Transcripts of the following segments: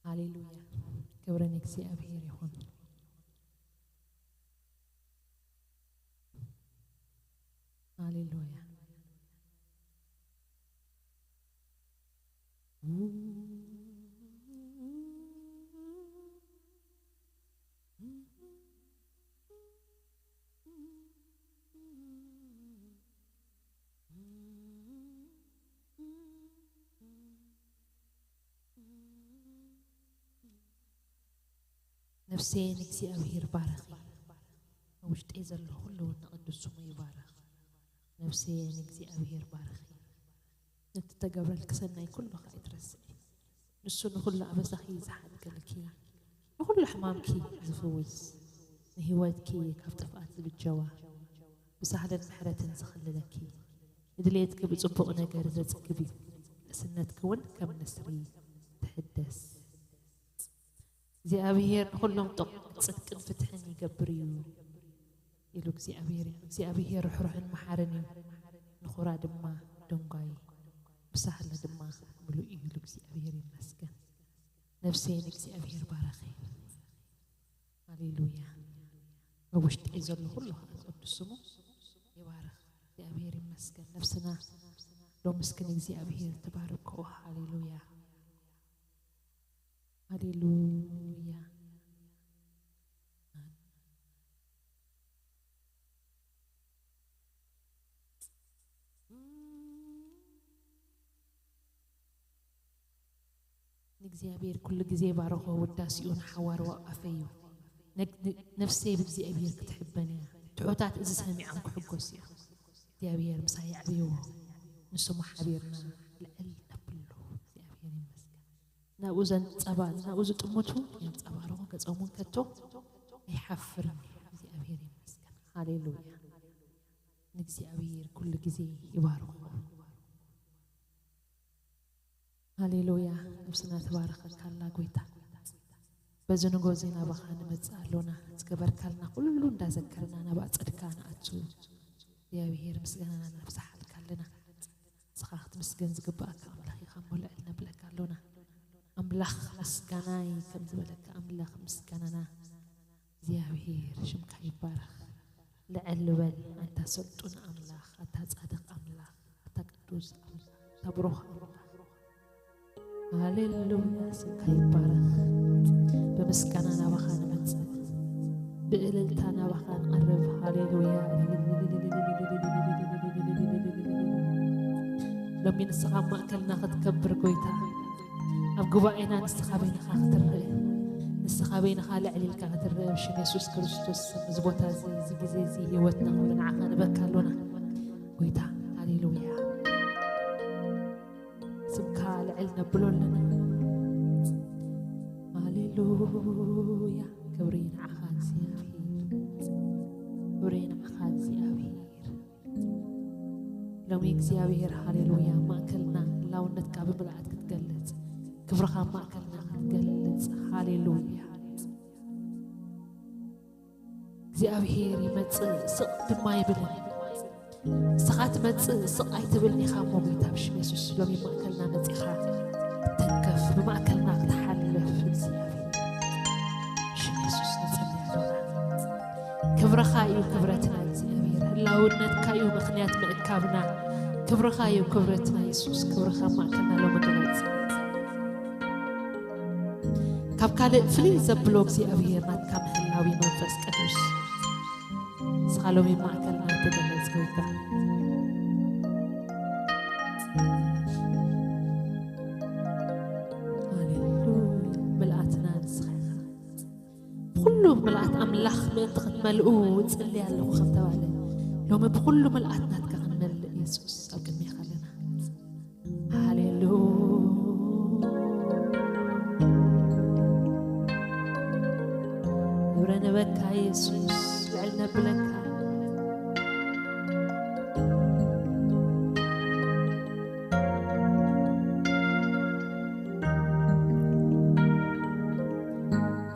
ሃሌሉያ። ክብሪ ንእግዚኣብሔር ይኹን። ሃሌሉያ። ነፍሰየ ንእግዚኣብሔር ባርኺ፣ ኣብ ውሽጠይ ዘሎ ኩሉ እውን ንቕዱስ ስሙ ይባርኽ። ነፍሰየ ንእግዚኣብሔር ባርኺ፣ ነቲ ተገብረልኪ ሰናይ ኩሉ ኸኣ ኣይትረስዒ። ንሱ ንኹሉ ኣበሳኺ ዝሓድገልኪ፣ ንኹሉ ሕማምኪ ዝፍውስ፣ ንህይወትኪ ካብ ጥፍኣት ዝብጀዋ፣ ብሳህልን ምሕረትን ዝኸልለኪ፣ ንድሌትኪ ብጽቡቕ ነገር ዘጽግብ እዩ። ንእስነትኪ እውን ከም ንስሪ ትሕደስ። እግዚኣብሔር ንኹሎም ጥቕ ጽድቅን ፍትሕን ይገብር እዩ ኢሉ እግዚኣብሔር እዩ። እግዚኣብሔር ርሕሩሕን መሓርን እዩ፣ ንኹራ ድማ ደንጓይ፣ ብሳህለ ድማ ምሉእ እዩ ኢሉ እግዚኣብሔር ይመስገን። ነፍሰይ ንእግዚኣብሔር ባረኺ። ሃሌሉያ። ኣብ ውሽጠይ ዘሎ ኩሉ ኸዓ ቅዱስ ስሙ ይባረኽ። እግዚኣብሔር ይመስገን። ነፍስና ሎምስ ግን እግዚኣብሔር ትባርኮ። ሃሌሉያ፣ ሃሌሉያ። ንእግዚኣብሔር ኩሉ ግዜ ባርኾ፣ ውዳሴኡ ንሓዋርያኡ ኣፈዮ። ነግ-፣ ን-፣ ነፍሰይ ብእግዚኣብሔር ክትሕበን እያ። ትሑታት እዚ ሰሚዖም ክሕጎሱ እዮም። እግዚኣብሔር ምሳይ የዕብይዎ። ንስሙ ሓቢርና ልዕል ነብሎ። እግዚኣብሔር ይመስገን። ናብኡ ዘንጸባ-፣ ናብኡ ዝጥምቱ የንጸባርቑ፣ ገጾም እውን ከቶ ኣይሓፍርን። እግዚኣብሔር ይመስገን። ሃሌሉያ። ንእግዚኣብሔር ኩሉ ግዜ ይባርኹ። ሃሌሉያ። ነብስና ትባረኸካ ኣላ ጎይታ። በዚ ንጎ እዚ ናባኻ ንመጽእ ኣሎና። ዝገበርካልና ኩሉ እንዳዘከርና ናብ ኣጸድካ ንኣቱ። እግዚኣብሔር ምስጋናና ነብዝሓልካ ኣለና። ንስኻ ክትምስገን ዝግብኣካ ኣምላኽ ኢኻ እሞ ልዕል ነብለካ ኣሎና። ኣምላኽ ምስጋናይ ከም ዝበለካ ኣምላኽ ምስጋናና እግዚኣብሔር ሽምካ ይባረኽ። ልዕል በል ኣንታ ስልጡን ኣምላኽ፣ ኣታ ጻድቕ ኣምላኽ፣ ኣታ ቅዱስ ኣምላኽ፣ ኣታ ብሩኽ ኣምላኽ። ሃሌሉያ፣ ስምካ ይባረኽ። ብምስጋና ናባኻ ንመጽእ፣ ብእልልታ ናባኻ ንቐርብ። ሃሌሉያ። ሎሚ ንስኻ ኣብ ማእከልና ክትከብር ጎይታ፣ ኣብ ጉባኤና ንስኻ በይንኻ ክትረአ፣ ንስኻ በይንኻ ልዕል ኢልካ ክትረአ፣ ብሽም የሱስ ክርስቶስ ስም፣ እዚ ቦታ እዚ፣ እዚ ግዜ እዚ፣ ህይወትና ኩሉ ንዓኻ ንበካ ኣሎና ጎይታ። ሃሌሉያ። ስምካ ልዕል ነብሎ ኣለና። ሃሌሉያ። ክብሪ ንዓኻ እግዚኣብሔር። ክብሪ ንዓኻ እግዚኣብሔር። ሎሚ እግዚኣብሔር፣ ሃሌሉያ፣ ማእከልና ህላውነትካ ብምልኣት ክትገልጽ፣ ክብርኻ ማእከልና ክትገልጽ። ሃሌሉያ። እግዚኣብሔር ይመጽእ፣ ስቕ ድማ ኣይብልን። ንስኻ ትመጽእ፣ ስቕ ኣይትብልን ኢኻ እሞ፣ ጎይታ ብሽም የሱስ ሎሚ ማእከልና መጺኻ ክትተንከፍ፣ ብማእከልና ክትሓልፍ እግዚኣብሔር። ብሽም የሱስ ንጸሊ ኣሎና። ክብርኻ እዩ ክብረትና እግዚኣብሔር፣ ህላውነትካ እዩ ምኽንያት ምእካብና። ክብርኻ እዩ ክብረትና የሱስ፣ ክብርኻ ማእከልና ሎሚ ግለጽ። ካብ ካልእ ፍልይ ዘብሎ እግዚኣብሔር ናትካ ምህላው እዩ መንፈስ ቅዱስ። ንስኻ ሎሚ ማእከልና ተገለጽ ጎይታ። ሃሌሉያ። ምልኣትና ንስኻ ኢኻ። ብኹሉ ምልኣት ኣምላኽ ምእንቲ ክትመልኡ እጽሊ ኣለኹ ከም ተባለ፣ ሎሚ ብኹሉ ምልኣት ናትካ ክንመልእ የሱስ ኣብ ቅድሜኻ ኣለና። ሃሌሉያ። ክብረ ንበካ የሱስ፣ ልዕል ነብለካ።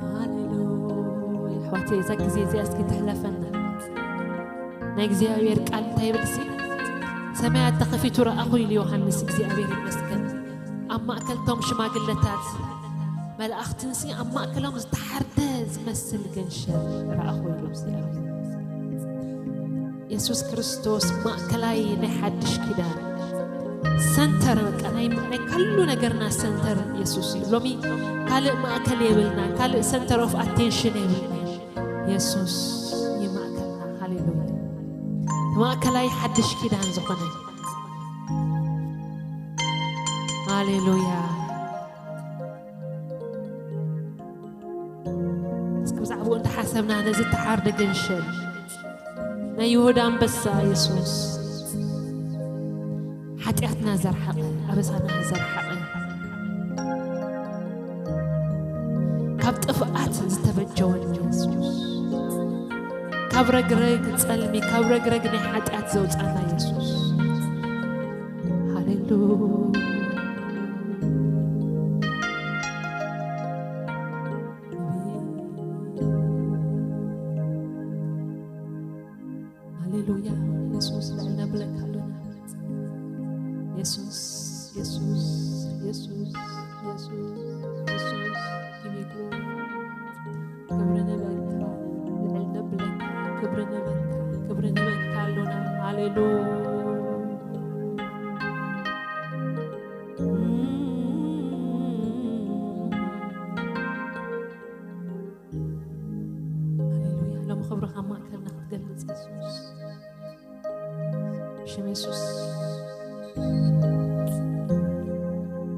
ሃሌሉያ። ኣሕዋተይ፣ እዛ ግዜ እዚኣ እስኪ ትሕለፈና። ናይ እግዚኣብሔር ቃል እንታይ ይብል ሲ? ሰማያት ተኸፊቱ ረኣኹ ኢሉ ዮሃንስ። እግዚኣብሔር ይመስገን። ኣብ ማእከል ቶም ሽማግለታት መላእኽትንሲ ኣብ ማእከሎም ዝተሓርደ ዝመስል ገንሸል ረኣኹ ኢሉ እግዚኣብሔር። የሱስ ክርስቶስ ማእከላይ ናይ ሓድሽ ኪዳን ሰንተር፣ በቃ ናይ፣ ናይ ካሉ ነገርና ሰንተር የሱስ እዩ። ሎሚ ካልእ ማእከል የብልና፣ ካልእ ሰንተር ኦፍ ኣቴንሽን የብልና። የሱስ ይማእከልና። ሃሌሉያ። ማእከላይ ሓድሽ ኪዳን ዝኾነ። ሃሌሉያ። እስኪ ብዛዕባኡ እንተሓሰብና፣ ነዚ እተሓርደ ገንሸል ናይ ይሁዳ ኣንበሳ የሱስ፣ ሓጢኣትና ዘርሓቐ፣ ኣበሳና ዘርሓቐ፣ ካብ ጥፍኣት ዝተበጀወን የሱስ፣ ካብ ረግረግ ጸልሚ፣ ካብ ረግረግ ናይ ሓጢኣት ዘውጻና የሱስ። ሃሌሉያ። ሃሌሉያ። የሱስ ልዕል ነብለካ ኣሎና። የሱስ፣ የሱስ፣ የሱስ፣ የሱስ፣ የሱስ፣ give you glory። ክብሪ ንበካ፣ ልዕል ነብለካ፣ ክብሪ ንበካ፣ ክብሪ ንበካ ኣሎና። ሃሌሉያ። ሃሌሉያ። ሎሚ ክብርኻ ኣብ ማእከልና ክትገልጽ የሱስ። ሽም የሱስ።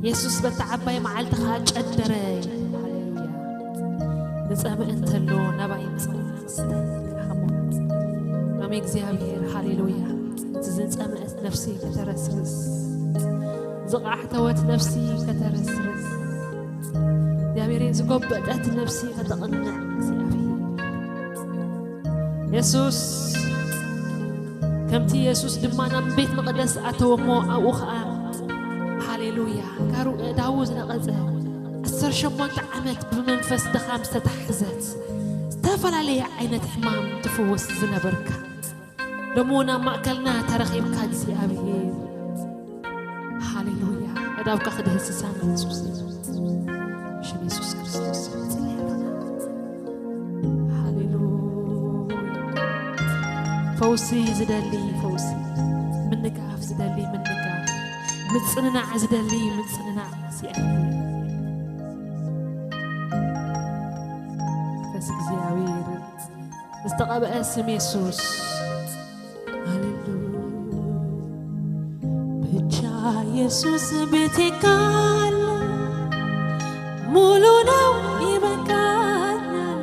የሱስ በታ ዓባይ መዓልቲ ኸኣ ጨደረ። ሃሌሉያ። ዝጸምእ እንተሎ ናባይ ይምጻእ። ሎሚ እግዚኣብሔር፣ ሃሌሉያ፣ እቲ ዝጸምአት ነፍሲ ከተረስርስ፣ ዝቓሕተወት ነፍሲ ከተረስርስ፣ እግዚኣብሔር ዝጎበጠት ነፍሲ ከተቕንዕ እግዚኣብሔር። የሱስ፣ ከምቲ የሱስ ድማ ናብ ቤት መቕደስ ኣተወ እሞ ኣብኡ ኸኣ፣ ሃሌሉያ፣ ጋሩ ኣእዳዉ ዝነቐጸ፣ ዓሰርተ ሸሞንተ ዓመት ብመንፈስ ድኻም ዝተታሕዘት፣ ዝተፈላለየ ዓይነት ሕማም ትፍውስ ዝነበርካ፣ ሎሚ እውን ኣብ ማእከልና ተረኺብካ እግዚኣብሔር። ሃሌሉያ። ኣእዳውካ ክድህስሳና የሱስ። ሽም የሱስ ክርስቶስ ስም ንጽሊ ኣለና። ሃሌሉያ። ፈውሲ ዝደሊ ፈውሲ፣ ምንጋፍ ዝደሊ ምንጋፍ፣ ምጽንናዕ ዝደሊ ምጽንናዕ እግዚኣብሔር። መንፈስ እግዚኣብሔር ዝተቐብአ ስም የሱስ። ሃሌሉያ። ብቻ የሱስ ቤቴ ካለ ሙሉ ነው ይበቃኛል፣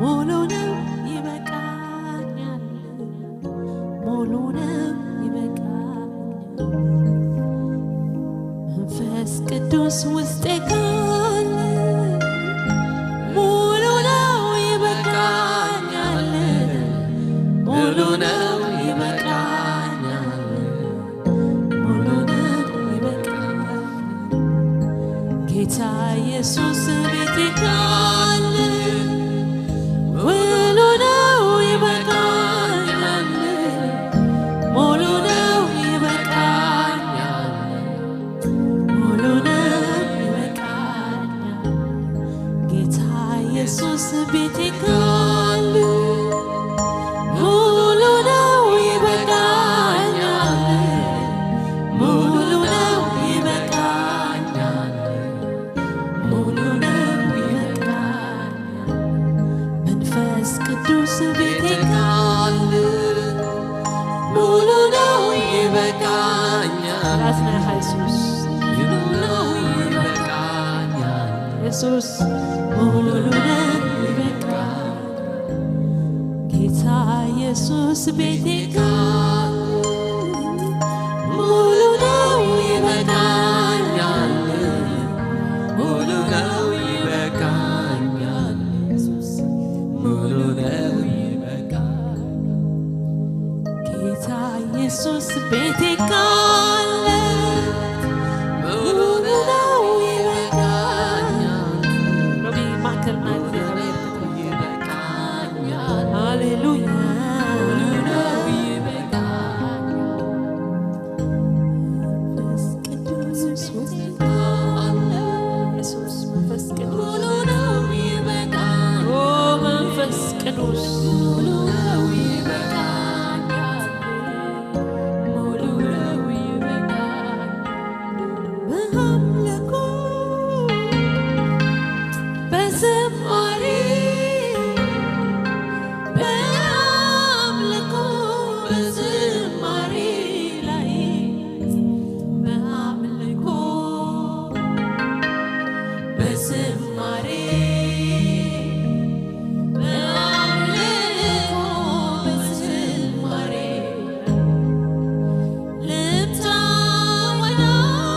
ሙሉ ነው ይበቃኛል፣ ሙሉ ነው ይበቃኛል። መንፈስ ቅዱስ ውስጤ ካለ ሙሉ ነው ይበቃኛል፣ ሙሉ ነው ይበቃኛል፣ ሙሉ ነው ይበቃኛል። ጌታ ኢየሱስ ቤቴ ካለ ሙሉ ነው ይበቃኛል፣ ሙሉ ነው ይበቃኛል፣ ሙሉ ነው ይበቃኛል። ጌታ ኢየሱስ ቤቴ ካለ ሙሉ ነው ይበቃኛል፣ ሙሉ ነው ይበቃኛል፣ ሙሉ ነው ይበቃኛል። መንፈስ ቅዱስ ቤቴ ካለ ሙሉ ነው ይበቃኛል። ራስና ኢየሱስ ሙሉ ነው ይበቃኛል። የሱስ ሙሉ ነው ይበቃኛል። ጌታ ኢየሱስ ቤቴ ካለ ሙሉ ነው ይበቃኛል፣ ሙሉ ነው ይበቃኛል፣ ሙሉ ነው ይበቃኛል። ጌታ ኢየሱስ ቤቴ ካለ ሙሉ ነው ይበቃኛል። ሎሚ ማእከልና እግዚኣብሔር ይበቃኛል። ሃሌሉያ። ሙሉ ነው ቅዱስ። ሙሉ ነው ይበቃኛል፣ ሙሉ ነው ይበቃኛል። በአምልኮ በዝማሬ በአምልኮ በዝማሬ ላይ በአምልኮ በዝማሬ በአምልኮ በዝማሬ ልምጣ ወደ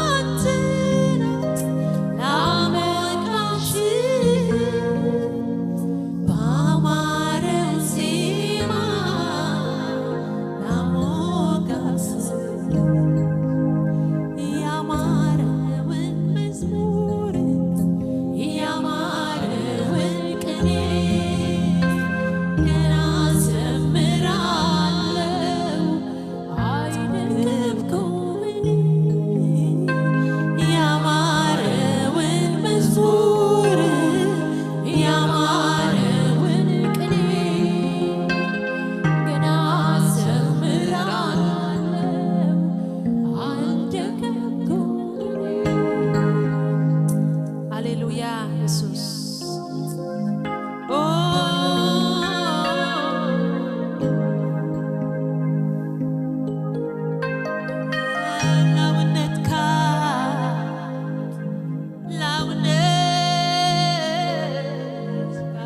አንተ ላሞቃሽ ባማረ ዜማ ላሞጋስ ያማረውን መዝሙር ያማረውን ቅኔ ገና ዘምራለሁ። አይደገምኩም እኔ ያማረውን መዝሙር ያማረውን ቅኔ ገና ዘምራለሁ። አልደገምኩም እኔ። ሃሌሉያ ኢየሱስ። ኦ፣ ላውነትካ፣ ላውነትካ፣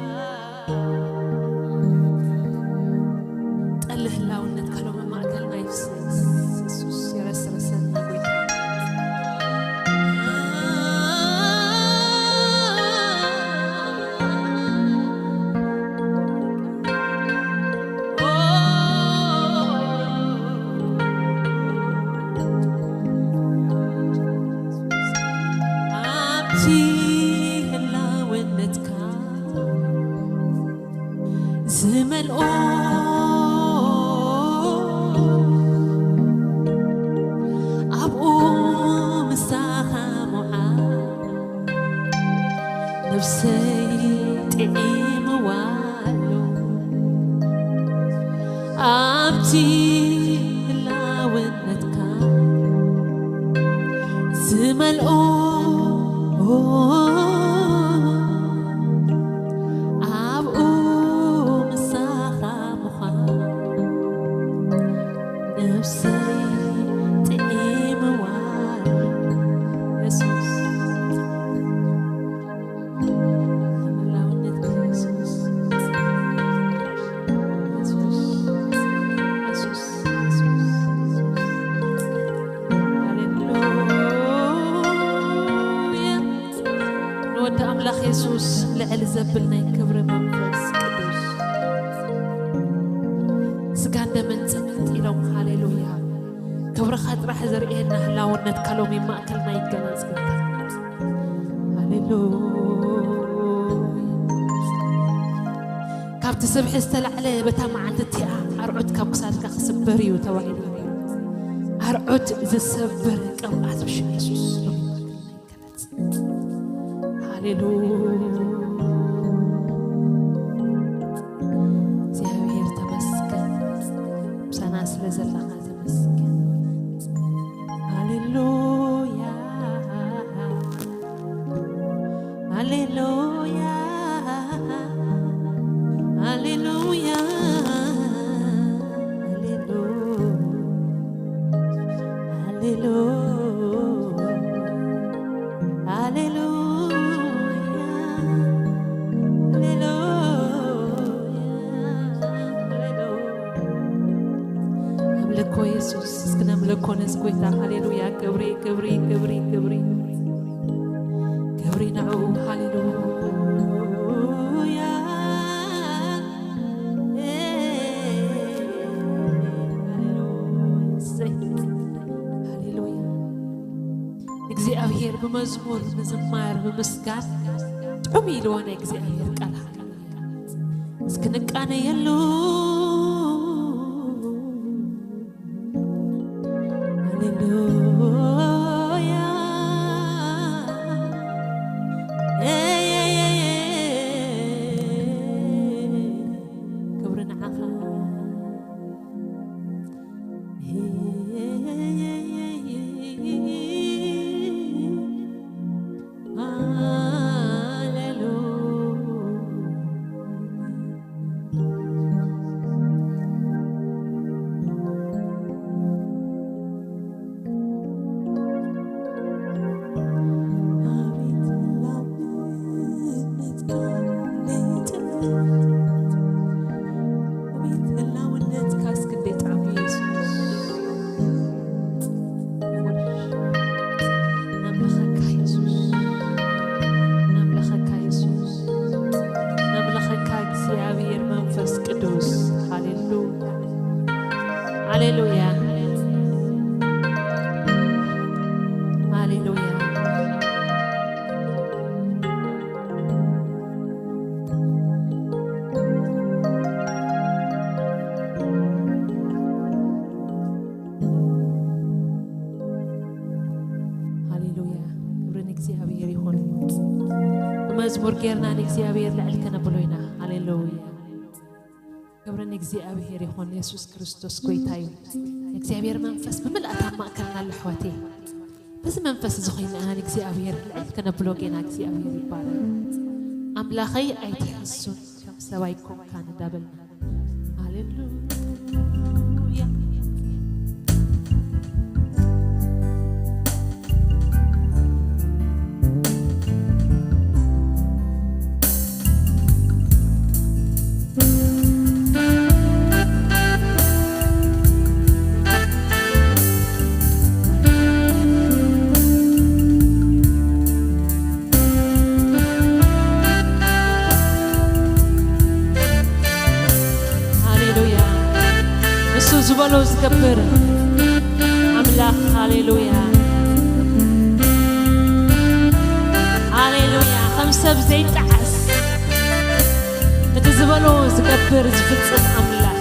ጠልህ ላውነትካ ሎሚ ማእከልና ይፍስስ። ኢየሱስ የረስረሰና ጎይታ። ኣብቲ ህላውነትካ ዝመልኦ ኣብኡ ምሳኻ ምውዓል ነፍሰይ ጥዒምዋ ኣሎ። ኣብቲ ህላውነትካ ዝመልኦ ኣብኡ ምሳኻ ምዃን ነፍሰይ ጥዒምዋ። የሱስ፣ መላውነት የሱስ፣ የሱስ፣ የሱስ፣ የሱስ። ሃሌሉያ። ንወዲ ኣምላኽ የሱስ ልዕል ዘብል ናይ ክብሪ መንፈስ ቅዱስ። ስጋን ደምን ጸጥ ኢሎም፣ ሃሌሉያ። ክብርኻ ጥራሕ ዘርእየና ህላውነትካ ሎሚ ማእከልና ይገለጽ፣ ጎይታ። ሃሌሉያ። ካብቲ ስብሒ ዝተላዕለ በታ መዓልቲ እቲኣ ኣርዑት ካብ ክሳድካ ክስበር እዩ ተባሂሉ። ኣርዑት ዝሰብር ቅብኣት ብሽም የሱስ ሎሚ ማእከልና ይገለጽ። ሃሌሉያ። እግዚኣብሔር ተመስገን። ምሳና ስለ ዘለኻ ተመስገን። ሃሌሉያ። ሃሌሉያ። ሃሌሉያ። ሃሌሉያ። ሃሌሉያ። ሃሌሉያ። ሃሌሉያ። ሃሌሉያ። ኣምልኮ የሱስ፣ እስኪ ነምልኮ ነዚ ጎይታ። ሃሌሉያ። ክብሪ፣ ክብሪ፣ ክብሪ፣ ክብሪ፣ ክብሪ ንዕኡ። ሃሌሉያ። ሃሌሉያ። እሰይ። ሃሌሉያ። እግዚኣብሔር ብመዝሙር ምዝማር ብምስጋን ጥዑም ኢልዎ ናይ እግዚኣብሔር ቃል። እስኪ ንቃነየሉ። ሃሌሉያ። እግዚኣብሔር ይኹን። ብመዝሙር ጌርና ንእግዚኣብሔር ልዕል ከነብሎ ኢና። ሃሌሉያ። ክብሪ ንእግዚኣብሔር ይኹን። የሱስ ክርስቶስ ጎይታ እዩ። እግዚኣብሔር መንፈስ ብምልኣት ኣብ ማእከልና ኣሎ ኣሕዋተይ። በዚ መንፈስ እዚ ኮይና ኢና ንእግዚኣብሔር ልዕል ከነብሎ ጌና። እግዚኣብሔር ይባረክ። ኣምላኸይ ኣይትሕሱን ከም ሰብ ኣይኮንካን እንዳበልና። ሃሌሉያ። ሃሌሉያ። ንሱ ዝበሎ ዝገብር ኣምላኽ። ሃሌሉያ። ሃሌሉያ። ከም ሰብ ዘይጠዓስ፣ እቲ ዝበሎ ዝገብር ዝፍጽም ኣምላኽ።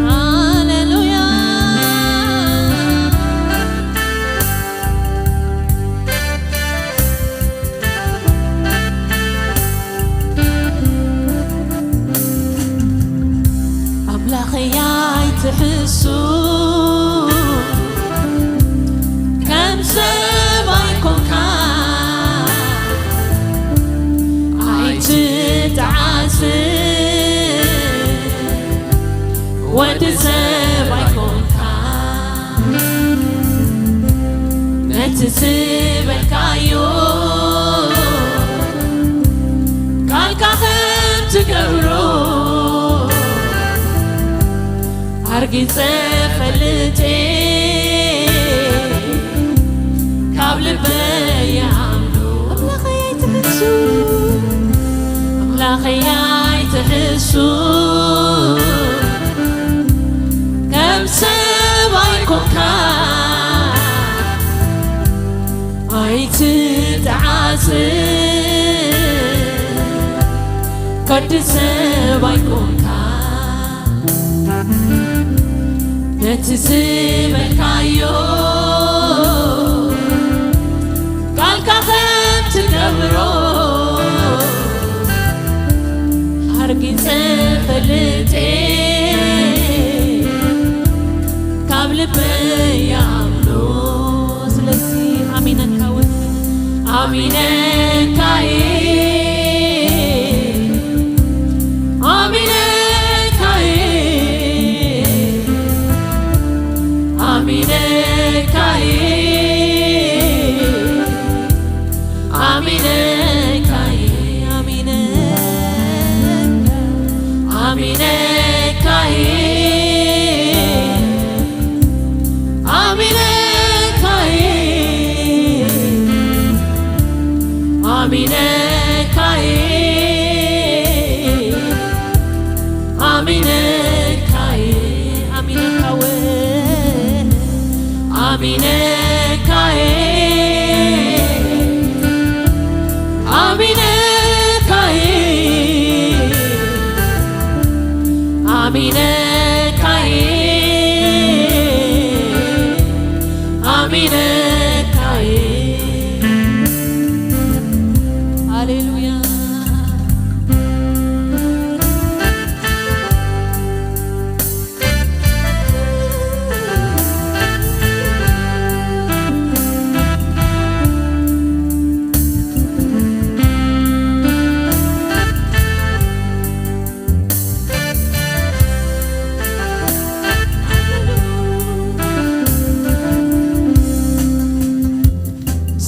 ሃሌሉያ። ኣምላኸይ ኣይትሕሱ፣ ከም ሰብ ኣይኮንካ፣ ኣይትጠዓስ፣ ወዲ ሰብ ኣይኮንካ። ነቲ ዝበልካዮ ቃልካ ከም ትገብሮ ኣርጊጸ ፈልጥ እየ፣ ካብ ልበይ ይኣምኖ። ኣምላኸይ ኣይትሕሱ፣ ኣምላኸይ ኣይትሕሱ፣ ከም ሰብ ኣይኮንካ፣ ኣይትጠዓስ፣ ከዲ ሰብ ኣይኮንካ። ነቲ ዝበልካዮ ቃልካ ከም ትገብሮ ኣርጊጸ ፈልጥ እየ፣ ካብ ልበይ ይኣምኖ። ስለዚ ኣሚነካ እውን ኣሚነካ እየ፣ ኣሚነካ እየ፣ ኣሚነካ እየ፣ ኣሚነካ እየ፣ ኣሚነካ፣ ኣሚነካ እየ፣ ኣሚነካ እየ፣ ኣሚነካ እየ፣ ኣሚነካ እየ፣ ኣሚነካ እየ፣ ኣሚነካ እየ፣ ኣሚነካ እየ፣ ኣሚነካ እየ፣ ኣሚነካ እየ። ሃሌሉያ።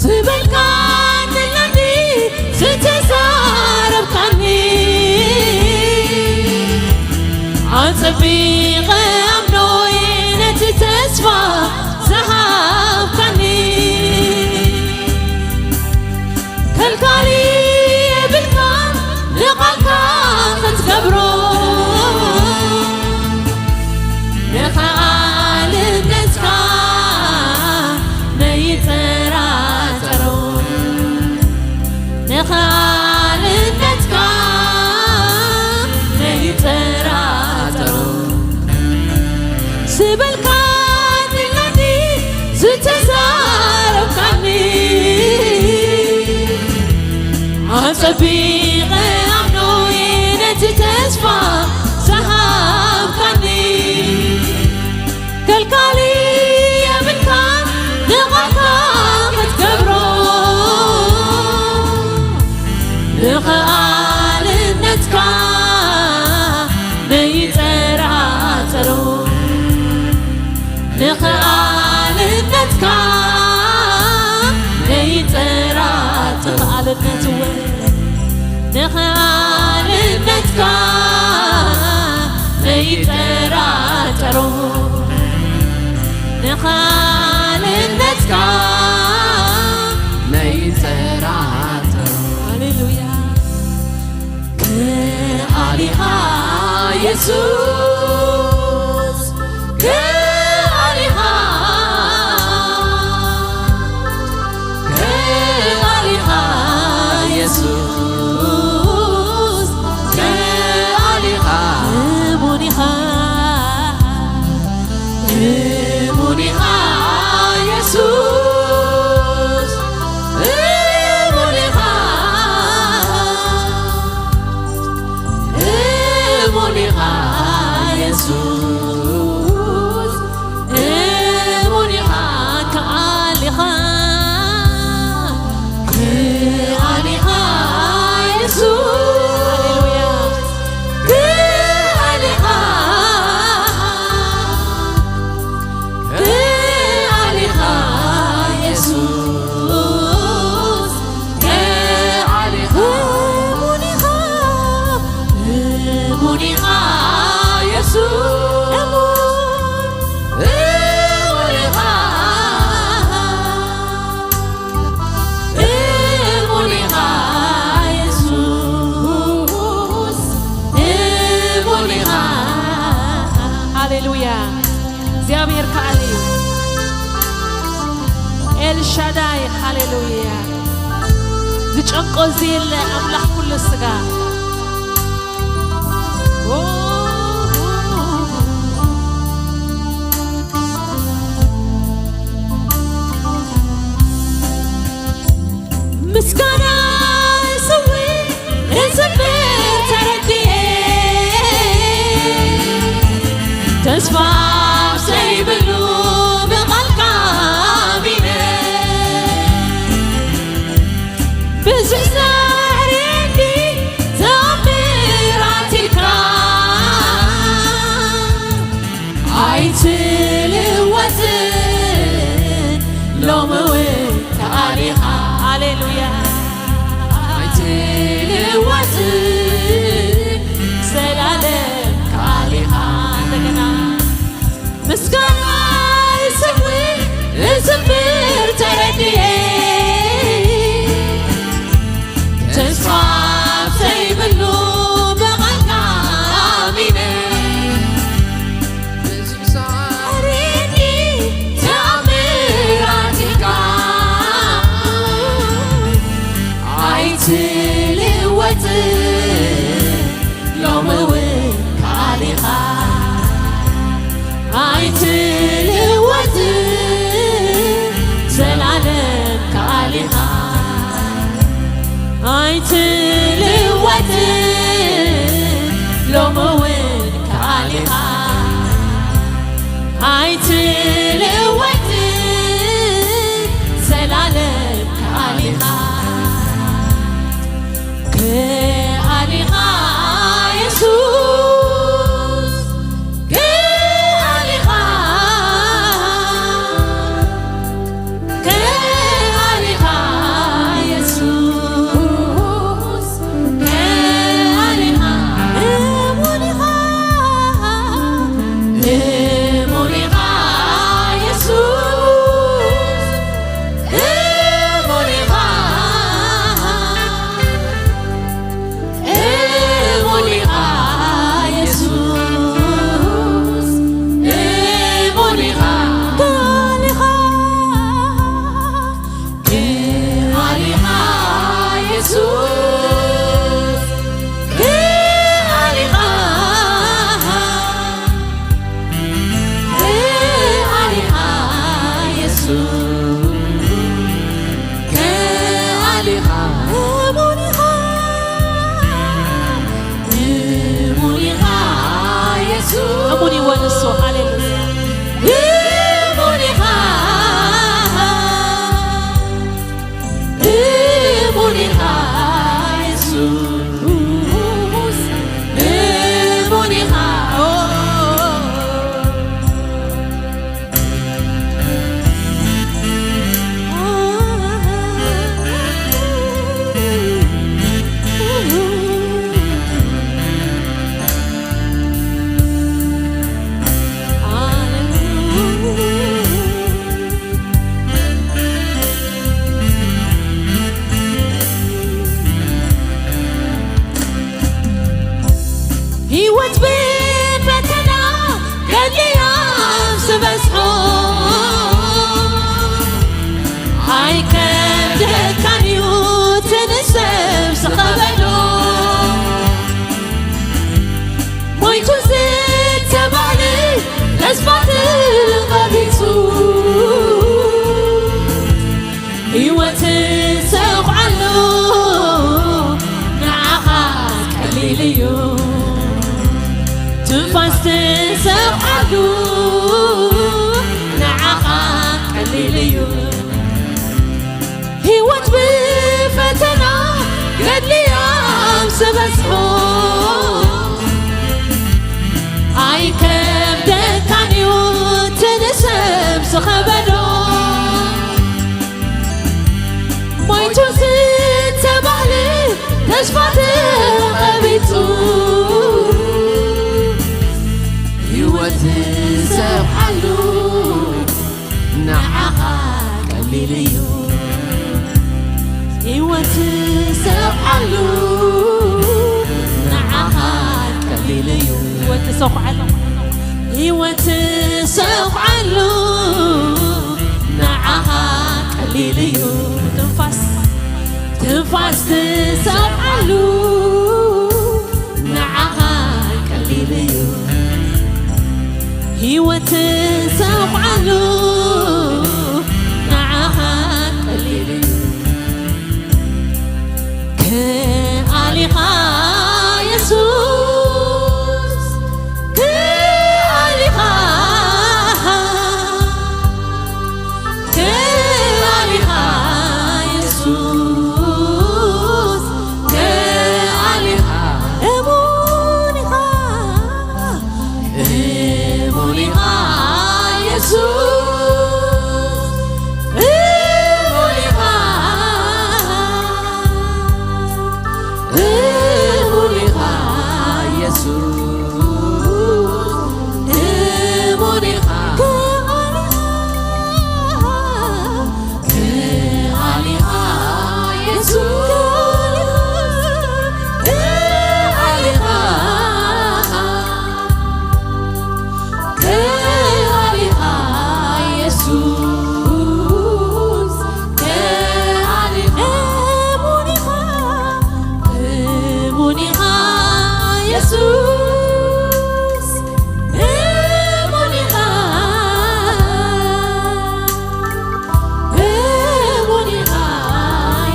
ዝበልካኒ ለኒ ዝተዛረብካኒ፣ ኣጸቢቐ ኣምኖ እየ ነቲ ተስፋ ዝሃብካኒ። ከልካሊ የብልካ ንቓልካ ክትገብሮ፣ ንኸኣልነትካ ነይጠራጠሮ፣ ንኸኣልነትካ ነይጠራጠሮ። ዝበልካኒ ለኒ፣ ዝተዛረብካኒ፣ ኣጸቢቐ ኣምኖ ነቲ ተስፋ ዝሃብካኒ። ከልካሊ የብልካ ንቓልካ ክትገብሮ፣ ንኽኣልነትካ ነይጠራጠሮ። ንኽኣልነትካ ነይጠራጠሮ። ንኽኣልነት እውን፣ ንኽኣልነትካ ነይጠራጠሮ። ንኽኣልነትካ ነይጠራጠሮ። ሃሌሉያ። ክኣሊኻ የሱስ፣ ክኣሊኻ፣ ክኣሊኻ የሱስ፣ ክኣሊኻ። እሙን ኢኻ፣ እሙን ኢኻ የሱስ፣ እሙን ኢኻ፣ እሙን ኢኻ የሱስ፣ እሙን ኢኻ፣ ክኣሊኻ፣ ክኣሊኻ የሱስ፣ ሃሌሉያ። ክኣሊኻ፣ ክኣሊኻ የሱስ፣ ክኣሊኻ። እሙን ኢኻ፣ እሙን ኢኻ የሱስ፣ እሙን፣ እሙን ኢኻ። እሙን ኢኻ የሱስ፣ እሙን ኢኻ። ሃሌሉያ። እግዚኣብሔር ከኣሊ እዩ። ኤልሻዳይ፣ ሃሌሉያ። ዝጨንቆ ዘየለ ኣምላኽ ኩሉ ስጋ። ምስጋና እሰዊ እዝምር ተረዲኤ፣ ተስፋ ዘይብሉ ብቓልካ ኣሚነ። ብዙሕ ሳዕሪ ተኣምራት ኢልካ ኣይትልወጥን፣ ሎሚ እውን ከኣሊኻ። ሃሌሉያ። ኣይትልወጥን፣ ዘላለም ከኣሊኻ። እንደገና ምስጋና ይስዊ እዝምር ተረድኤ፣ ተስፋ ዘይብሉ ብቓልካ ኣሚነ። ብዙሕ ሳዕሪ ተኣምራትካ ኣይትልወጥን፣ ሎሚ እውን ከኣሊኻ። ኣይትልወጥን፣ ዘላለም ከኣሊኻ። ኣይትልወጥን፣ ሎሚ እውን ከኣሊኻ። ኣይትልወጥን፣ ዘላለም ከኣሊኻ። ከኣሊኻ የሱስ፣ ከኣሊኻ፣ ከኣሊኻ የሱስ፣ እሙን እዩ ንሱ። ሃሌሉያ። እሙን ኢኻ፣ እሙን ኢኻ የሱስ፣ እሙን ኢኻ። ህይወት ብፈተና ገድሊ ኣብ ዝበዝሖ፣ ኣይከብደካን እዩ እቲ ንሰብ ዝኸበዶ። ሞይቱ ዝተባህለ ተስፋ ተቐቢጹ፣ ህይወት ትሰውዓሉ ንዓኻ ቀሊል እዩ። ትንፋስ ትሰውዓሉ ንዓኻ ቀሊል እዩ። ህይወት ብፈተና ገድሊ ኣብ ዝበዝሖ፣ ኣይከብደካን እዩ እቲ ንሰብ ዝኸበዶ። ሞይቱ ዝተባህለ ተስፋ ተቐቢጹ፣ ህይወት ትሰውዓሉ ንዓኻ ቀሊል እዩ። ህይወት ትሰውዓሉ ንዓኻ ቀሊል እዩ። ህይወት ትሰውዓሉ፣ ህይወት ትሰውዓሉ ንዓኻ ቀሊል እዩ። ትንፋስ፣ ትንፋስ ትሰውዓሉ ንዓኻ ቀሊል እዩ። ህይወት ትሰውዓሉ ንዓኻ ቀሊል እዩ። ክኣል ኢኻ የሱስ፣ ክኣል ኢኻ፣ ክኣል ኢኻ የሱስ፣ ክኣል ኢኻ፣ እሙን ኢኻ፣ እሙን ኢኻ የሱስ፣ እሙን ኢኻ፣ እሙን ኢኻ የሱስ፣ እሙን ኢኻ፣ ክኣል ኢኻ የሱስ፣ ክኣል ኢኻ፣ ክኣል ኢኻ የሱስ፣ ክኣል ኢኻ፣ እሙን ኢኻ፣ እሙን ኢኻ የሱስ፣ እሙን ኢኻ፣ እሙን ኢኻ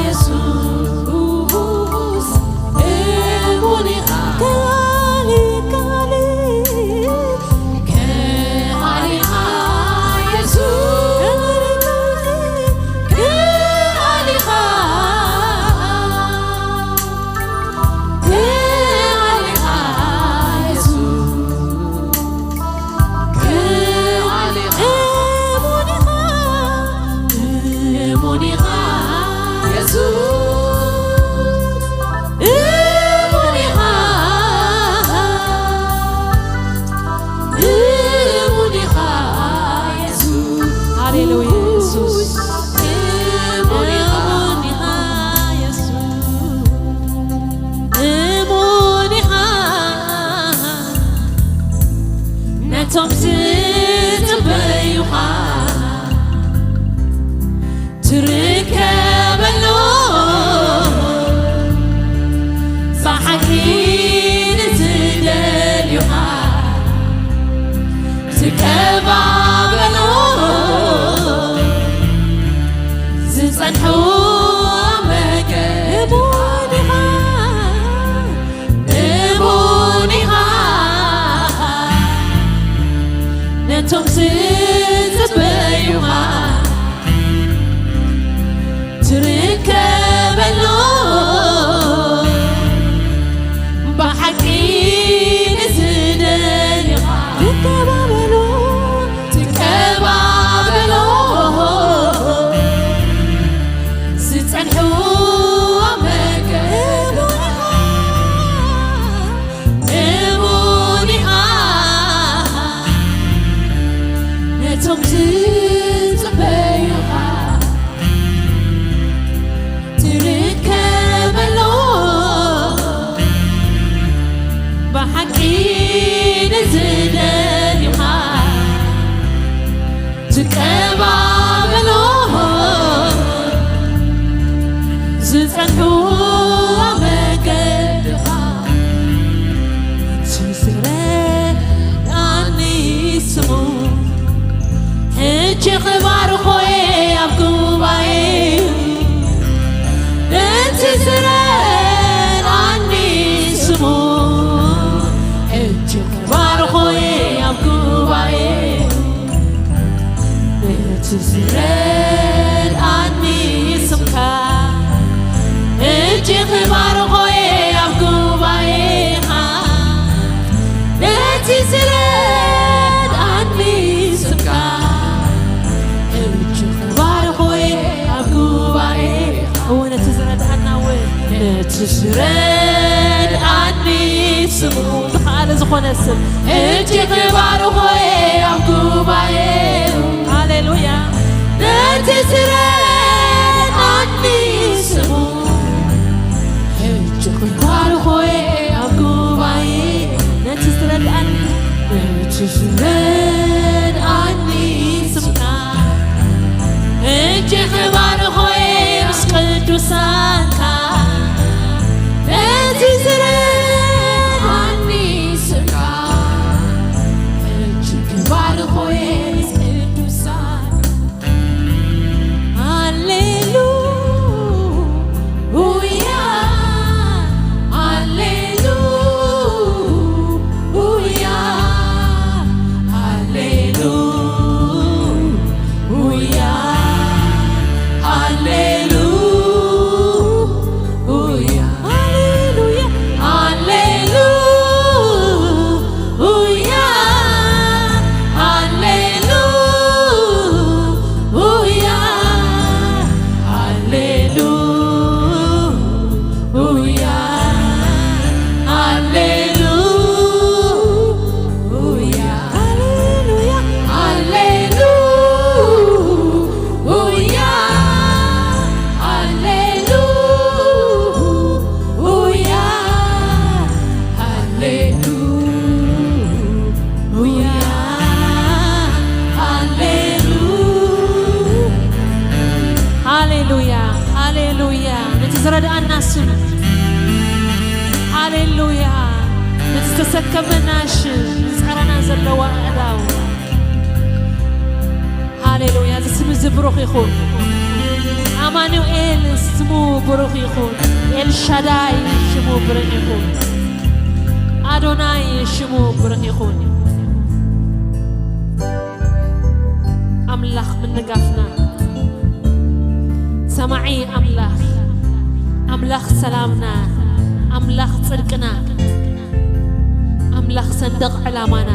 የሱስ፣ እሙን ኢኻ፣ ክኣል፣ ክኣል፣ ክኣል ኢኻ የሱስ፣ ክኣል ኢኻ፣ ክኣል ኢኻ የሱስ፣ ክኣል ኢኻ፣ እሙን ኢኻ፣ እሙን ኢኻ የሱስ፣ እሙን ኢኻ፣ እሙን ኢኻ የሱስ፣ ሃሌሉያ የሱስ፣ እሙን ኢኻ፣ እሙን ኢኻ የሱስ፣ እሙን ኢኻ። ነቶም ዝጽበዩኻ ትርከበሎም፣ ብሓቂ ንዝደልዩኻ ትከባበሎም፣ ዝጸንሑ ኣብ መገድኻ እሙን ኢኻ፣ እሙን ኢኻ፣ ዝረድኣኒ ስምካ፣ እጅ ክባርኾየ ኣብ ጉባኤኻ። ነቲ ዝረድኣኒ ስምካ፣ እጅ ክባርኾየ ኣብ ጉባኤኻ። እወ፣ ነቲ ዝረድኣና፣ እወ፣ ነቲ ዝረድኣኒ ስሙ ዝኸኣለ ዝኾነ ስም፣ እጅ ክባርኾየ ኣብ ጉባኤ። ሃሌሉያ። ነቲ ዝረድኣኒ ስሙ፣ እጅ ክባርኾየ ኣብ ጉባኤ። ነቲ ዝረድኣኒ፣ ነቲ ዝረድኣኒ ስምካ፣ እጅ ክባርኾየ ምስ ቅዱሳንካ። ነቲ ዝረድኣኒ ስምካ፣ እጅ ክባርኾየ ምስ ቅዱሳንካ። ሃሌሉያ፣ ሃሌሉያ፣ ሃሌሉያ፣ ሃሌሉያ፣ ሃሌሉያ፣ ሃሌሉያ፣ ሃሌሉያ፣ ሃሌሉያ፣ ሃሌሉያ፣ ሃሌሉያ፣ ሃሌሉያ፣ ሃሌሉያ፣ ሃሌሉያ፣ ሃሌሉያ፣ ሃሌሉያ። ነቲ ዝረድኣና ስም፣ ሃሌሉያ። ነቲ ዝተሰከመና ሽም፣ ዝጸረና ዘለዋ ኣእዳው። ሃሌሉያ። እዚ ስም እዚ ብሩኽ ይኹን። ኣማኑኤል ስሙ ብሩኽ ይኹን። ኤልሻዳይ ሽሙ ብሩኽ ይኹን። ኣዶናይ ሽሙ ብሩኽ ይኹን። ኣምላኽ ምንጋፍና፣ ሰማዒ ኣምላኽ፣ ኣምላኽ ሰላምና፣ ኣምላኽ ጽድቅና፣ ኣምላኽ ሰንደቕ ዕላማና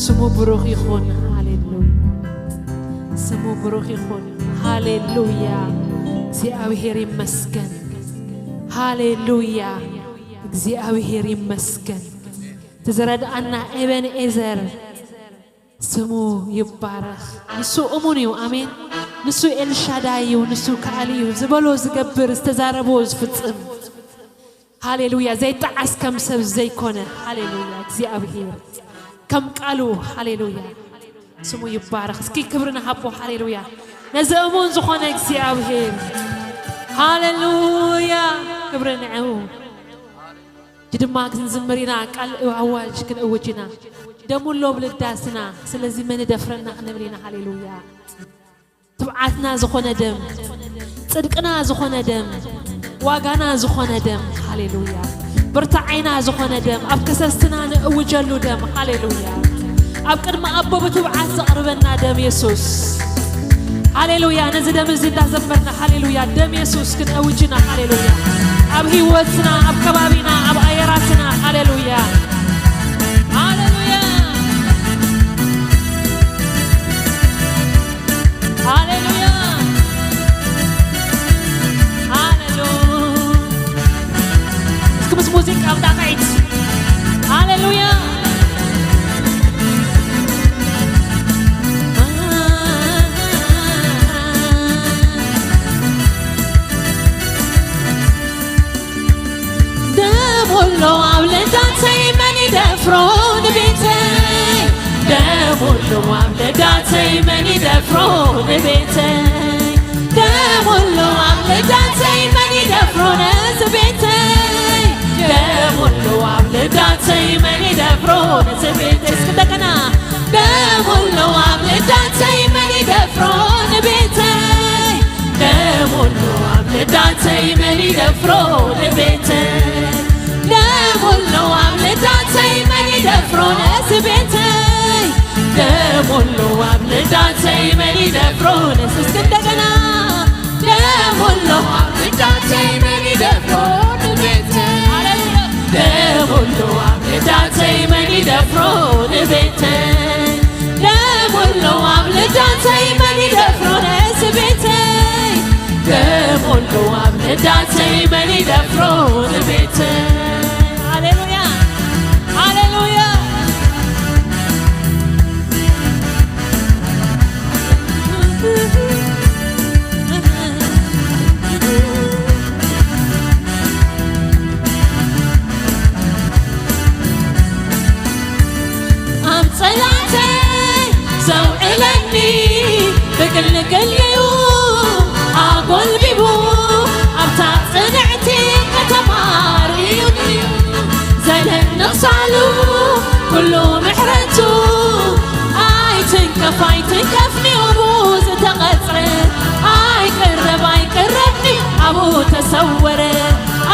ስሙ ብሩኽ ይኹን። ሃሌሉያ። ስሙ ብሩኽ ይኹን። ሃሌሉያ። እግዚኣብሔር ይመስገን። ሃሌሉያ። እግዚኣብሔር ይመስገን። እቲ ዝረድኣና ኤበንኤዘር ስሙ ይባረኽ። ንሱ እሙን እዩ። ኣሜን። ንሱ ኤልሻዳይ እዩ። ንሱ ከኣል እዩ። ዝበሎ ዝገብር፣ ዝተዛረቦ ዝፍጽም። ሃሌሉያ። ዘይጠዓስ ከም ሰብ ዘይኮነ። ሃሌሉያ። እግዚኣብሔር ከም ቃሉ። ሃሌሉያ። ስሙ ይባረኽ። እስኪ ክብሪ ንሃቦ። ሃሌሉያ። ነዚ እሙን ዝኾነ እግዚኣብሔር። ሃሌሉያ። ክብሪ ንዕኡ። ሕጂ ድማ ክንዝምር ኢና፣ ቃል ኣዋጅ ክንእውጅ ኢና። ደሙ ኣሎ ኣብ ልዳስና፣ ስለዚ መን ይደፍረና ክንብል ኢና። ሃሌሉያ። ትብዓትና ዝኾነ ደም፣ ጽድቅና ዝኾነ ደም፣ ዋጋና ዝኾነ ደም። ሃሌሉያ። ብርታዐና ዝኾነ ደም፣ ኣብ ከሰስትና ንእውጀሉ ደም። ሃሌሉያ። ኣብ ቅድሚ ኣቦ ብትብዓት ዘቕርበና ደም የሱስ። ሃሌሉያ። ነዚ ደም እዚ እንዳዘመርና፣ ሃሌሉያ፣ ደም የሱስ ክንእውጅና። ሃሌሉያ። ኣብ ህይወትና፣ ኣብ ከባቢና፣ ኣብ ኣየራትና። ሃሌሉያ። ሃሌሉያ። ሃሌሉያ። ሃሌሉያ። እስኪ ምስ ሙዚቃ ኣብ ዳቕዒት። ሃሌሉያ። ደም ኣሎ ኣብ ልዳተይ መን ይደፍሮ ንቤተይ? ደም ኣሎ ኣብ ልዳተይ መን ይደፍሮ ንቤተይ? ደም ኣሎ ኣብ ልዳተይ መን ይደፍሮ ነዚ ቤተይ? ደም ኣሎ ኣብ ልዳተይ መን ይደፍሮ ነዚ ቤተይ? እስኪ እንደገና። ደም ኣሎ ኣብ ልዳተይ መን ይደፍሮ ንቤተይ? ደም ኣሎ ኣብ ልዳተይ መን ይደፍሮ ንቤተይ? ደም ኣሎ ኣብ ልዳተይ መን ይደፍሮ ነዚ ቤተይ? ደም ኣሎ ኣብ ልዳተይ መን ይደፍሮ? ነስስክ እንደገና። ደም ኣሎ ኣብ ልዳተይ መን ይደፍሮ? ንቤተይ። ሃሌሉያ። ደም ኣሎ ኣብ ልዳተይ መን ይደፍሮ? ንቤተይ። ደም ኣሎ ኣብ ልዳተይ መን ይደፍሮ? ነዚ ቤተይ። ደም ኣሎ ኣብ ልዳተይ መን ይደፍሮ? ንቤተይ። ሃሌሉያ። ሃሌሉያ። ኣብ ጸላእተይ ዘውዕለኒ ብግልግልኡ ኣጎልቢቡ ኣብታ ጽንዕቲ ከተማ ርእዩኒ። ዘለን ነቕሳሉ ኩሉ ምሕረቱ ኣይትንከፍ ኣይትንከፍ ኒኡ ዝተቐጽረ ኣይቅረብ ኣይቅረብ ኒኡ ኣብኡ ተሰወረ።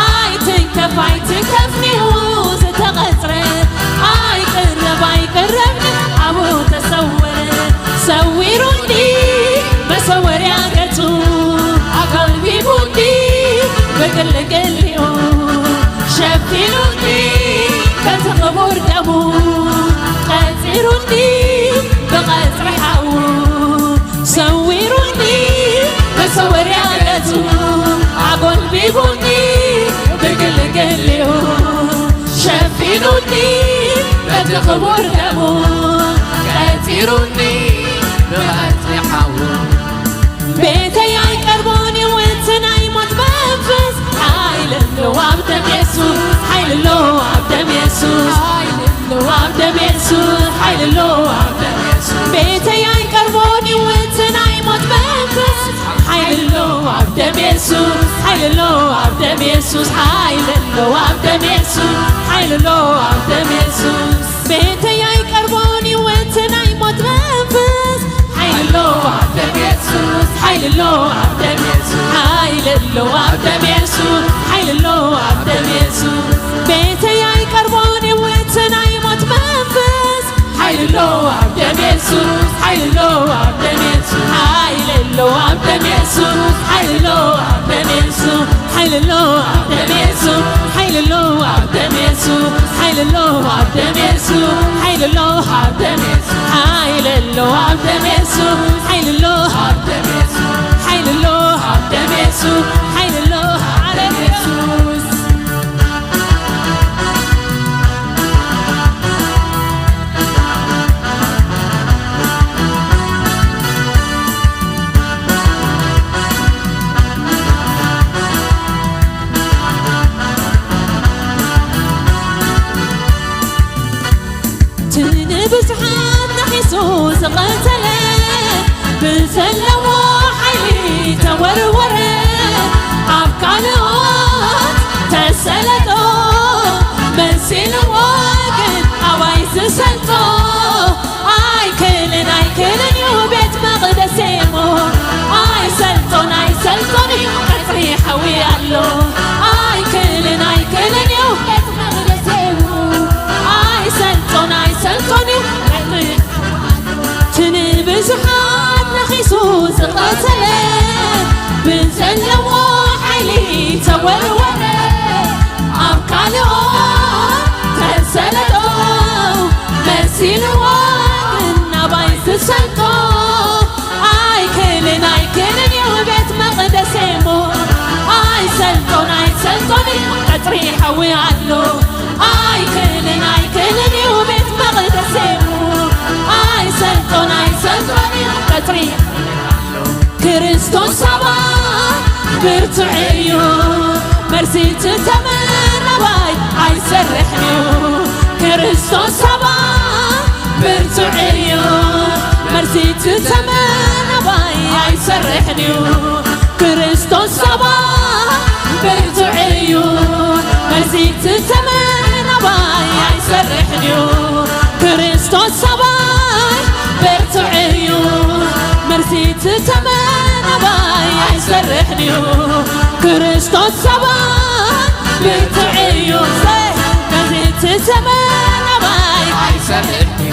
ኣይትንከፍ ኣይትንከፍ ኒኡ ዝተቐጽረ ኣይቅረብ ኣይቅረብ ኒኡ ኣብኡ ተሰወረ። ሰዊሩኒ መሰወርያ ገጹ ኣጎልቢቡኒ ብግልግልኡ ሸፊኑኒ በቲ ክቡር ደሙ ቀጺሩኒ ብቐጽሪ ሓዉ ሰዊሩኒ መሰወርያ ገጹ ኣጎልቢቡኒ ብግልግልኡ ሸፊኑኒ በቲ ክቡር ደሙ ቀጺሩኒ ብቐጽሪ ሓዉ። ቤተይ ኣይቀርቦን እዩ እቲ ናይ ሞት መንፈስ። ሓይሊ ኣለዎ ኣብ ደም የሱስ፣ ሓይሊ ኣለዎ ኣብ ደም የሱስ፣ ሓይሊ ኣለዎ ኣብ ደም የሱስ፣ ሓይሊ ኣለዎ ኣብ ደም የሱስ። ቤተይ ኣይቀርቦን እዩ እቲ ናይ ሞት መንፈስ። ሓይሊ ኣለዎ ኣብ ደም የሱስ፣ ሓይሊ ኣለዎ ኣብ ደም የሱስ፣ ሓይሊ ኣለዎ ኣብ ደም የሱስ፣ ሓይሊ ኣለዎ ኣብ ደም የሱስ። ቤተይ ኣይቀርቦን እዩ እቲ ናይ ሞት መንፈስ። ሓይሊ ኣሎ ኣብ ደም የሱስ፣ ሓይሊ ኣሎ ኣብ ደም የሱስ፣ ሓይሊ ኣሎ ኣብ ደም የሱስ፣ ሓይሊ ኣሎ ኣብ ደም የሱስ። ቤተይ ኣይቀርቦን እዩ እቲ ናይ ሞት መንፈስ። ሓይሊ ኣሎ ኣብ ደም የሱስ፣ ሓይሊ ኣሎ ኣብ ደም የሱስ፣ ሓይሊ ኣሎ ኣብ ደም የሱስ፣ ሓይሊ ኣሎ ኣብ ደም የሱስ፣ ሓይሊ ኣሎ ኣብ ደም የሱስ፣ ሓይሊ ኣሎ ኣብ ደም የሱስ፣ ሓይሊ ኣሎ ኣብ ደም የሱስ፣ ሓይሊ ኣሎ ኣብ ደም የሱስ፣ ሓይሊ ኣሎ ኣብ ደም የሱስ፣ ሓይሊ ኣሎ ኣብ ደም የሱስ፣ ሓይሊ ኣሎ ኣብ ደም የሱስ፣ ሓይሊ ኣሎ ኣብ ደም የሱስ። እቲ ንብዙሓት ነኺሱ ዝቐተለ ብዘለዎ ሓይሊ ተወርወረ፣ ኣብ ካልኦት ተሰለጦ መሲልዎ ግን ኣባይ ዝሰልጦ ኣይክልን ኣይክልን እዩ ቤት መቕደስ እሞ ኣይሰልጦን ኣይሰልጦን እዩ ቀጽሪ ሓዊ ኣሎ ኣይክልን ኣይክልን እዩ ቤት መቕደስ እሞ ኣይሰልጦን ኣይሰልጦን እዩ ቀጽሪ እቲ ንብዙሓት ነኺሱ ዝቐተለ ብዘለዎ ሓይሊ ተወርወረ ኣብ ካልኦት ተሰለጦ መሲልዎ ግን ናባይ ዝሰልጦ ኣይክልን ኣይክልን እዩ ቤት መቕደስ እሞ ኣይሰልጦን ኣይሰልጦን እዩ ቀጽሪ ሓዊ ኣሎ ኣይክልን ኣይክልን እዩ ቤት መቕደስ እሞ ኣይሰልጦን ኣይሰልጦን እዩ ቀጽሪ ክርስቶስ ኣባ ብርቱዕ እዩ መርሲቲ ተመን ኣባይ ኣይሰርሕን እዩ ክርስቶስ ኣባ ብርቱዕ እዩ መርሲቲ ተመን ኣባይ ኣይሰርሕን እዩ ክርስቶስ ኣባ ብርቱዕ እዩ መርሲቲ ተመን ኣባይ ኣይሰርሕን እዩ ክርስቶስ ኣባይ ብርቱዕ እዩ መርሲቲ ተመን ኣባይ ኣይሰርሕን እዩ ክርስቶስ ኣባይ ብርቱዕ እዩ መርሲቲ ተመን ኣባይ ኣይሰርሕን እዩ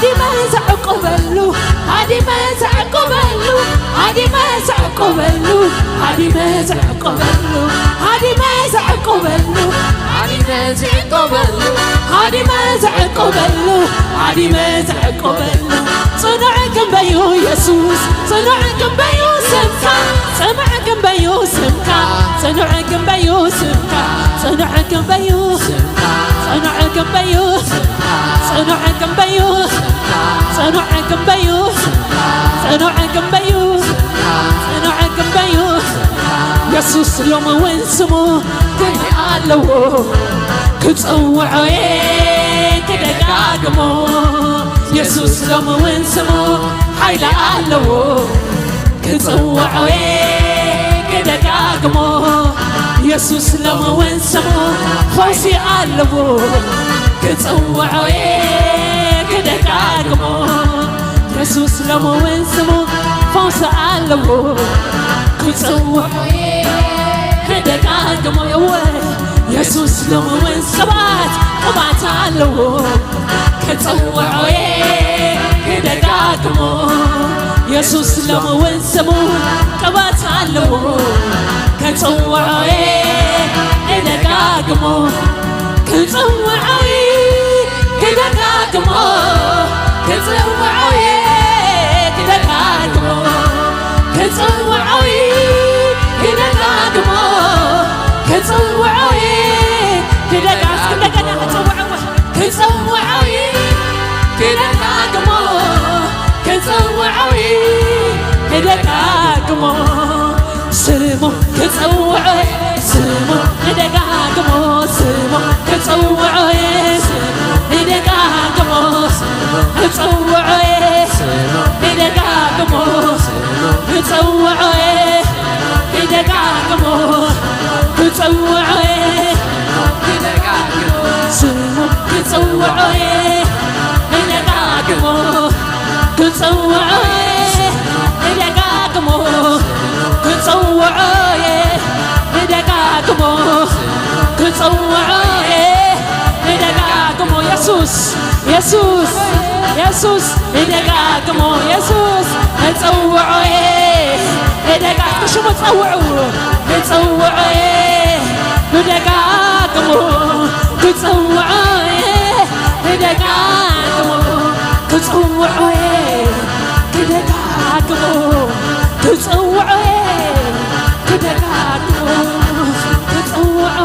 ሃዲመ ዘዕቁበሉ፣ ሃዲመ ዘዕቁበሉ፣ ሃዲመ ዘዕቁበሉ፣ ሃዲመ ዘዕቁበሉ፣ ሃዲመ ዘዕቁበሉ፣ ሃዲመ ዘዕቁበሉ፣ ሃዲመ ዘዕቁበሉ፣ ሃዲመ ዘዕቁበሉ። ጽኑዕ ክንደዩ የሱስ፣ ጽኑዕ ክንደዩ ስምካ፣ ጽኑዕ ክንደዩ ስምካ፣ ጽኑዕ ክንደዩ ስምካ፣ ጽኑዕ ክንደዩ፣ ጽኑዕ ክንደዩ፣ ጽኑዕ ክንደዩ፣ ጽኑዕ ክንደዩ፣ ጽኑዕ ክንደዩ፣ ጽኑዕ ክንደዩ። የሱስ ሎሚ እውን ስሙ ክብሪ ኣለዎ፣ ክጽውዖ እየ ክደጋግሞ። የሱስ ሎሚ እውን ስሙ ሓይሊ ኣለዎ፣ ክጽውዖ እየ ክደጋግሞ። የሱስ ሎሚ እውን ስሙ ፈውሲ ኣለዎ፣ ክጽውዖ እየ ክደጋግሞ። የሱስ ሎሚ እውን ስሙ ፈውሲ ኣለዎ፣ ክጽውዖ እየ ክደጋግሞ። እወ፣ የሱስ ሎሚ እውን ቅብኣት፣ ቅብኣት ኣለዎ፣ ክጽውዖ እየ ክደጋግሞ። የሱስ ሎሚ እውን ስሙ ቅብኣት ኣለዎ፣ ክጽውዖ እየ ክደጋግሞ። ክጽውዖ እየ ክደጋግሞ፣ ክጽውዖ እየ ክደጋግሞ፣ ክጽውዖ እየ ክደጋግሞ፣ ክጽውዖ እየ ክደጋ-፣ እስኪ እንደገና ክጽውዖ፣ ክጽውዖ እየ ክደጋግሞ፣ ክጽውዖ እየ ክደጋግሞ። ስሙ ክጽውዖ፣ ስሙ ክደጋግሞ፣ ስሙ ክጽውዖ፣ ስሙ ክደጋግሞ፣ ክጽውዖ፣ ክደጋግሞ፣ ክጽውዖ፣ ክደጋግሞ፣ ክጽውዖ፣ ስሙ ክጽውዖ፣ ክደጋግሞ፣ ክጽውዖ፣ ክደጋግሞ፣ ክጽውዖ፣ ክደጋግሞ፣ ክጽውዖ፣ ክደጋግሞ። የሱስ፣ የሱስ፣ የሱስ፣ ክደጋግሞ። የሱስ፣ ክጽውዖ፣ ክደጋ-፣ እስኪ ሽሙ ጸውዑ። ክጽውዖ፣ ክደጋግሞ፣ ክጽውዖ፣ ክደጋግሞ፣ ክጽውዖ፣ ክደጋግሞ፣ ክጽውዖ፣ ክደጋግሞ፣ ክጽውዖ፣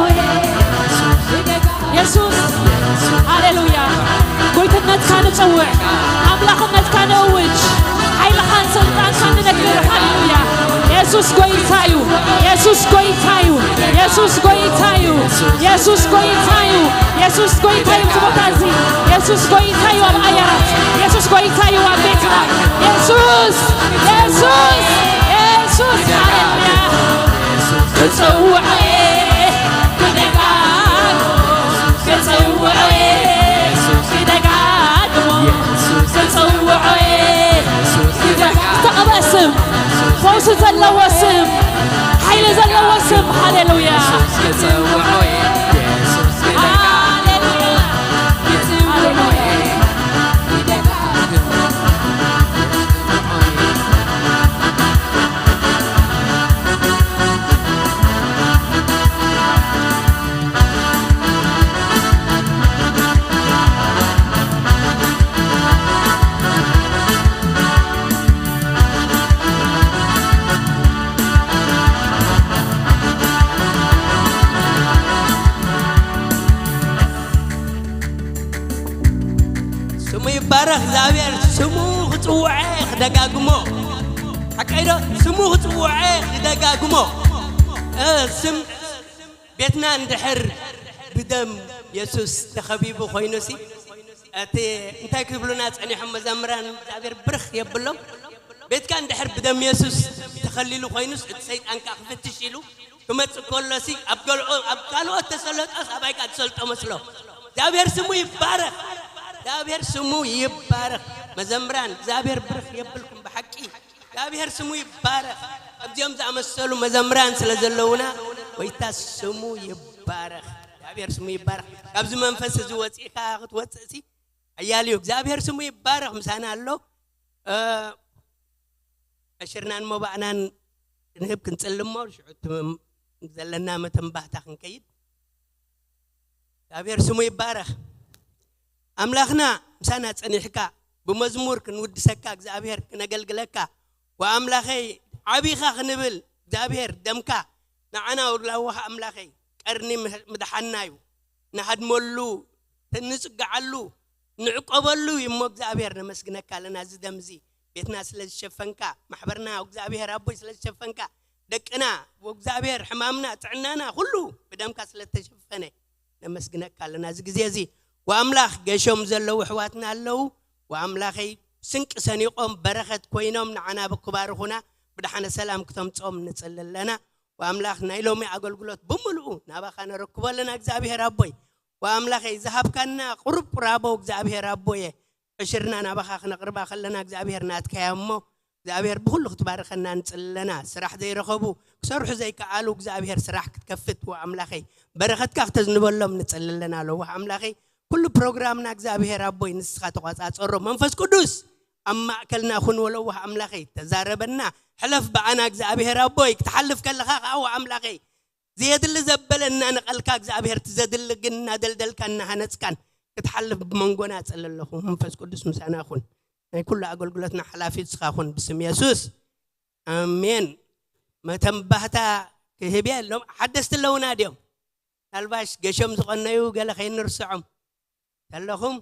ክደጋ-፣ የሱስ፣ ሃሌሉያ። ጎይትነትካ ንጽውዕ፣ ኣምላኽነትካ ነእውጅ፣ ሓይልኻን ስልጣንካን ንነግር። ሃሌሉያ። የሱስ ጎይታ እዩ። የሱስ ጎይታ እዩ። የሱስ ጎይታ እዩ። የሱስ ጎይታ እዩ። የሱስ ጎይታ እዩ። ኣብዚ ቦታ እዚ የሱስ ጎይታ እዩ። ኣብ ኣየራት የሱስ ጎይታ እዩ። ኣብ ቤትና የሱስ፣ የሱስ፣ የሱስ። ሃሌሉያ። ክጽውዖ፣ ክደጋግሞ፣ ክጽውዖ፣ ክደጋግሞ፣ ክጽውዖ፣ ክደጋ-፣ ዝተቐብአ ስም፣ ፈውሲ ዘለዎ ስም፣ ሓይሊ ዘለዎ ስም። ሃሌሉያ። ሃሌሉያ። ሃሌሉያ። ስሙ ይባረኽ እግዚኣብሔር። ስሙ ክጽውዐ ክደጋግሞ። ሓቀይ ዶ? ስሙ ክጽውዐ ክደጋግሞ። እ፣ ስም ቤትና እንድሕር ብደም የሱስ ተኸቢቡ ኮይኑሲ፣ እቲ እንታይ ክብሉና ጸኒሖም መዘምራን እግዚኣብሔር ብርኽ የብሎም። ቤትካ እንድሕር ብደም የሱስ ተኸሊሉ ኮይኑስ፣ እቲ ሰይጣን ከኣ ክፍትሽ ኢሉ ክመጽእ ከሎሲ፣ ኣብ ገልኦ-፣ ኣብ ካልኦት ተሰለጦስ ኣባይ ከኣ ትሰልጦ መስሎ። እግዚኣብሔር ስሙ ይባረኽ። እግዚኣብሔር ስሙ ይባረኽ። መዘምራን እግዚኣብሔር ብርኽ የብልኩም ብሓቂ። እግዚኣብሔር ስሙ ይባረኽ። ከምዚኦም ዝኣመሰሉ መዘምራን ስለ ዘለውና፣ ጎይታ ስሙ ይባረኽ። እግዚኣብሔር ስሙ ይባረኽ። ካብዚ መንፈስ እዚ ወጺእካ ክትወጽእሲ፣ ሓያል እዩ። እግዚኣብሔር ስሙ ይባረኽ፣ ምሳና ኣሎ። እ፣ ዕሽርናን መባእናን ክንህብ ክንጽሊ እሞ፣ ሽዑ እቲ መም-፣ ዘለና መተንባህታ ክንከይድ። እግዚኣብሔር ስሙ ይባረኽ። ኣምላኽና ምሳና ጸኒሕካ፣ ብመዝሙር ክንውድሰካ፣ እግዚኣብሔር ክነገልግለካ፣ ወኣምላኸይ ዓቢኻ ክንብል፣ እግዚኣብሔር ደምካ ንዓና ውላዋኻ ኣምላኸይ ቀርኒ ምህ-፣ ምድሓንና እዩ። ንሃድመሉ፣ ንጽግዓሉ፣ ንዕቆበሉ እዩ እሞ እግዚኣብሔር ነመስግነካ ኣለና። እዚ ደም እዚ ቤትና ስለ ዝሸፈንካ፣ ማሕበርና እግዚኣብሔር ኣቦይ ስለ ዝሸፈንካ፣ ደቅና እግዚኣብሔር ሕማምና፣ ጥዕናና ኩሉ ብደምካ ስለ ዝተሸፈነ ነመስግነካ ኣለና። እዚ ግዜ እዚ ወኣምላኽ ገሾም ዘለዉ ኣሕዋትና ኣለዉ። ወኣምላኸይ ስንቂ ሰኒቖም በረኸት ኮይኖም ንዓና ብክባርኹና ብድሓነ ሰላም ክተምጾም ንጽሊ ኣለና። ወኣምላኽ ናይ ሎሚ ኣገልግሎት ብምልኡ ናባኻ ነረክቦ ኣለና እግዚኣብሔር ኣቦይ። ወኣምላኸይ ዝሃብካና ቁሩብ ቁራቦ እግዚኣብሔር ኣቦየ፣ ዕሽርና ናባኻ ክነቕርባ ከለና እግዚኣብሔር ናትካያ እሞ እግዚኣብሔር ብኹሉ ክትባርኸና ንጽሊ ኣለና። ስራሕ ዘይረኸቡ ክሰርሑ ዘይከኣሉ እግዚኣብሔር ስራሕ ክትከፍት ወኣምላኸይ በረኸትካ ክተዝንበሎም ንጽሊ ኣለና። ለዋህ ኣምላኸይ ኩሉ ፕሮግራምና እግዚኣብሔር ኣቦይ ንስኻ ተቋጻጸሮ። መንፈስ ቅዱስ ኣብ ማእከልና ኩን ወለዋህ ኣምላኸይ ተዛረበና። ሕለፍ ብኣና እግዚኣብሔር ኣቦይ ክትሓልፍ ከለኻ ከዓ ወኣምላኸይ ዘየድሊ ዘበለ እናነቐልካ እግዚኣብሔር እቲ ዘድሊ ግን እናደልደልካ እናሃነጽካን ክትሓልፍ ብመንጎና እጽሊ ኣለኹ። መንፈስ ቅዱስ ምሳና ኩን። ናይ ኩሉ ኣገልግሎትና ሓላፊ ንስኻ ኩን ብስም የሱስ። ኣሜን። መተንባህታ ክህብ እየ። ሎም ሓደስቲ ኣለዉና ድዮም? ምናልባሽ ገሾም ዝቐነዩ ገለ ከይንርስዖም ተለኹም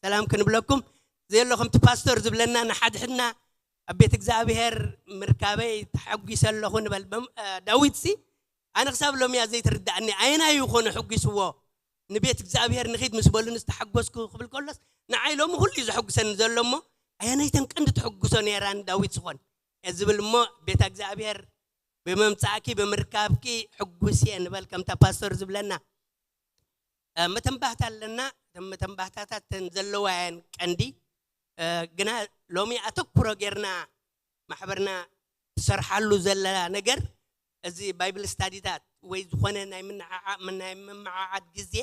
ሰላም ክንብለኩም። ዘየሎ ከምቲ ፓስተር ዝብለና ንሓድሕድና ኣብ ቤት እግዚኣብሔር ምርካበይ ተሓጒሰ ኣለኹ ንበል። በም-፣ እ፣ ዳዊት ሲ ኣነ ክሳብ ሎሚ እያ ዘይትርዳእኒ። ኣየናይ ይኾነ ሕጒስዎ? ንቤት እግዚኣብሔር ንኺድ ምስ በሉኒ ዝተሓጎስኩ ክብል ከሎስ ንዓይ ሎሚ ኩሉ እዩ ዘሐጉሰኒ ዘሎ እሞ ኣየነይተን ቀንዲ ትሕጉሶ ነይራ ንዳዊት ዝኾን እየ ዝብል እሞ ቤት እግዚኣብሔር ብምምጻእኪ ብምርካብኪ ሕጉስ እየ ንበል። ከምታ ፓስተር ዝብለና እ፣ መተንባህታ ኣለና። እተን መተንባህታታት እተን ዘለዋ እየን ቀንዲ። እ፣ ግና ሎሚ ኣተኩሮ ጌርና ማሕበርና ትሰርሓሉ ዘላ ነገር እዚ ባይብል ስታዲታት ወይ ዝኾነ ናይ ምንዓዓ-፣ ናይ ምምዓዓድ ግዜ፣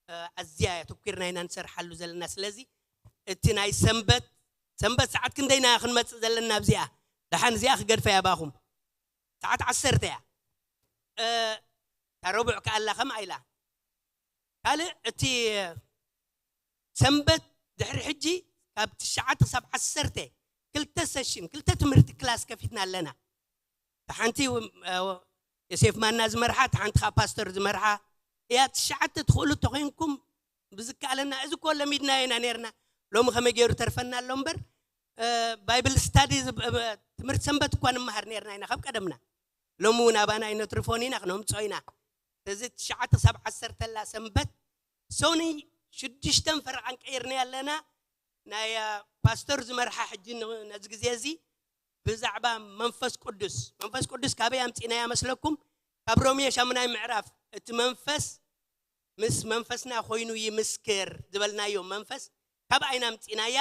እ፣ ኣዝያ እያ ኣተኲርና ኢና ንሰርሓሉ ዘለና። ስለዚ እቲ ናይ ሰንበት፣ ሰንበት ሰዓት ክንደይና ክንመጽእ ዘለና ኣብዚኣ? ደሓን እዚኣ ክገድፈያ ባኹም። ሰዓት ዓሰርተ እያ። እ፣ እታ ረቡዕ ከኣላ ከምኣ ኢላ። ካልእ እቲ ሰንበት ድሕሪ ሕጂ ካብ ትሽዓተ ክሳብ ዓሰርተ ክልተ ሰሽን፣ ክልተ ትምህርቲ ክላስ ከፊትና ኣለና። እታ ሓንቲ፣ እ፣ ዮሴፍ ማና ዝመርሓ፣ እታ ሓንቲ ከዓ ፓስተር ዝመርሓ እያ። ትሽዓተ ትኽእሉ ተኾይንኩም ብዝከኣለና፣ እዚ እኮ ለሚድናዮ ኢና ነርና። ሎሚ ከመይ ገይሩ ተርፈና ኣሎ እምበር፣ እ፣ ባይብል ስታዲ ዝብ-፣ እ፣ ትምህርቲ ሰንበት እኳ ንመሃር ነርና ኢና ካብ ቀደምና። ሎሚ እውን ኣባና ኣይነትርፎን ኢና፣ ክነምፅኦ ኢና። ስለዚ ትሽዓተ ክሳብ ዓሰርተ ላ ሰንበት፣ ሶኒ ሽዱሽተን ፈረቓን ቀይርና ኣለና። ናይ፣ እ፣ ፓስተር ዝመርሓ ሕጂ ን-፣ ነዚ ግዜ እዚ ብዛዕባ መንፈስ ቅዱስ፣ መንፈስ ቅዱስ ካበይ ኣምጺእናያ መስለኩም? ካብ ሮሜ ሻሙናይ ምዕራፍ፣ እቲ መንፈስ ምስ መንፈስና ኮይኑ ይምስክር ዝበልናዮ መንፈስ ካብ ኣይና ኣምጺእናያ?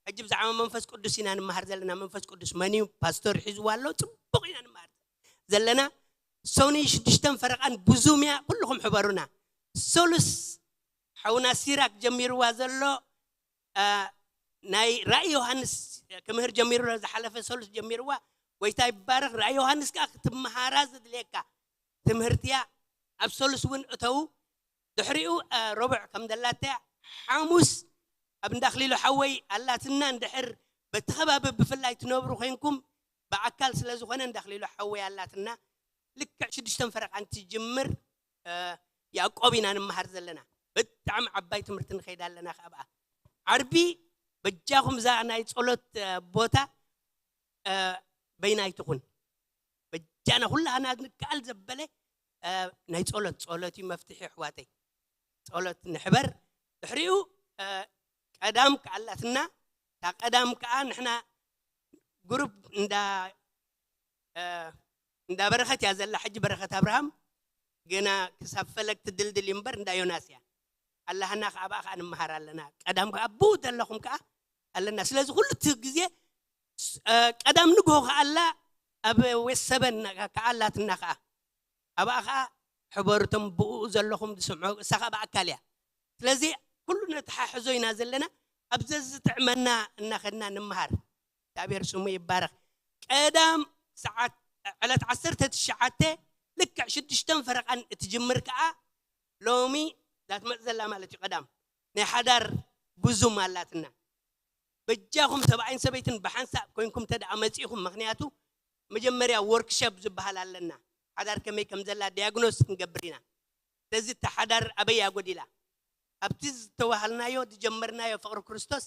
ሕጂ ብዛዕባ መንፈስ ቅዱስ ኢና ንመሃር ዘለና። መንፈስ ቅዱስ መን እዩ? ፓስተር ሒዝዋ ኣሎ። ጽቡቕ ኢና ንመሃር ዘለና። ሶኒ ሽዱሽተን ፈረቓን ብዙም እያ። ኩልኹም ሕበሩና። ሰሉስ ሓውና ሲራክ ጀሚርዋ ዘሎ፣ እ፣ ናይ ራእይ ዮሃንስ ክምህር ጀሚሩ ዝሓለፈ ሰሉስ ጀሚርዋ። ጎይታ ይባረኽ። ራእይ ዮሃንስ ከኣ ክትመሃራ ዘድልየካ ትምህርቲ እያ። ኣብ ሰሉስ እውን እተው። ድሕሪኡ፣ እ፣ ረቡዕ ከም ደላታ እያ። ሓሙስ ኣብ እንዳክሊሉ ሓወይ ኣላትና። እንድሕር በቲ ከባቢ ብፍላይ ትነብሩ ኮይንኩም ብኣካል ስለ ዝኾነ እንዳክሊሉ ሓወይ ኣላትና። ልክዕ ሽዱሽተን ፈረቓ እንትጅምር፣ እ፣ ያዕቆብ ኢና ንምሃር ዘለና። ብጣዕሚ ዓባይ ትምህርቲ ንኸይድ ኣለና ካብኣ። ዓርቢ በጃኹም እዛ ናይ ጸሎት፣ እ፣ ቦታ፣ እ፣ በይናይ ትኹን። በጃና ኩላህና ንከኣል ዘበለ፣ እ፣ ናይ ጸሎት፣ ጸሎት እዩ መፍትሒ ኣሕዋተይ። ጸሎት ንሕበር። ድሕሪኡ፣ እ፣ ቀዳም ከኣላትና፣ እታ ቀዳም ከኣ ንሕና ግሩፕ እንዳ፣ እ፣ እንዳ በረኸት እያ ዘላ። ሕጂ በረኸት ኣብርሃም ገና ክሳብ ፈለግ ትድልድል እዩ እምበር እንዳ ዮናስ እያ። ኣላህና ከኣ ኣብኣ ከኣ ንምሃር ኣለና። ቀዳም ከኣ ኣብኡ ዘለኹም ከኣ ኣለና። ስለዚ ኩሉ እቲ ግዜ ስ-፣ እ፣ ቀዳም ንግሆ ከኣላ ኣብ ዌስት ሰበን ከኣላትና ከኣ ኣብኣ ከኣ ሕበሩ እቶም ብኡ ዘለኹም ዝስምዑ፣ እሳ ከኣ ብኣካል እያ። ስለዚ ኩሉ ነተሓሕዞ ኢና ዘለና። ኣብ ዘዝጥዕመና እናኸድና ንምሃር። እግዚኣብሔር ስሙ ይባረኽ። ቀዳም ሰዓት ዕለት ዓሰርተ ትሽዓተ ልክዕ ሽዱሽተን ፈረቓን እትጅምር ከዓ ሎሚ እዛ ትመጽእ ዘላ ማለት እዩ። ቀዳም ናይ ሓዳር ብዙም ኣላትና። በጃኹም ሰብኣይን ሰበይትን ብሓንሳእ ኮይንኩም እንተ ደኣ መጺእኹም፣ ምኽንያቱ መጀመርያ ወርክሸፕ ዝበሃል ኣለና። ሓዳር ከመይ ከም ዘላ ዲያግኖስ ክንገብር ኢና። ስለዚ እታ ሓዳር ኣበይ እያ ጎዲላ? ኣብቲ ዝተዋሃልናዮ ዝጀመርናዮ ፍቕሪ ክርስቶስ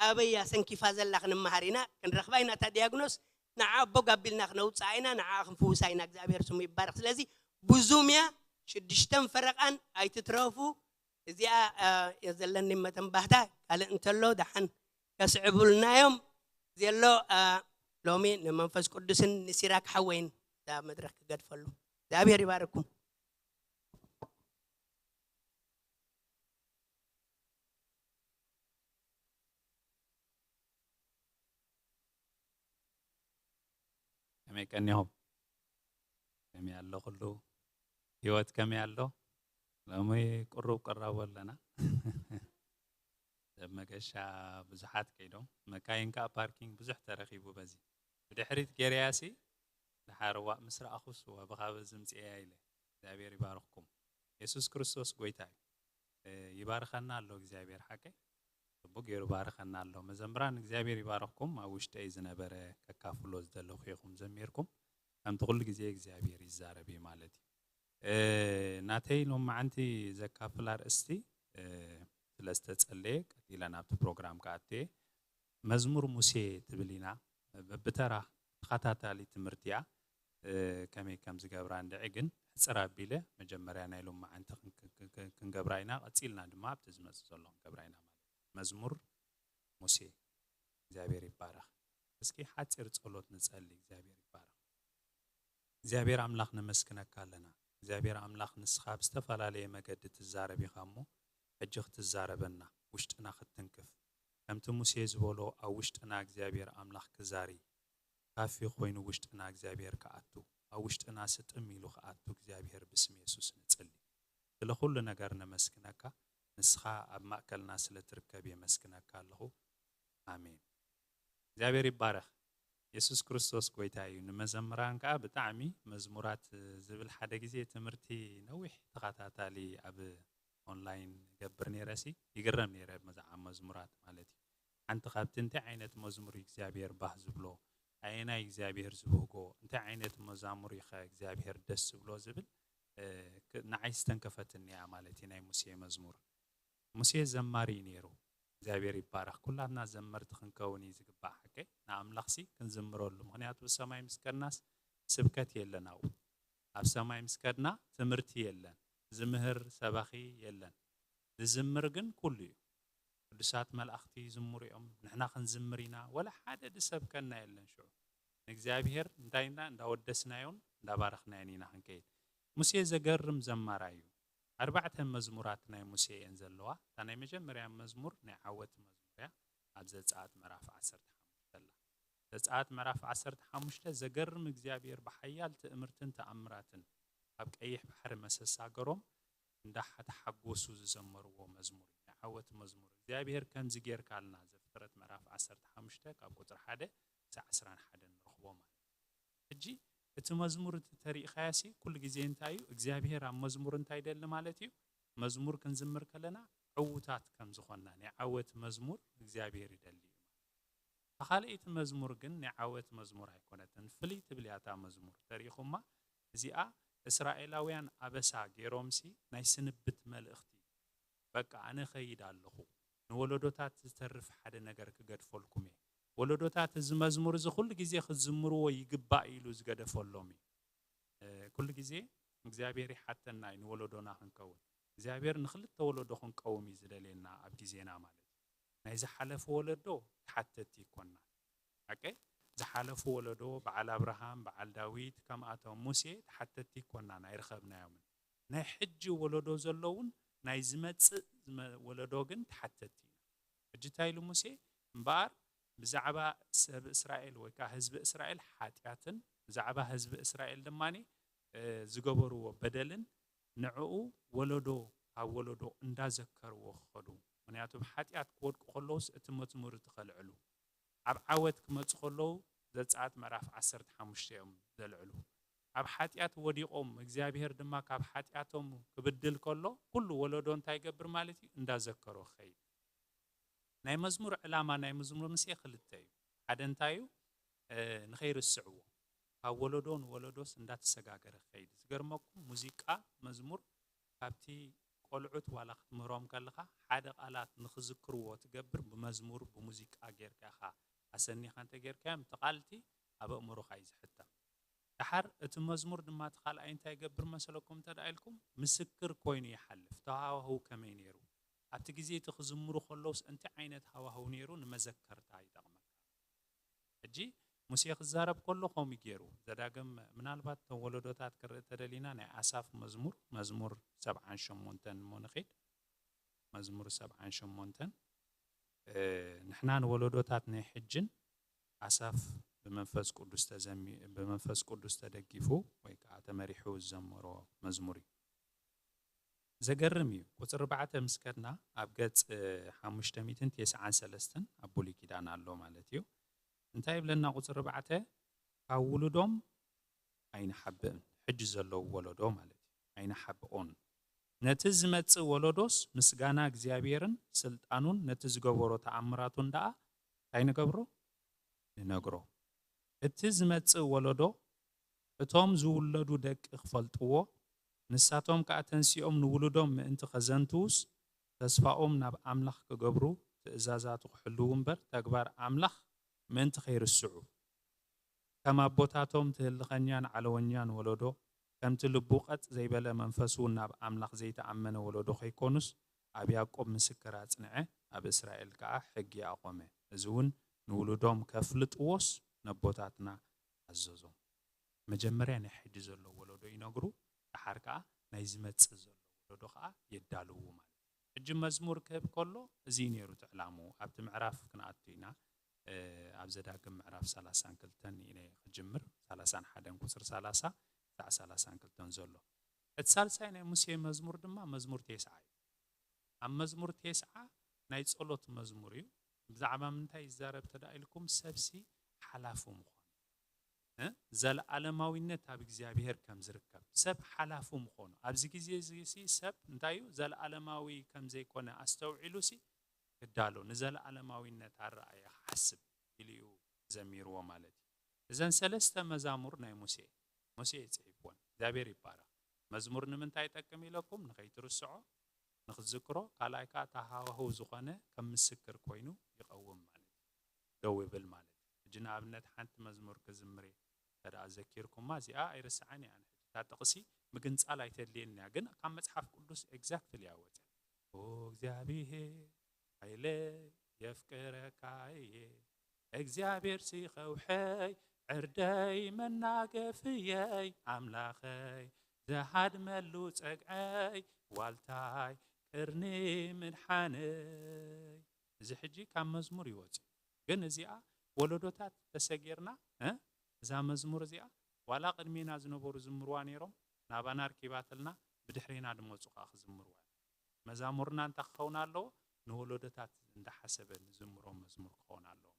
ኣበይ እያ ሰንኪፋ ዘላ ክንመሃር ኢና። ክንረኽባ ኢና እታ ዲያግኖስ። ንዓ ኣቦ ጋቢልና ክነውፅኣ ኢና። ንዓ ክንፍውሳ ኢና። እግዚኣብሔር ስሙ ይባረኽ። ስለዚ ብዙም እያ። ሽዱሽተን ፈረቓን ኣይትትረፉ። እዚኣ እ፣ ዘለኒ መተንባህታ ካልእ እንተሎ ደሓን ከስዕቡልና እዮም። ዘሎ እ፣ ሎሚ ንመንፈስ ቅዱስን ንሲራክ ሓወይን እዛ መድረክ ክገድፈሉ። እግዚኣብሔር ይባርኩም። ከመይ ቀኒኹም? ከመይ ኣሎ ኩሉ? ህይወት ከመይ ኣሎ? ሎሚ ቁሩብ ቅራቡ ኣለና። ሰብ መገሻ ብዙሓት ከይዶም፣ መካይን ከኣ ፓርኪንግ ብዙሕ ተረኺቡ። በዚ ብድሕሪት ገይረያሲ፣ ድሓር ዋእ ምስ ረኣኹስ፣ ዋእ ብኻ በዚ ምጽኤያ ኢለ። እግዚኣብሔር ይባርኽኩም። የሱስ ክርስቶስ ጎይታ እዩ። እ፣ ይባርኸና ኣሎ እግዚኣብሔር ሓቀይ። ጽቡቅ ገይሩ ባርኸና ኣሎ። መዘምራን እግዚኣብሔር ይባርኽኩም። ኣብ ውሽጠይ ዝነበረ ከካፍሎ ዝደለኹ ኢኹም ዘሚርኩም። ከምቲ ኩሉ ግዜ እግዚኣብሔር ይዛረብ እዩ ማለት እዩ። እ፣ ናተይ ሎማዓንቲ ዘካፍል ኣርእስቲ፣ እ፣ ስለ ዝተጸለየ ቀጢለ ናብቲ ፕሮግራም ክኣቱ እየ። መዝሙር ሙሴ ትብል ኢና። በብተራ ተኸታታሊ ትምህርቲ እያ። እ፣ ከመይ ከም ዝገብራ እንድዒ ግን ሕጽር ኣቢለ መጀመርያ ናይ ሎማዓንቲ ክን-፣ ክን-፣ ክን-፣ ክንገብራ ኢና። ቀጺልና ድማ ኣብቲ ዝመጽእ ዘሎ ክንገብራ ኢና ማለት እዩ። መዝሙር ሙሴ። እግዚኣብሔር ይባረኽ። እስኪ ሓጺር ጸሎት ንጸሊ። እግዚኣብሔር ይባረኽ። እግዚኣብሔር ኣምላኽ ነመስግነካ ኣለና። እግዚኣብሔር ኣምላኽ ንስኻ ብዝተፈላለየ መገዲ ትዛረብ ኢኻ እሞ ሕጂ ክትዛረበና፣ ውሽጥና ክትትንክፍ፣ ከምቲ ሙሴ ዝበሎ ኣብ ውሽጥና እግዚኣብሔር ኣምላኽ ክዛሪ፣ ካፊ ኮይኑ ውሽጥና እግዚኣብሔር ክኣቱ፣ ኣብ ውሽጥና ስጥም ኢሉ ክኣቱ እግዚኣብሔር ብስም የሱስ ንጽሊ። ስለ ኩሉ ነገር ነመስግነካ። ንስኻ ኣብ ማእከልና ስለ ትርከብ የመስግነካ ኣለኹ። ኣሜን። እግዚኣብሔር ይባረኽ። የሱስ ክርስቶስ ጎይታ እዩ። ንመዘምራን ከኣ ብጣዕሚ መዝሙራት ዝብል ሓደ ግዜ ትምህርቲ ነዊሕ ተኸታታሊ ኣብ ኦንላይን ገብር ነይረሲ ይግረም ነይረ ብዛዕባ መዝሙራት ማለት እዩ። ሓንቲ ካብቲ እንታይ ዓይነት መዝሙር እዩ እግዚኣብሔር ባህ ዝብሎ፣ ኣየናይ እግዚኣብሔር ዝብህጎ፣ እንታይ ዓይነት መዛሙር እዩ ኸ እግዚኣብሔር ደስ ዝብሎ ዝብል፣ እ፣ ክ-፣ ንዓይ ዝተንከፈትኒ እያ ማለት እዩ ናይ ሙሴ መዝሙር። ሙሴ ዘማሪ እዩ ነይሩ። እግዚኣብሔር ይባረኽ። ኩላትና ዘመርቲ ክንከውን እዩ ዝግባእ ሓቀይ። ንኣምላኽሲ ክንዝምረሉ። ምኽንያቱ ብሰማይ ምስ ከድናስ ስብከት የለን ኣብኡ። ኣብ ሰማይ ምስ ከድና ትምህርቲ የለን። ዝምህር ሰባኺ የለን። ዝዝምር ግን ኩሉ እዩ። ቅዱሳት መላእኽቲ ይዝምሩ እዮም። ንሕና ክንዝምር ኢና። ወላ ሓደ ዝሰብከና የለን ሽዑ። ንእግዚኣብሔር እንታይ ኢና እንዳወደስናዮን እንዳባረኽናዮን ኢና ክንከይድ። ሙሴ ዘገርም ዘማራይ እዩ። ኣርባዕተ መዝሙራት ናይ ሙሴ እየን ዘለዋ። እታ ናይ መጀመርያ መዝሙር ናይ ዓወት መዝሙር እያ። ኣብ ዘጸኣት ምዕራፍ ዓሰርተ ሓሙሽተ ኣላ። ዘጸኣት ምዕራፍ ዓሰርተ ሓሙሽተ ዘገርም እግዚኣብሔር ብሓያል ትእምርትን ተኣምራትን ኣብ ቀይሕ ባሕሪ መሰሳገሮም እንዳተሓጎሱ ዝዘመርዎ መዝሙር እዩ። ናይ ዓወት መዝሙር። እግዚኣብሔር ከምዚ ጌርካልና ዘፍጥረት ምዕራፍ ዓሰርተ ሓሙሽተ ካብ ቁጽሪ ሓደ ክሳዕ ዕስራን ሓደን ንረኽቦ ማለት እዩ። ሕጂ እቲ መዝሙር እቲ ተሪእኻዮሲ ኩሉ ግዜ እንታይ እዩ እግዚኣብሔር ኣብ መዝሙር እንታይ ይደሊ ማለት እዩ? መዝሙር ክንዝምር ከለና ዕዉታት ከም ዝኾንና ናይ ዓወት መዝሙር እግዚኣብሔር ይደሊ እዩ። እታ ካልኣይቲ መዝሙር ግን ናይ ዓወት መዝሙር ኣይኮነትን። ፍልይ ትብል እያ እታ መዝሙር። ተሪእኹማ እዚኣ እስራኤላውያን ኣበሳ ገይሮምሲ ናይ ስንብት መልእኽቲ በቃ ኣነ ኸይድ ኣለኹ ንወለዶታት ዝተርፍ ሓደ ነገር ክገድፈልኩም እየ። ወለዶታት እዚ መዝሙር እዚ ኩሉ ግዜ ክትዝምርዎ ይግባእ ኢሉ ዝገደፈሎም እዩ። እ፣ ኩሉ ግዜ እግዚኣብሔር ይሓተና እዩ ንወለዶና ክንከውን። እግዚኣብሔር ንክልተ ወለዶ ክንቀውም እዩ ዝደልየና ኣብ ግዜና ማለት እዩ። ናይ ዝሓለፈ ወለዶ ተሓተቲ ይኮና። ሓቀይ ዝሓለፉ ወለዶ በዓል ኣብርሃም፣ በዓል ዳዊት፣ ከምኣቶም ሙሴ ተሓተቲ ይኮና ናይ ረኸብናዮምን ናይ ሕጂ ወለዶ ዘለውን ናይ ዝመጽእ ዝመ-፣ ወለዶ ግን ተሓተቲ ኢና። ሕጂ እንታይ ኢሉ ሙሴ? እምበኣር ብዛዕባ ሰብ እስራኤል ወይ ከዓ ህዝቢ እስራኤል ሓጢኣትን ብዛዕባ ህዝቢ እስራኤል ድማ፣ እ፣ ዝገበርዎ በደልን ንዕኡ ወለዶ ካብ ወለዶ እንዳዘከርዎ ክኸዱ ምክንያቱ ብሓጢኣት ክወድቁ ከለውስ እቲ መዝሙር እቲ ከልዕሉ፣ ኣብ ዓወት ክመፁ ከለዉ ዘጸኣት ምዕራፍ ዓሰርተ ሓሙሽተ እዮም ዘልዕሉ። ኣብ ሓጢኣት ወዲቖም እግዚኣብሔር ድማ ካብ ሓጢኣቶም ክብድል ከሎ ኩሉ ወለዶ እንታይ ይገብር ማለት እዩ? እንዳዘከሮ ክኸይድ። ናይ መዝሙር ዕላማ ናይ መዝሙር ሙሴ ክልተ እዩ። ሓደ እንታይ እዩ? ንኸይርስዕዎ፣ ካብ ወለዶ ንወለዶስ እንዳተሰጋገረ ክኸይድ። ዝገርመኩም ሙዚቃ መዝሙር ካብቲ ቆልዑት ዋላ ክትምህሮም ከለኻ ሓደ ቃላት ንኽዝክርዎ ትገብር። ብመዝሙር ብሙዚቃ ጌርካ ኢኻ ኣሰኒኻ እንተ ጌርካዮም እቲ ቃልቲ ኣብ ኣእምሮኻ እዩ ዝሕተም። ደሓር እቲ መዝሙር ድማ እቲ ካልኣይ እንታይ ይገብር መሰለኩም እንተ ደኣ ኢልኩም፣ ምስክር ኮይኑ ይሓልፍ። ተሃዋህው ከመይ ነይሩ፣ ኣብቲ ግዜ እቲ ክዝምሩ ከለውስ እንታይ ዓይነት ሃዋህው ነይሩ ንመዘከርታ ይጠቕመካ። ሕጂ ሙሴ ክዛረብ ከሎ ከምኡ ገይሩ። ዘዳግም ምናልባት እቶም ወለዶታት ክርኢ ተደሊና ናይ ኣሳፍ መዝሙር፣ መዝሙር ሰብዓን ሸሞንተን እሞ ንኺድ። መዝሙር ሰብዓን ሸሞንተን ንሕና ንወለዶታት ናይ ሕጅን ኣሳፍ ብመንፈስ ቅዱስ ተዘሚ ብመንፈስ ቅዱስ ተደጊፉ ወይ ከዓ ተመሪሑ ዝዘመሮ መዝሙር እዩ። ዘገርም እዩ። ቁፅሪ ኣርባዕተ ምስ ከድና ኣብ ገፅ ሓሙሽተ ሚእትን ተስዓን ሰለስተን ኣብ ብሉይ ኪዳን ኣሎ ማለት እዩ። እንታይ ይብለና ቁፅሪ ኣርባዕተ? ካብ ውሉዶም ኣይንሓብእን፣ ሕጂ ዘለዉ ወለዶ ማለት እዩ፣ ኣይንሓብኦን። ነቲ ዝመጽእ ወለዶስ ምስጋና እግዚኣብሔርን ስልጣኑን ነቲ ዝገበሮ ተኣምራቱን ደኣ እንታይ ንገብሮ? ንነግሮ። እቲ ዝመጽእ ወለዶ እቶም ዝውለዱ ደቂ ክፈልጥዎ፣ ንሳቶም ከኣ ተንሲኦም ንውሉዶም ምእንቲ ከዘንትዉስ፣ ተስፋኦም ናብ ኣምላኽ ክገብሩ፣ ትእዛዛቱ ክሕልዉ እምበር፣ ተግባር ኣምላኽ ምእንቲ ከይርስዑ። ከም ኣቦታቶም ትህልኸኛን ዓለወኛን ወለዶ፣ ከምቲ ልቡ ቀጥ ዘይበለ መንፈሱ እውን ናብ ኣምላኽ ዘይተኣመነ ወለዶ ከይኮኑስ፣ ኣብ ያዕቆብ ምስክር ኣጽንዐ፣ ኣብ እስራኤል ከኣ ሕጊ ኣቖመ። እዚ እውን ንውሉዶም ከፍልጥዎስ ነቦታትና ኣዘዞም። መጀመርያ ናይ ሕጂ ዘሎ ወለዶ ይነግሩ፣ ደሓር ከኣ ናይ ዝመጽእ ዘሎ ወለዶ ከኣ የዳልዉ ማለት እዩ። ሕጂ መዝሙር ክህብ ከሎ እዚ እዩ ነይሩ እቲ ዕላምኡ። ኣብቲ ምዕራፍ ክንኣቱ ኢና። ኣብ ዘዳግም ምዕራፍ ሰላሳን ክልተን ኢለ ክጅምር፣ ሰላሳን ሓደን ቁፅሪ ሰላሳ ክሳዕ ሰላሳን ክልተን ዘሎ። እቲ ሳልሳይ ናይ ሙሴ መዝሙር ድማ መዝሙር ቴስዓ እዩ። ኣብ መዝሙር ቴስዓ ናይ ጸሎት መዝሙር እዩ። ብዛዕባ ምንታይ ይዛረብ ተዳ ኢልኩም፣ ሰብሲ ሓላፉ ምዃኑ፣ እ? ዘለዓለማዊነት ኣብ እግዚኣብሔር ከም ዝርከብ፣ ሰብ ሓላፉ ምዃኑ፣ ኣብዚ ግዜ እዚ ሲ ሰብ እንታይ እዩ ዘለዓለማዊ ከም ዘይኮነ ኣስተውዒሉ ሲ ክዳሎ፣ ንዘለዓለማዊነት ኣረኣየ ክሓስብ ኢሉ እዩ ዘሚርዎ ማለት እዩ። እዘን ሰለስተ መዛሙር ናይ ሙሴ፣ ሙሴ እዩ ጽሒፍወን። እግዚኣብሔር ይባረኽ። መዝሙር ንምንታይ ይጠቅም ኢለኩም? ንኸይትርስዖ፣ ንኽትዝክሮ፣ ካልኣይ ከኣ እቲ ሃዋህው ዝኾነ ከም ምስክር ኮይኑ ይቐውም ማለት እዩ። ደው ይብል ማለት እዩ። ሕጂ ንኣብነት ሓንቲ መዝሙር ክዝምር እየ እንተ ደኣ ዘኪርኩማ፣ እዚኣ ኣይርስዓን እያ። ኣነ ሕጂ እታ ጥቕሲ ምግንጻል ኣይተድልየኒ እያ፣ ግን ካብ መጽሓፍ ቅዱስ ኤግዛክትሊ እያ ወጽያ። ኦ እግዚኣብሔር ሓይለይ የፍቅረካ እየ፣ እግዚኣብሔር ሲ ኸውሐይ ዕርደይ መናገፍየይ ኣምላኸይ ዝሃድመሉ ጸግዐይ ዋልታይ ቅርኒ ምድሓነይ። እዚ ሕጂ ካብ መዝሙር ይወጽእ። ግን እዚኣ ወለዶታት ተሰጊርና፣ እ? እዛ መዝሙር እዚኣ ዋላ ቅድሜና ዝነበሩ ዝምርዋ ነይሮም፣ ናባና ኣርኪባትልና፣ ብድሕሬና ድመጹ ከኣ ክዝምርዋ እዮም። መዛሙርና እንታይ ክኸውን ኣለዎ? ንወለዶታት እንዳሓሰበ ንዝምሮ መዝሙር ክኸውን ኣለዎ።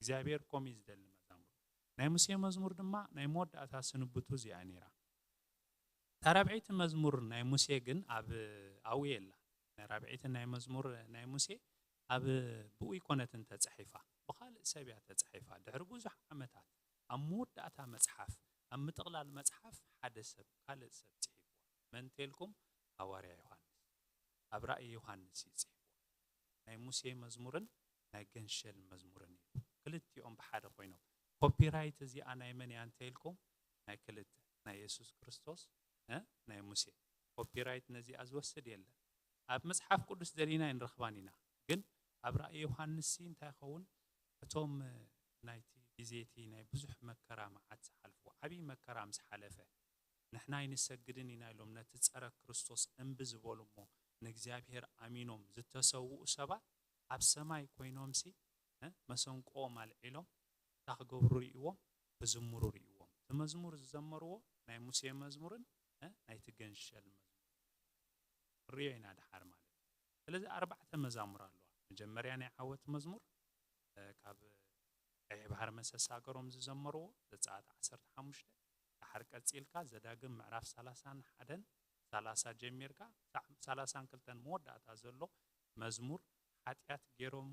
እግዚኣብሔር ከምኡ እዩ ዝደሊ መዛሙር። ናይ ሙሴ መዝሙር ድማ ናይ መወዳእታ ስንብቱ እዚኣ ነይራ። እታ ራብዐይቲ መዝሙር ናይ ሙሴ ግን ኣብ፣ ኣብኡ የላ። ናይ ራብዐይቲ ናይ መዝሙር ናይ ሙሴ ኣብ ብኡ ኣይኮነትን ተጻሒፋ፣ ብኻልእ ሰብ እያ ተጻሒፋ። ድሕሪ ብዙሕ ዓመታት ኣብ መወዳእታ መጽሓፍ፣ ኣብ ምጥቕላል መጽሓፍ ሓደ ሰብ፣ ካልእ ሰብ ጽሒፍዋ። መን እንተልኩም? ሃዋርያ ዮሃንስ። ኣብ ራእይ ዮሃንስ እዩ ጽሒፍዋ። ናይ ሙሴ መዝሙርን ናይ ገንሸል መዝሙርን እዩ። ክልቲኦም ብሓደ ኮይኖም። ኮፒራይት እዚኣ ናይ መን እያ እንተልኩም? ናይ ክልተ፣ ናይ የሱስ ክርስቶስ፣ እ፣ ናይ ሙሴ። ኮፒራይት ነዚኣ ዝወስድ የለን። ኣብ መጽሓፍ ቅዱስ ደሊና ኣይንረኽባን ኢና። ግን ኣብ ራእይ ዮሃንስ ሲ እንታይ ይኸውን? እቶም፣ እ፣ ናይቲ ግዜ እቲ ናይ ብዙሕ መከራ መዓት ዝሓልፍዎ፣ ዓብዪ መከራ ምስ ሓለፈ፣ ንሕና ኣይንሰግድን ኢና ኢሎም ነቲ ጸረ ክርስቶስ እምቢ ዝበሉ እሞ ንእግዚኣብሔር ኣሚኖም ዝተሰውኡ ሰባት ኣብ ሰማይ ኮይኖምሲ፣ እ፣ መሰንቆኦም ኣልዒሎም እንታይ ክገብሩ ርእይዎም? ክዝምሩ ርእይዎም። እቲ መዝሙር ዝዘመርዎ ናይ ሙሴ መዝሙርን፣ እ፣ ናይቲ ገንሸል መዝሙር ንርእዮ ኢና ደሓር ማለት እዩ። ስለዚ ኣርባዕተ መዛሙር ኣለዋ። መጀመርያ ናይ ዓወት መዝሙር፣ እ፣ ካብ ቀይሕ ባሕሪ መሰሳገሮም ዝዘመርዎ፣ ዘጸኣት ዓሰርተ ሓሙሽተ። ደሓር ቀጺልካ ዘዳግም ምዕራፍ ሰላሳን ሓደን፣ ሰላሳ ጀሚርካ ክሳዕ ሰላሳን ክልተን መወዳእታ ዘሎ መዝሙር፣ ሓጢኣት ገይሮም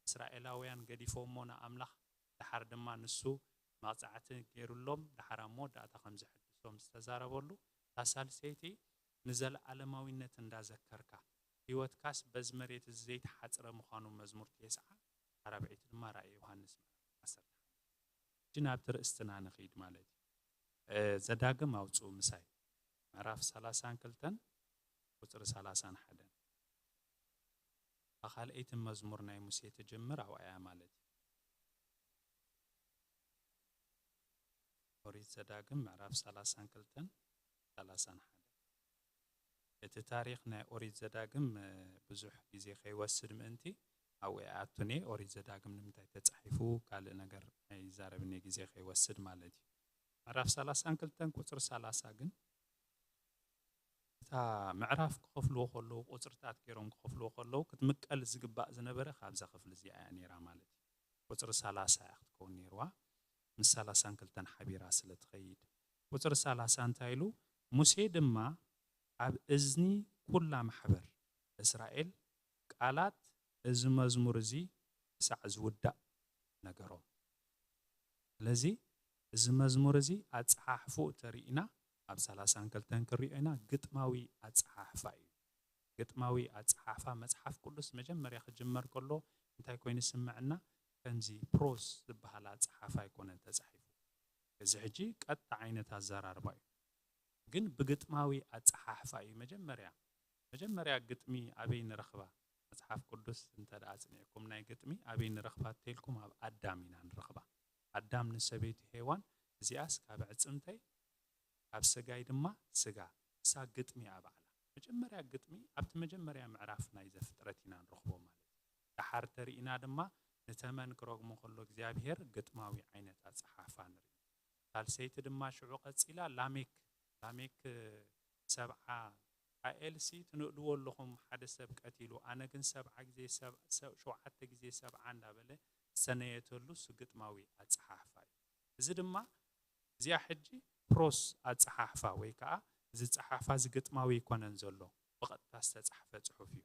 እስራኤላውያን ገዲፎሞ ንኣምላኽ፣ ደሓር ድማ ንሱ መቕጻዕቲ ገይሩሎም፣ ደሓር ኣብ መወዳእታ ከም ዘሐድሶም ዝተዛረበሉ፣ እታ ሳልሰይቲ ንዘለዓለማዊነት እንዳዘከርካ፣ ህይወትካስ በዚ መሬት እዚ ዘይተሓጽረ ምዃኑ፣ መዝሙር ተስዓ፣ ኣራብዒት ድማ ራእይ ዮሃንስ ምዕራፍ ዓሰርተ ሓሙሽተ። ሕጂ ናብቲ ርእስትና ንኺድ ማለት እዩ። እ፣ ዘዳግም ኣውጽኡ ምሳይ። ምዕራፍ ሰላሳን ክልተን ቁጽሪ ሰላሳን ሓደን። እታ ካልኣይቲ መዝሙር ናይ ሙሴ ትጅምር ኣብኣ እያ ማለት እዩ። ኦሪት ዘዳግም ምዕራፍ ሰላሳን ክልተን ሰላሳን ሓደን። እቲ ታሪኽ ናይ ኦሪት ዘዳግም፣ እ፣ ብዙሕ ግዜ ከይወስድ ምእንቲ ኣብኡ ይኣቱን እየ። ኦሪት ዘዳግም ንምንታይ ተጻሒፉ ካልእ ነገር ኣይዛረብን እየ፣ ግዜ ከይወስድ ማለት እዩ። ምዕራፍ ሰላሳን ክልተን ቁጽሪ ሰላሳ ግን እታ ምዕራፍ ክኸፍልዎ ከለዉ፣ ቁጽርታት ገይሮም ክኸፍልዎ ከለዉ፣ ክትምቀል ዝግባእ ዝነበረ ካብዛ ክፍሊ እዚኣ እያ ነይራ ማለት እዩ። ቁጽሪ ሰላሳ እያ ክትከውን ነይርዋ፣ ምስ ሰላሳን ክልተን ሓቢራ ስለ ትኸይድ። ቁጽሪ ሰላሳ እንታይ ኢሉ? "ሙሴ ድማ ኣብ እዝኒ ኩላ ማሕበር እስራኤል ቃላት እዚ መዝሙር እዚ ክሳዕ ዝውዳእ ነገሮም።" ስለዚ እዚ መዝሙር እዚ ኣጸሓሕፍኡ ተሪእና፣ ኣብ ሰላሳን ክልተን ክንሪኦ ኢና፣ ግጥማዊ ኣጸሓሕፋ እዩ። ግጥማዊ ኣጸሓሕፋ፣ መጽሓፍ ቅዱስ መጀመርያ ክጅመር ከሎ እንታይ ኮይኑ ይስምዐና? ከምዚ ፕሮስ ዝበሃል ኣጸሓሕፋ ኣይኮነን ተጻሒፉ። እዚ ሕጂ ቀጥታ ዓይነት ኣዘራርባ እዩ። ግን ብግጥማዊ ኣጸሓሕፋ እዩ። መጀመርያ፣ መጀመርያ ግጥሚ ኣበይ ንረኽባ? መጽሓፍ ቅዱስ እንተ ደኣ ኣጽኒዕኩም፣ ናይ ግጥሚ ኣበይ ንረኽባ እንተልኩም፣ ኣብ ኣዳም ኢና ንረኽባ። ኣዳም ንሰበይቱ ሄዋን፣ "እዚኣስ ካብ ኣዕጽምተይ፣ ካብ ስጋይ ድማ ስጋ፣ እሳ ግጥሚ እያ ባዕላ።" መጀመርያ ግጥሚ ኣብቲ መጀመርያ ምዕራፍ ናይ ዘፍጥረት ኢና ንረኽቦ ማለት እዩ። ደሓር ተሪእና ድማ፣ ንተመን ክረግሞ ከሎ እግዚኣብሄር፣ ግጥማዊ ዓይነት ኣጸሓሕፋ ንርኢ። ሳልሰይቲ ድማ ሽዑ ቀጺላ ላሜክ፣ ላሜክ ሰብዓ፣ ቃኤልሲ ትንእድዎ ኣለኹም፣ ሓደ ሰብ ቀቲሉ፣ ኣነ ግን ሰብዓ ግዜ ሰብ-፣ ሰብ-፣ ሸውዓተ ግዜ ሰብዓ እንዳበለ ዝተነየተሉ እሱ ግጥማዊ ኣጸሓሕፋ እዩ። እዚ ድማ፣ እዚኣ ሕጂ ፕሮስ ኣጸሓሕፋ ወይ ከኣ እዚ ጸሓሕፋ እዚ ግጥማዊ ኣይኮነን ዘሎ፣ ብቐጥታ ዝተጻሕፈ ጽሑፍ እዩ።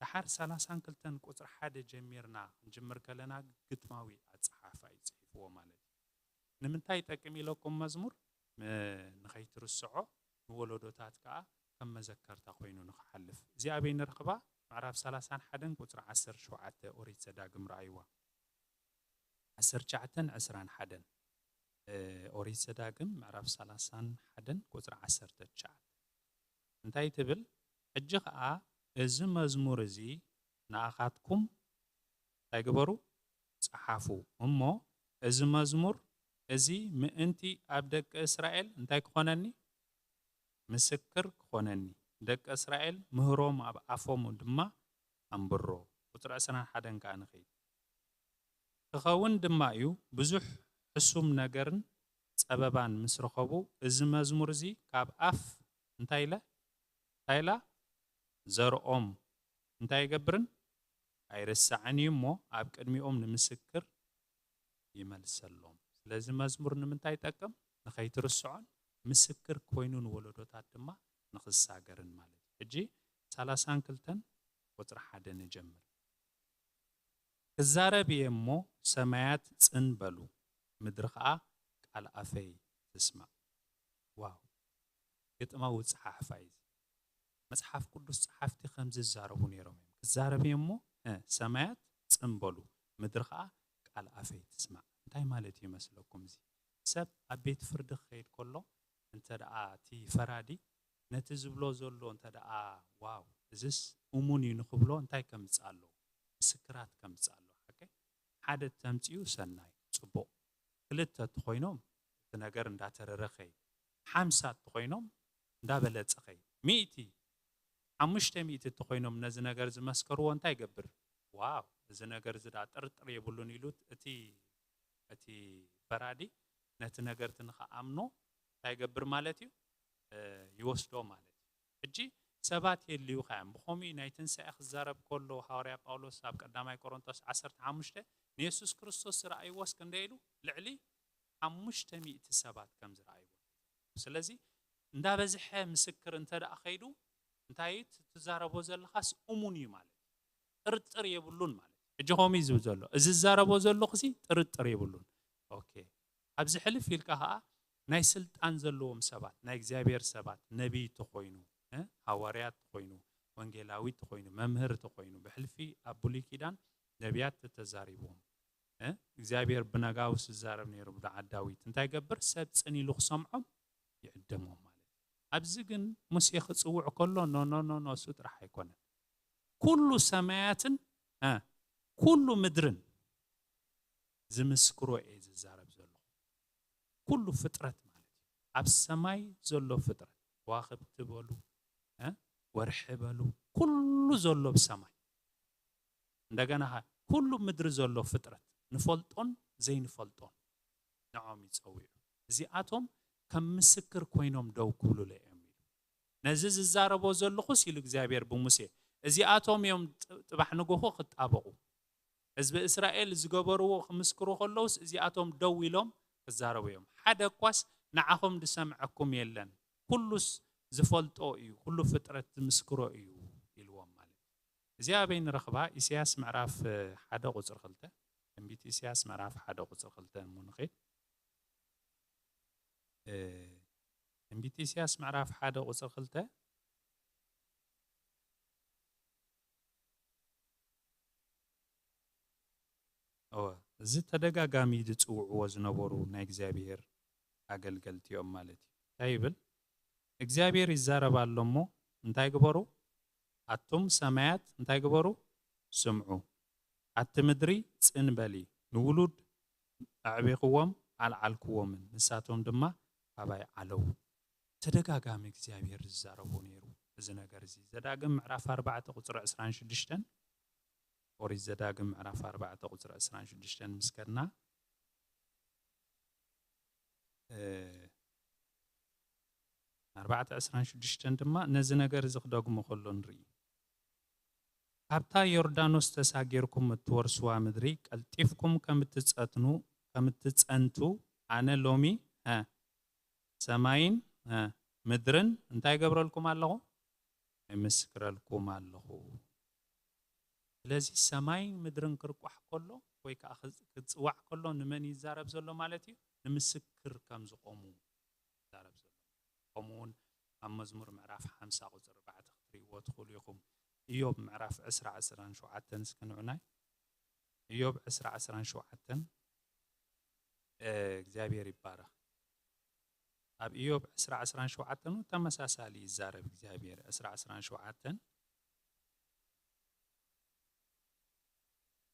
ደሓር ሰላሳን ክልተን ቁጽሪ ሓደ ጀሚርና ክንጅምር ከለና ግጥማዊ ኣጸሓሕፋ እዩ ጽሒፍዎ ማለት እዩ። ንምንታይ ይጠቅም ኢለኩም መዝሙር? ም-፣ ንኸይትርስዖ፣ ንወለዶታት ከኣ ከም መዘከርታ ኮይኑ ንኽሓልፍ። እዚ ኣበይ ንረኽባ? ምዕራፍ ሰላሳን ሓደን ቁጽሪ ዓሰርተ ሸውዓተ ኦሪት ዘዳግም ረኣይዋ። ዓሰርተ ትሽዓተን ዕስራን ሓደን፣ እ፣ ኦሪት ዘዳግም ምዕራፍ ሰላሳን ሓደን ቁጽሪ ዓሰርተ ትሽዓተ። እንታይ ትብል? "ሕጂ ኸኣ እዚ መዝሙር እዚ ንኣኻትኩም እንታይ ግበሩ? ጸሓፉ። እሞ እዚ መዝሙር እዚ ምእንቲ ኣብ ደቂ እስራኤል እንታይ ክኾነኒ? ምስክር ክኾነኒ። ደቂ እስራኤል ምህሮም ኣብ ኣፎም ድማ ኣንብሮ።" ቁጽሪ ዕስራን ሓደን ከኣ ንኸይድ። "ክኸውን ድማ እዩ፣ ብዙሕ ሕሱም ነገርን ጸበባን ምስ ረኸቡ፣ እዚ መዝሙር እዚ ካብ ኣፍ እንታይ ኢለ?" እንታይ ኢላ? "ዘርኦም እንታይ ይገብርን? ኣይርስዕን እዩ እሞ፣ ኣብ ቅድሚኦም ንምስክር ይመልሰሎም።" ስለዚ መዝሙር ንምንታይ ይጠቅም? ንኸይትርስዖን ምስክር ኮይኑ ንወለዶታት ድማ ንኽሳገርን ማለት እዩ። ሕጂ ሰላሳን ክልተን ቁጽሪ ሓደ ንጀምር። "ክዛረብ እየ እሞ ሰማያት ጽን በሉ፣ ምድሪ ኸኣ ቃል ኣፈይ ትስማዕ።" ዋው! ግጥማዊ ጸሓሕፋ እዩ እዚ። መጽሓፍ ቅዱስ ጸሓፍቲ ከምዚ ይዛረቡ ነይሮም እዮም። "ክዛረብ እየ እሞ፣ እ፣ ሰማያት ጽን በሉ፣ ምድሪ ኸኣ ቃል ኣፈይ ትስማዕ።" እንታይ ማለት እዩ ይመስለኩም እዚ? ሰብ ኣብ ቤት ፍርዲ ክኸይድ ከሎ፣ እንተ ደኣ እቲ ፈራዲ ነቲ ዝብሎ ዘሎ እንተ ደኣ፣ "ዋው፣ እዝስ እሙን እዩ" ንኽብሎ እንታይ ከምጽእ ኣለዎ? ምስክራት ከምጽእ ኣለዎ። ሓቀይ? ሓደ ተምጽኡ ሰናይ፣ ጽቡቕ። ክልተ እንተኾይኖም እቲ ነገር እንዳተረረ ኸይድ። ሓምሳ እንተኾይኖም እንዳበለጸ ኸይድ። ሚእቲ፣ ሓሙሽተ ሚእቲ እንተኾይኖም ነዚ ነገር ዝመስከርዎ እንታይ ይገብር? "ዋው፣ እዚ ነገር እዚ ደኣ ጥርጥር የብሉን" ኢሉ እቲ፣ እቲ ፈራዲ ነቲ ነገር እቲ ንኽኣምኖ እንታይ ይገብር ማለት እዩ? እ፣ ይወስዶ ማለት እዩ። ሕጂ ሰባት የድልዩኻ እዮም። ብኸምኡ ናይ ትንሳኤ ክዛረብ ከሎ ሃዋርያ ጳውሎስ ኣብ ቀዳማይ ቆሮንቶስ ዓሰርተ ሓሙሽተ ንየሱስ ክርስቶስ ዝረኣይዎስ ክንደይ ኢሉ? ልዕሊ ሓሙሽተ ሚእቲ ሰባት ከም ዝረኣይዎ። ስለዚ እንዳበዝሐ ምስክር እንተ ደኣ ኸይዱ እንታይ ትዛረቦ ዘለኻስ እሙን እዩ ማለት እዩ። ጥርጥር የብሉን ማለት እዩ። ሕጂ ከምኡ እዩ ዝብል ዘሎ። እዚ ዝዛረቦ ዘለኹ ሲ ጥርጥር የብሉን። ኦኬ። ኣብዚ ሕልፍ ኢልካ ኸዓ ናይ ስልጣን ዘለዎም ሰባት፣ ናይ እግዚኣብሔር ሰባት፣ ነቢይ ተኾይኑ፣ እ፣ ሃዋርያት ተኾይኑ፣ ወንጌላዊ ተኾይኑ፣ መምህር ተኾይኑ፣ ብሕልፊ ኣብ ብሉይ ኪዳን ነቢያት ተተዛሪብዎም፣ እ፣ እግዚኣብሔር ብነጋውስ ዝዛረብ ነይሩ ብደዓ ዳዊት። እንታይ ይገብር? ሰብ ጽን ኢሉ ክሰምዖም ይዕደሞም ማለት እዩ። ኣብዚ ግን ሙሴ ክጽውዕ ከሎ፣ ኖ፣ ኖ፣ ኖ፣ ኖ፣ እሱ ጥራሕ ኣይኮነን። ኩሉ ሰማያትን፣ እ፣ ኩሉ ምድርን ዝምስክሮ እየ ዝዛረብ ዘለኹ። ኩሉ ፍጥረት ማለት እዩ። ኣብ ሰማይ ዘሎ ፍጥረት፣ ከዋኽብቲ በሉ፣ እ፣ ወርሒ በሉ፣ ኩሉ ዘሎ ብሰማይ። እንደገና ኸ፣ ኩሉ ምድሪ ዘሎ ፍጥረት፣ ንፈልጦን ዘይንፈልጦን፣ ንዖም ይጸውዑ። እዚኣቶም ከም ምስክር ኮይኖም ደው ክብሉለ እዮም ኢሉ። ነዚ ዝዛረቦ ዘለኹስ ኢሉ እግዚኣብሔር ብሙሴ፣ እዚኣቶም እዮም ጥ-፣ ጥባሕ ንጎሆ ክጣበቑ። ህዝቢ እስራኤል ዝገበርዎ ክምስክሩ ከለውስ እዚኣቶም ደው ኢሎም ክዛረቡ እዮም። ሓደ እኳስ ንዓኹም ዝሰምዐኩም የለን፣ ኩሉስ ዝፈልጦ እዩ፣ ኩሉ ፍጥረት ዝምስክሮ እዩ ኢልዎም ማለት እዩ። እዚ ኣበይ ንረኽባ? ኢሳያስ ምዕራፍ ሓደ ቁጽሪ ክልተ። ትንቢት ኢሳያስ ምዕራፍ ሓደ ቁጽሪ ክልተ እሞ ንኸይድ። እ፣ ትንቢት ኢሳያስ ምዕራፍ ሓደ ቁጽሪ ክልተ። እወ፣ እዚ ተደጋጋሚ ዝጽውዕዎ ዝነበሩ ናይ እግዚኣብሔር ኣገልገልቲ እዮም ማለት እዩ። እንታይ ይብል? እግዚኣብሔር ይዛረብ ኣሎ እሞ እንታይ ግበሩ? ኣቱም ሰማያት እንታይ ግበሩ? ስምዑ። ኣቲ ምድሪ ጽን በሊ። ንውሉድ ኣዕቢኽዎም ኣልዓልክዎምን፣ ንሳቶም ድማ ካባይ ዓለዉ። ተደጋጋሚ እግዚኣብሔር ዝዛረቦ ነይሩ እዚ ነገር እዚ። ዘዳግም ምዕራፍ ኣርባዕተ ቁጽሪ ዕስራን ሽዱሽተን፣ ኦሪት ዘዳግም ምዕራፍ ኣርባዕተ ቁጽሪ ዕስራን ሽዱሽተን ምስ ከድና፣ እ፣ ኣርባዕተ ዕስራን ሽዱሽተን ድማ ነዚ ነገር እዚ ክደግሞ ከሎ ንርኢ። ካብታ ዮርዳኖስ ተሳጊርኩም እትወርሱዋ ምድሪ ቀልጢፍኩም ከም እትጸትኑ፣ ከም እትጸንቱ ኣነ ሎሚ፣ እ፣ ሰማይን፣ እ፣ ምድርን እንታይ ገብረልኩም ኣለኹ? እምስክረልኩም ኣለኹ። ስለዚ ሰማይን ምድርን ክርቋሕ ከሎ ወይ ከኣ ክጽ-፣ ክጽዋዕ ከሎ ንመን ይዛረብ ዘሎ ማለት እዩ? ንምስክር ከም ዝቖሙ ይዛረብ ዘሎ። ከምኡ እውን ኣብ መዝሙር ምዕራፍ ሓምሳ ቁጽሪ ኣርባዕተ ክትርእይዎ ትኽእሉ ኢኹም። ኢዮብ ምዕራፍ ዕስራ ዕስራን ሸውዓተን እስኪ ንዑናይ። ኢዮብ ዕስራ ዕስራን ሸውዓተን፣ እ፣ እግዚኣብሔር ይባረኽ። ኣብ ኢዮብ ዕስራ ዕስራን ሸውዓተን እውን ተመሳሳሊ ይዛረብ እግዚኣብሔር። ዕስራ ዕስራን ሸውዓተን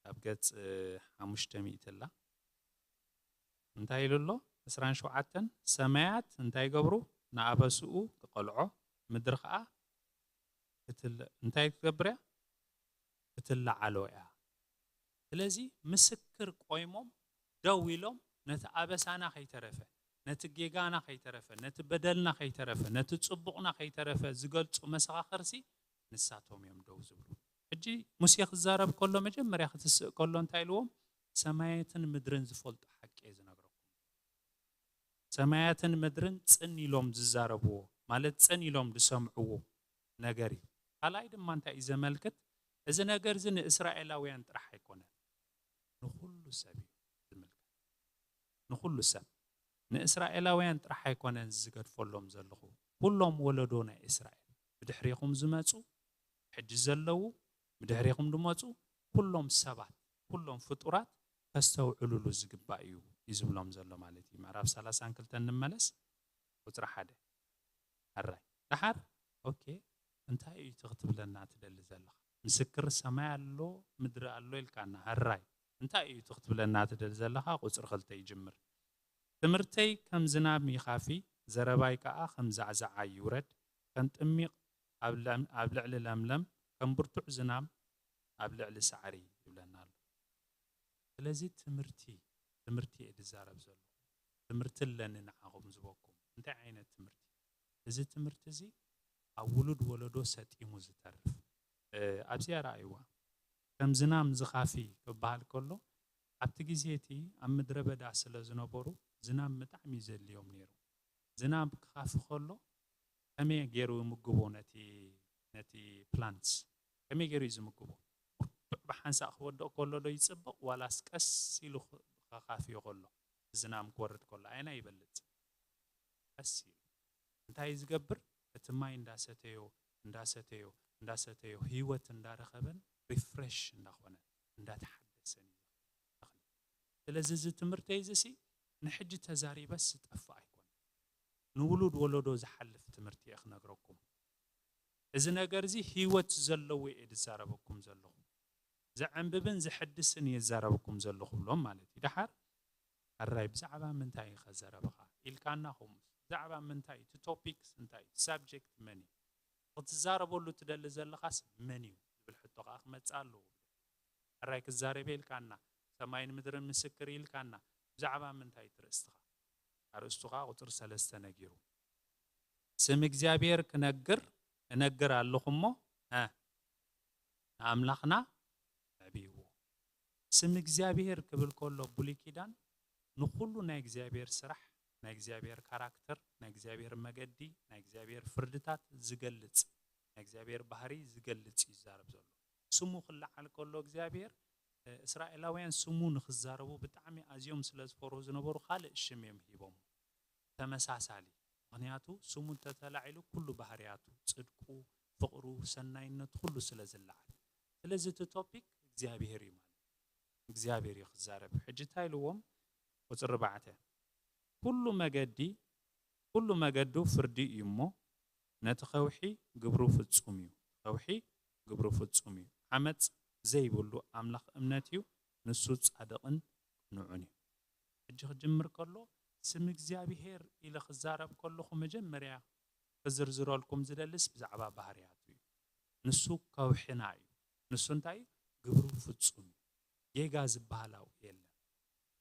ኣብ ገጽ ሓሙሽተ ሚእቲ ኣላ። እንታይ ኢሉ ኣሎ? ዕስራን ሸውዓተን፣ ሰማያት እንታይ ይገብሩ? ንኣበስኡ ክቐልዖ፣ ምድሪ ኸኣ ክትል-፣ እንታይ ክትገብር እያ? ክትለዓሎ እያ። ስለዚ ምስክር ቆይሞም ደው ኢሎም ነቲ ኣበሳና ከይተረፈ፣ ነቲ ጌጋና ከይተረፈ፣ ነቲ በደልና ከይተረፈ፣ ነቲ ጽቡቕና ከይተረፈ ዝገልጹ መሰኻኽርሲ ንሳቶም እዮም ደው ዝብሉ። ሕጂ ሙሴ ክዛረብ ከሎ መጀመርያ ክትስእ ከሎ እንታይ ኢልዎም? ሰማያትን ምድርን ዝፈልጦ ሓቂ እየ ዝነግረኩም። ሰማያትን ምድርን ጽን ኢሎም ዝዛረብዎ፣ ማለት ጽን ኢሎም ዝሰምዕዎ ነገር እዩ። ካልኣይ ድማ እንታይ እዩ ዘመልክት? እዚ ነገር እዚ ንእስራኤላውያን ጥራሕ ኣይኮነን፣ ንኹሉ ሰብ እዩ ዝምልከት። ንኹሉ ሰብ። ንእስራኤላውያን ጥራሕ ኣይኮነን ዝገድፈሎም ዘለኹ፣ ኩሎም ወለዶ ናይ እስራኤል፣ ብድሕሬኹም ዝመጹ፣ ሕጂ ዘለዉ፣ ብድሕሬኹም ዝመጹ፣ ኩሎም ሰባት፣ ኩሎም ፍጡራት ከስተውዕሉሉ ዝግባእ እዩ፣ እዩ ዝብሎም ዘሎ ማለት እዩ። ምዕራፍ ሰላሳን ክልተን ንመለስ፣ ቁጽሪ ሓደ። ሕራይ። ደሓር፣ ኦኬ፣ እንታይ እዩ እቲ ክትብለና ትደሊ ዘለኻ? ምስክር ሰማይ ኣሎ፣ ምድሪ ኣሎ ኢልካና። ሕራይ። እንታይ እዩ እቲ ክትብለና ትደሊ ዘለኻ? ቁጽሪ ክልተ ይጅምር። ትምህርተይ ከም ዝናም ይኻፊ፣ ዘረባይ ከኣ ከም ዛዕዛዓ ይውረድ፣ ከም ጥሚቕ ኣብ ለም-፣ ኣብ ልዕሊ ለምለም፣ ከም ብርቱዕ ዝናም ኣብ ልዕሊ ሳዕሪ ይብለና ኣሎ። ስለዚ ትምህርቲ፣ ትምህርቲ እየ ዝዛረብ ዘለኹ። ትምህርቲ ኣለኒ ንዓኹም ዝበኩም። እንታይ ዓይነት ትምህርቲ? እዚ ትምህርቲ እዚ ኣብ ውሉድ ወለዶ ሰጢሙ ዝተርፍ። እ፣ ኣብዚኣ ረኣይዋ። ከም ዝናም ዝኻፊ ክበሃል ከሎ፣ ኣብቲ ግዜ እቲ ኣብ ምድረ በዳ ስለ ዝነበሩ፣ ዝናም ብጣዕሚ እዩ ዘድልዮም ነይሩ። ዝናም ክኻፊ ከሎ፣ ከመይ ገይሩ ይምግቦ ነቲ፣ ነቲ ፕላንትስ? ከመይ ገይሩ እዩ ዝምግቦ? ብርቱዕ ብሓንሳእ ክወድቕ ከሎ ዶ ይጽብቕ፣ ዋላስ ቀስ ኢሉ ኽ-፣ ከኻፍዮ ከሎ? ዝናም ክወርድ ከሎ፣ ኣየናይ ይበልጽ? ቀስ ኢሉ። እንታይ እዩ ዝገብር? እቲ ማይ እንዳሰተዮ፣ እንዳሰተዮ፣ እንዳሰተዮ፣ ህይወት እንዳረኸበን ሪፍሬሽ እንዳኾነ፣ እንዳተሓደሰን እዩ ዝኸይድ። ስለዚ እዚ ትምህርተይ እዚ ሲ ንሕጂ ተዛሪበስ ዝጠፍእ ኣይኮነን። ንውሉድ ወለዶ ዝሓልፍ ትምህርቲ እየ ክነግረኩም። እዚ ነገር እዚ ህይወት ዘለዎ እየ ዝዛረበኩም ዘለኹ። ዘዕንብብን ዘሐድስን እየ ዝዛረበኩም ዘለኹ ብሎም ማለት እዩ። ደሓር፣ ሕራይ ብዛዕባ ምንታይ እዩ ከዘረብኻ ኢልካና፣ ከምኡስ ብዛዕባ ምንታይ፣ እቲ ቶፒክስ እንታይ እዩ፣ ሳብጀክት መን እዩ፣ ክትዛረበሉ ትደሊ ዘለኻስ መን እዩ ዝብል ሕቶ ከዓ ክመጽእ ኣለዎ። ሕራይ ክዛረብ ኢልካና፣ ሰማይን ምድርን ምስክር ኢልካና፣ ብዛዕባ ምንታይ ትርእስትኻ? ኣርእስቱ ከዓ ቁፅሪ ሰለስተ ነጊሩ። ስም እግዚኣብሔር ክነግር እነግር ኣለኹ እሞ፣ እ፣ ንኣምላኽና ኣዕብይዎ። ስም እግዚኣብሔር ክብል ከሎ ብሉይ ኪዳን ንኹሉ ናይ እግዚኣብሔር ስራሕ፣ ናይ እግዚኣብሔር ካራክተር፣ ናይ እግዚኣብሔር መገዲ፣ ናይ እግዚኣብሔር ፍርድታት ዝገልጽ፣ ናይ እግዚኣብሔር ባህሪ ዝገልጽ እዩ ዝዛረብ ዘሎ። ስሙ ክለዓል ከሎ እግዚኣብሔር፣ እ፣ እስራኤላውያን ስሙ ንክዛረቡ ብጣዕሚ ኣዝዮም ስለ ዝፈርሁ ዝነበሩ ካልእ ሽም እዮም ሂቦም። ተመሳሳሊ። ምኽንያቱ ስሙ እንተተላዒሉ ኩሉ ባህርያቱ፣ ጽድቁ፣ ፍቕሩ፣ ሰናይነቱ ኩሉ ስለ ዝለዓል። ስለዚ እቲ ቶፒክ እግዚኣብሔር እዩ ማለት እዩ። እግዚኣብሔር እዩ ክዛረብ። ሕጂ እንታይ ኢልዎም? ቁጽሪ ኣርባዕተ፣ "ኩሉ መገዲ፣ ኩሉ መገዱ ፍርዲ እዩ እሞ፣ ነቲ ከውሒ ግብሩ ፍጹም እዩ። ከውሒ ግብሩ ፍጹም እዩ። ዓመጽ ዘይብሉ ኣምላኽ እምነት እዩ፣ ንሱ ጻድቕን ቅኑዕን እዩ።" ሕጂ ክጅምር ከሎ፣ ስም እግዚኣብሔር ኢለ ክዛረብ ከለኹ፣ መጀመርያ ክዝርዝረልኩም ዝደልስ ብዛዕባ ባህርያቱ እዩ። ንሱ ከውሕና እዩ። ንሱ እንታይ እዩ? ግብሩ ፍጹም እዩ። ጌጋ ዝበሃል ኣብኡ የለን።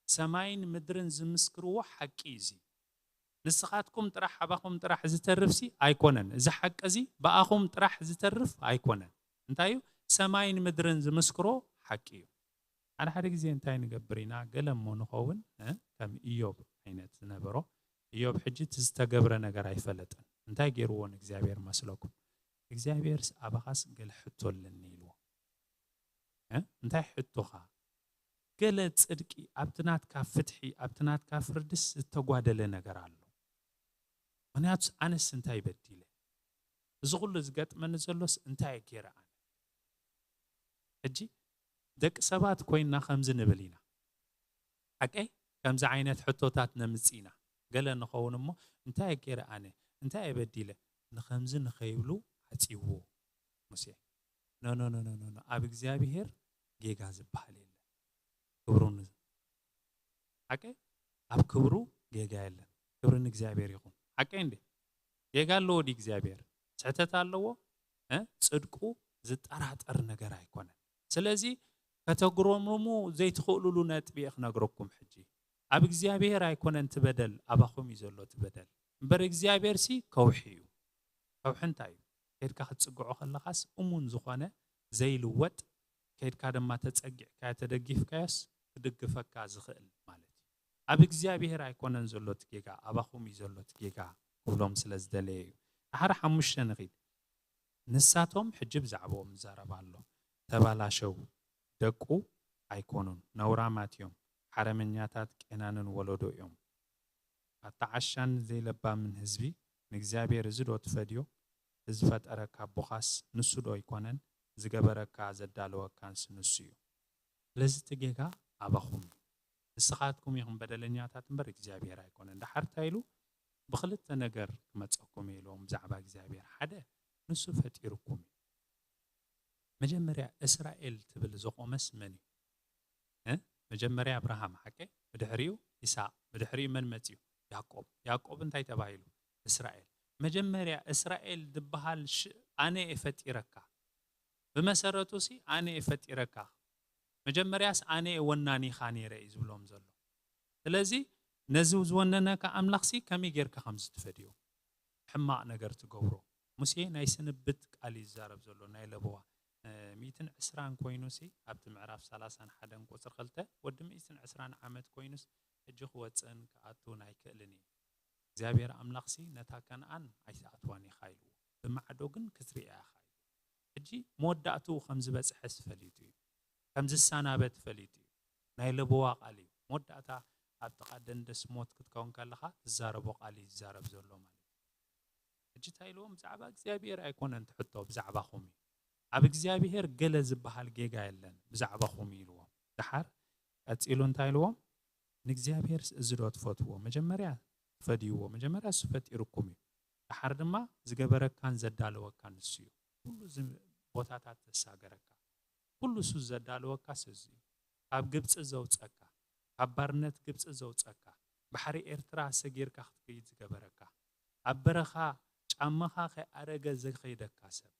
ሰማይን ምድርን ዝምስክርዎ ሓቂ እዩ እዚ። ንስኻትኩም ጥራሕ፣ ኣባኹም ጥራሕ ዝተርፍሲ ኣይኮነን። እዚ ሓቂ እዚ ብኣኹም ጥራሕ ዝተርፍ ኣይኮነን። እንታይ እዩ? ሰማይን ምድርን ዝምስክሮ ሓቂ እዩ። ሓደ ሓደ ግዜ እንታይ ንገብር ኢና? ገለ እሞ ንኸውን፣ እ፣ ከም ኢዮብ ዓይነት ዝነበሮ። ኢዮብ ሕጂ እቲ ዝተገብረ ነገር ኣይፈለጠን። እንታይ ገይርዎ ንእግዚኣብሔር መስለኩም? "እግዚኣብሔርስ ኣባኻስ ገለ ሕቶ ኣለኒ" ኢልዎ። እ? እንታይ ሕቶኻ? ገለ ጽድቂ ኣብቲ ናትካ ፍትሒ፣ ኣብቲ ናትካ ፍርድስ ዝተጓደለ ነገር ኣሎ። ምኽንያቱስ ኣነስ እንታይ በዲለ? እዚ ኩሉ ዝገጥመኒ ዘሎስ እንታይ እየ ገይረ ኣነ? ሕጂ ደቂ ሰባት ኮይንና ከምዚ ንብል ኢና። ሓቀይ? ከምዚ ዓይነት ሕቶታት ነምጽእ ኢና። ገለ ንኸውን እሞ፣ እንታይ እየ ገይረ ኣነ? እንታይ እየ በዲለ? ንኸምዚ ንኸይብሉ ዓጽይዎ ሙሴ። ኖ፣ ኖ፣ ኖ፣ ኖ፣ ኖ፣ ኖ። ኣብ እግዚኣብሔር ጌጋ ዝበሃል የለን። ክብሩ ን-፣ ሓቀይ? ኣብ ክብሩ ጌጋ የለን። ክብሪ ንእግዚኣብሔር ይኹን። ሓቀይ እንዴ? ጌጋ ኣለዎ ድዩ እግዚኣብሔር? ስሕተት ኣለዎ? እ? ጽድቁ ዝጠራጠር ነገር ኣይኮነን። ስለዚ ከተጉረምርሙ ዘይትኽእሉሉ ነጥቢ እየ ክነግረኩም ሕጂ። ኣብ እግዚኣብሔር ኣይኮነን እቲ በደል፣ ኣባኹም እዩ ዘሎ እቲ በደል። እምበር እግዚኣብሔርሲ ከውሒ እዩ። ከውሒ እንታይ እዩ? ከይድካ ክትጽግዖ ከለኻስ እሙን ዝኾነ ዘይልወጥ፣ ከይድካ ድማ ተጸጊዕካዮ ተደጊፍካዮስ ክድግፈካ ዝኽእል ማለት እዩ። ኣብ እግዚኣብሔር ኣይኮነን ዘሎ እቲ ጌጋ፣ ኣባኹም እዩ ዘሎ እቲ ጌጋ ክብሎም ስለ ዝደለየ እዩ። ድሓር ሓሙሽተ ንኺድ። ንሳቶም፣ ሕጂ ብዛዕባኦም ይዛረብ ኣሎ፣ ተባላሸው፣ ደቁ ኣይኮኑን፣ ነውራማት እዮም፣ ሓረመኛታት ቄናንን ወለዶ እዮም። ኣታ ዓሻን ዘይለባምን ህዝቢ፣ ንእግዚኣብሔር እዚ ዶ ትፈድዮ? እዚ ዝፈጠረካ ኣቦኻስ ንሱ ዶ ኣይኮነን? ዝገበረካ ዘዳለወካንስ ንሱ እዩ። ስለዚ እቲ ጌጋ ኣባኹም እዩ። ንስኻትኩም ኢኹም በደለኛታት እምበር እግዚኣብሔር ኣይኮነን። ደሓር እንታይ ኢሉ? ብኽልተ ነገር ክመጸኩም እየ ኢልዎም ብዛዕባ እግዚኣብሔር። ሓደ፣ ንሱ ፈጢርኩም እዩ። መጀመርያ እስራኤል ትብል ዘቖመስ መን እዩ? እ? መጀመርያ ኣብርሃም፣ ሓቀይ? ብድሕሪኡ ይስሐቅ፣ ብድሕሪኡ መን መጺኡ? ያዕቆብ። ያዕቆብ እንታይ ተባሂሉ? እስራኤል። መጀመርያ እስራኤል ዝበሃል ሽ-፣ ኣነ እየ ፈጢረካ። ብመሰረቱ ሲ ኣነ እየ ፈጢረካ። መጀመርያስ ኣነ እየ ወናኒኻ ነይረ እዩ ዝብሎም ዘሎ። ስለዚ ነዚ ዝወነነካ ኣምላኽ ሲ ከመይ ጌርካ ከምዚ ትፈድዮ? ሕማቕ ነገር ትገብሮ፣ ሙሴ ናይ ስንብት ቃል ይዛረብ ዘሎ ናይ ለበዋ ሚእትን ዕስራን ኮይኑሲ ኣብቲ ምዕራፍ ሰላሳን ሓደን ቁፅሪ ክልተ ወዲ ሚእትን ዕስራን ዓመት ኮይኑስ ሕጂ ክወፅእን ክኣትውን ኣይክእልን እዩ እግዚኣብሔር ኣምላኽሲ ነታ ከነኣን ኣይትኣትዋን ኢኻ ኢልዎ ብማዕዶ ግን ክትርእያ ኢኻ ኢልዎ ሕጂ መወዳእትኡ ከም ዝበፅሐስ ፈሊጡ እዩ ከም ዝሰናበት ፈሊጡ እዩ ናይ ለበዋ ቃል እዩ መወዳእታ ኣብ ጥቓ ደንደስ ሞት ክትከውን ከለኻ ትዛረቦ ቃል እዩ ዝዛረብ ዘሎ ማለት እዩ ሕጂ እንታይ ኢልዎም ብዛዕባ እግዚኣብሔር ኣይኮነን ትሕቶ ብዛዕባኹም እዩ ኣብ እግዚኣብሔር ገለ ዝበሃል ጌጋ የለን ብዛዕባኹም እዩ ኢልዎም ድሓር ቀፂሉ እንታይ ኢልዎም ንእግዚኣብሔር እዚ ዶ ትፈትዎ መጀመርያ ፈድይዎ መጀመርያ እሱ ፈጢርኩም እዩ ድሓር ድማ ዝገበረካን ዘዳለወካን ንሱ እዩ ኩሉ ቦታታት ዘሳገረካ ኩሉ እሱ ዘዳለወካስ እዚ እዩ ካብ ግብፂ ዘውፀካ ካብ ባርነት ግብፂ ዘውፀካ ባሕሪ ኤርትራ ሰጊርካ ክትከይድ ዝገበረካ ኣብ በረኻ ጫማኻ ከይኣረገ ዘኸይደካ ሰብ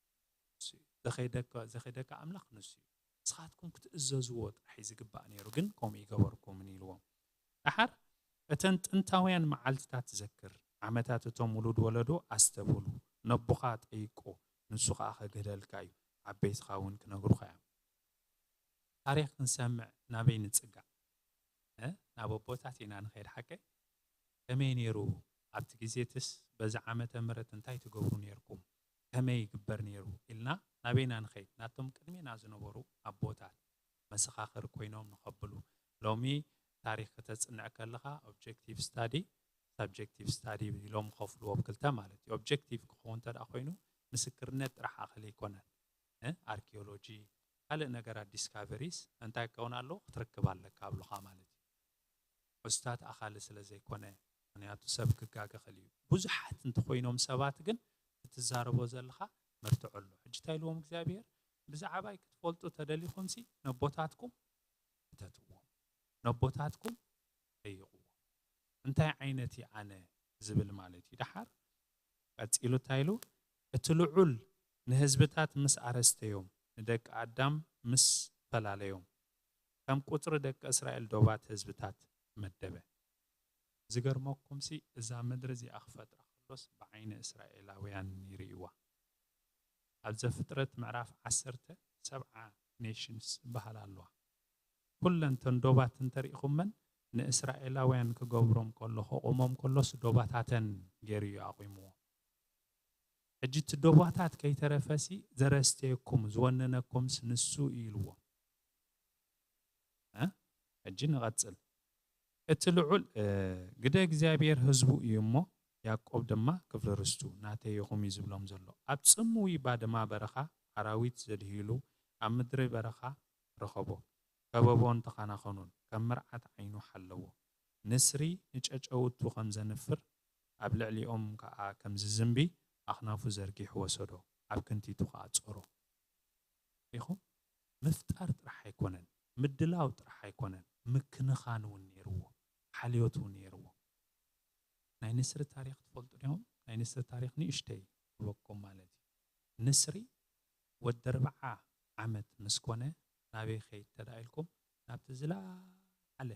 ዘኸይደካ ኣምላኽ ንሱ እዩ ንስኻትኩም ክትእዘዝዎ ጥራሕ እዩ ዝግባእ ነይሩ ግን ከምኡ ይገበርኩምን ኢልዎም ደሓር እተን ጥንታውያን መዓልትታት ትዘክር ዓመታት እቶም ውሉድ ወለዶ ኣስተብህሉ ነቦኻ ጠይቆ ንሱ ኸዓ ከገደልካ እዩ ዓበይትኻ እውን ክነግሩኻ እዮም ታሪኽ ክንሰምዕ ናበይ ንጽጋዕ ናብ ኣቦታት ኢና ንኸይድ ሓቀይ ከመይ ነይሩ ኣብቲ ግዜትስ በዚ ዓመተ ምረት እንታይ ትገብሩ ነይርኩም ከመይ ይግበር ነይሩ ኢልና ናበይና ንኸይድ ናቶም ቅድሜና ዝነበሩ ኣቦታት መሰኻኽር ኮይኖም ንኸብሉ ሎሚ ታሪኽ ከተፅንዕ ከለኻ objective study subjective study ኢሎም ከፍልዎ ብክልተ ማለት እዩ objective ክኸውን እንተ ኮይኑ ምስክርነት ጥራሕ ኣኸል ኣይኮነን ኣርኪኦሎጂ ካልእ ነገራት discoveries እንታይ ክኸውን ኣለዎ ክትርክብ ኣለካ ኣብሉኻ ማለት እዩ ሕሱታት ኣኻሊ ስለ ዘይኮነ ምክንያቱ ሰብ ክጋገ ክእል እዩ ብዙሓት እንተኮይኖም ሰባት ግን እትዛረቦ ዘለኻ መርትዖ ኣሎ ሕጂ እንታይ ኢልዎም እግዚኣብሔር ብዛዕባይ ክትፈልጡ ተደሊኹምሲ ነቦታትኩም እተትዎም ነቦታትኩም ጠይቕዎም እንታይ ዓይነት እዩ ኣነ ዝብል ማለት እዩ ደሓር ቀጺሉ እንታይ ኢሉ እቲ ልዑል ንህዝብታት ምስ ኣረስተዮም ንደቂ ኣዳም ምስ ፈላለዮም ከም ቁጽሪ ደቂ እስራኤል ዶባት ህዝብታት መደበ ዝገርመኩምሲ እዛ ምድሪ እዚኣ ክፈጥራ ከሎስ ብዓይኒ እስራኤላውያን ይርእይዋ ኣብ ዘፍጥረት ምዕራፍ ዓሰርተ ሰብዓ nations ዝበሃል ኣለዋ ኩለን ተን ዶባት እንተሪኢኹመን ንእስራኤላውያን ክገብሮም ከሎ ከቑሞም ከሎስ ዶባታተን ገይሩ እዩ ኣቑምዎ ሕጂ እቲ ዶባታት ከይተረፈሲ ዘረስተየኩም ዝወነነኩምስ ንሱ እዩ ኢልዎም ሕጂ ንቐጽል እቲ ልዑል ግደ እግዚኣብሔር ህዝቡ እዩ እሞ ያዕቆብ ድማ ክፍሊ ርስቱ ናተይ ኢኹም እዩ ዝብሎም ዘሎ ኣብ ጽምዊ ባድማ በረኻ ኣራዊት ዘድህይሉ ኣብ ምድሪ በረኻ ረኸቦ ከበቦን ተኸናኸኑን ከም መርዓት ዓይኑ ሓለዎ ንስሪ ንጨጨውቱ ከም ዘንፍር ኣብ ልዕሊኦም ከኣ ከም ዝዝንቢ ኣኽናፉ ዘርጊሑ ወሰዶ ኣብ ክንቲቱ ከኣ ጾሮ ኢኹም ምፍጣር ጥራሕ ኣይኮነን ምድላው ጥራሕ ኣይኮነን ምክንኻን እውን ነይርዎ ሓልዮት እውን ነይርዎ ናይ ንስሪ ታሪክ ትፈልጡ ዲኹም ናይ ንስሪ ታሪክ ንእሽተይ ክበኩም ማለት እዩ ንስሪ ወዲ ኣርብዓ ዓመት ምስ ኮነ ናበይ ኸይድ ተዳ ኢልኩም ናብቲ ዝለዓለ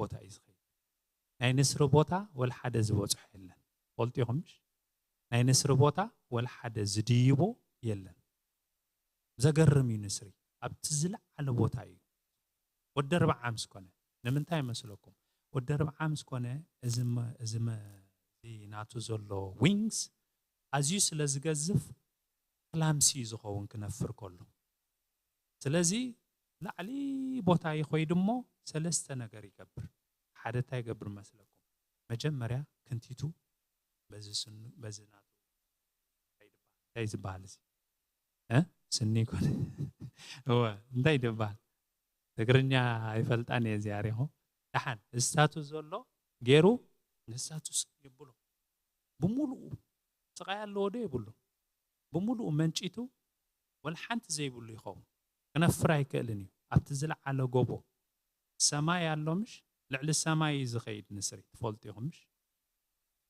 ቦታ እዩ ዝኸይድ ናይ ንስሪ ቦታ ወላ ሓደ ዝበፅሖ የለን ፈልጡ ኢኹም ምሽ ናይ ንስሪ ቦታ ወላ ሓደ ዝድይቦ የለን ዘገርም እዩ ንስሪ ኣብቲ ዝለዓለ ቦታ እዩ ወዲ ኣርብዓ ምስ ኮነ ንምንታይ ይመስለኩም ወዲ ኣርብዓ ምስ ኮነ እዚ ናቱ ዘሎ wings ኣዝዩ ስለ ዝገዝፍ ክላምሲ እዩ ዝኸውን ክነፍር ከሎ ስለዚ ላዕሊ ቦታ ይኸይድ እሞ ሰለስተ ነገር ይገብር ሓደ እንታይ ይገብር መስለኩም መጀመርያ ክንቲቱ በዚ ስኑ በዚ ናቱ እንታይ ዝበሃል እዚ ስኒ ይኮነ እወ እንታይ ይደበሃል ትግርኛ ኣይፈልጣን እየ እዚኣ ሪኹ ደሓን እስታቱ ዘሎ ገይሩ ንስታቱስ ይብሎ ብምሉኡ ስቓይ ኣለዎ ዶ የብሉ ብምሉኡ መንጪቱ ወላ ሓንቲ ዘይብሉ ይኸውን ክነፍር ኣይክእልን እዩ ኣብቲ ዝለዓለ ጎቦ ሰማይ ኣሎ ምሽ ልዕሊ ሰማይ እዩ ዝኸይድ ንስሪ ትፈልጡ ኢኹም ምሽ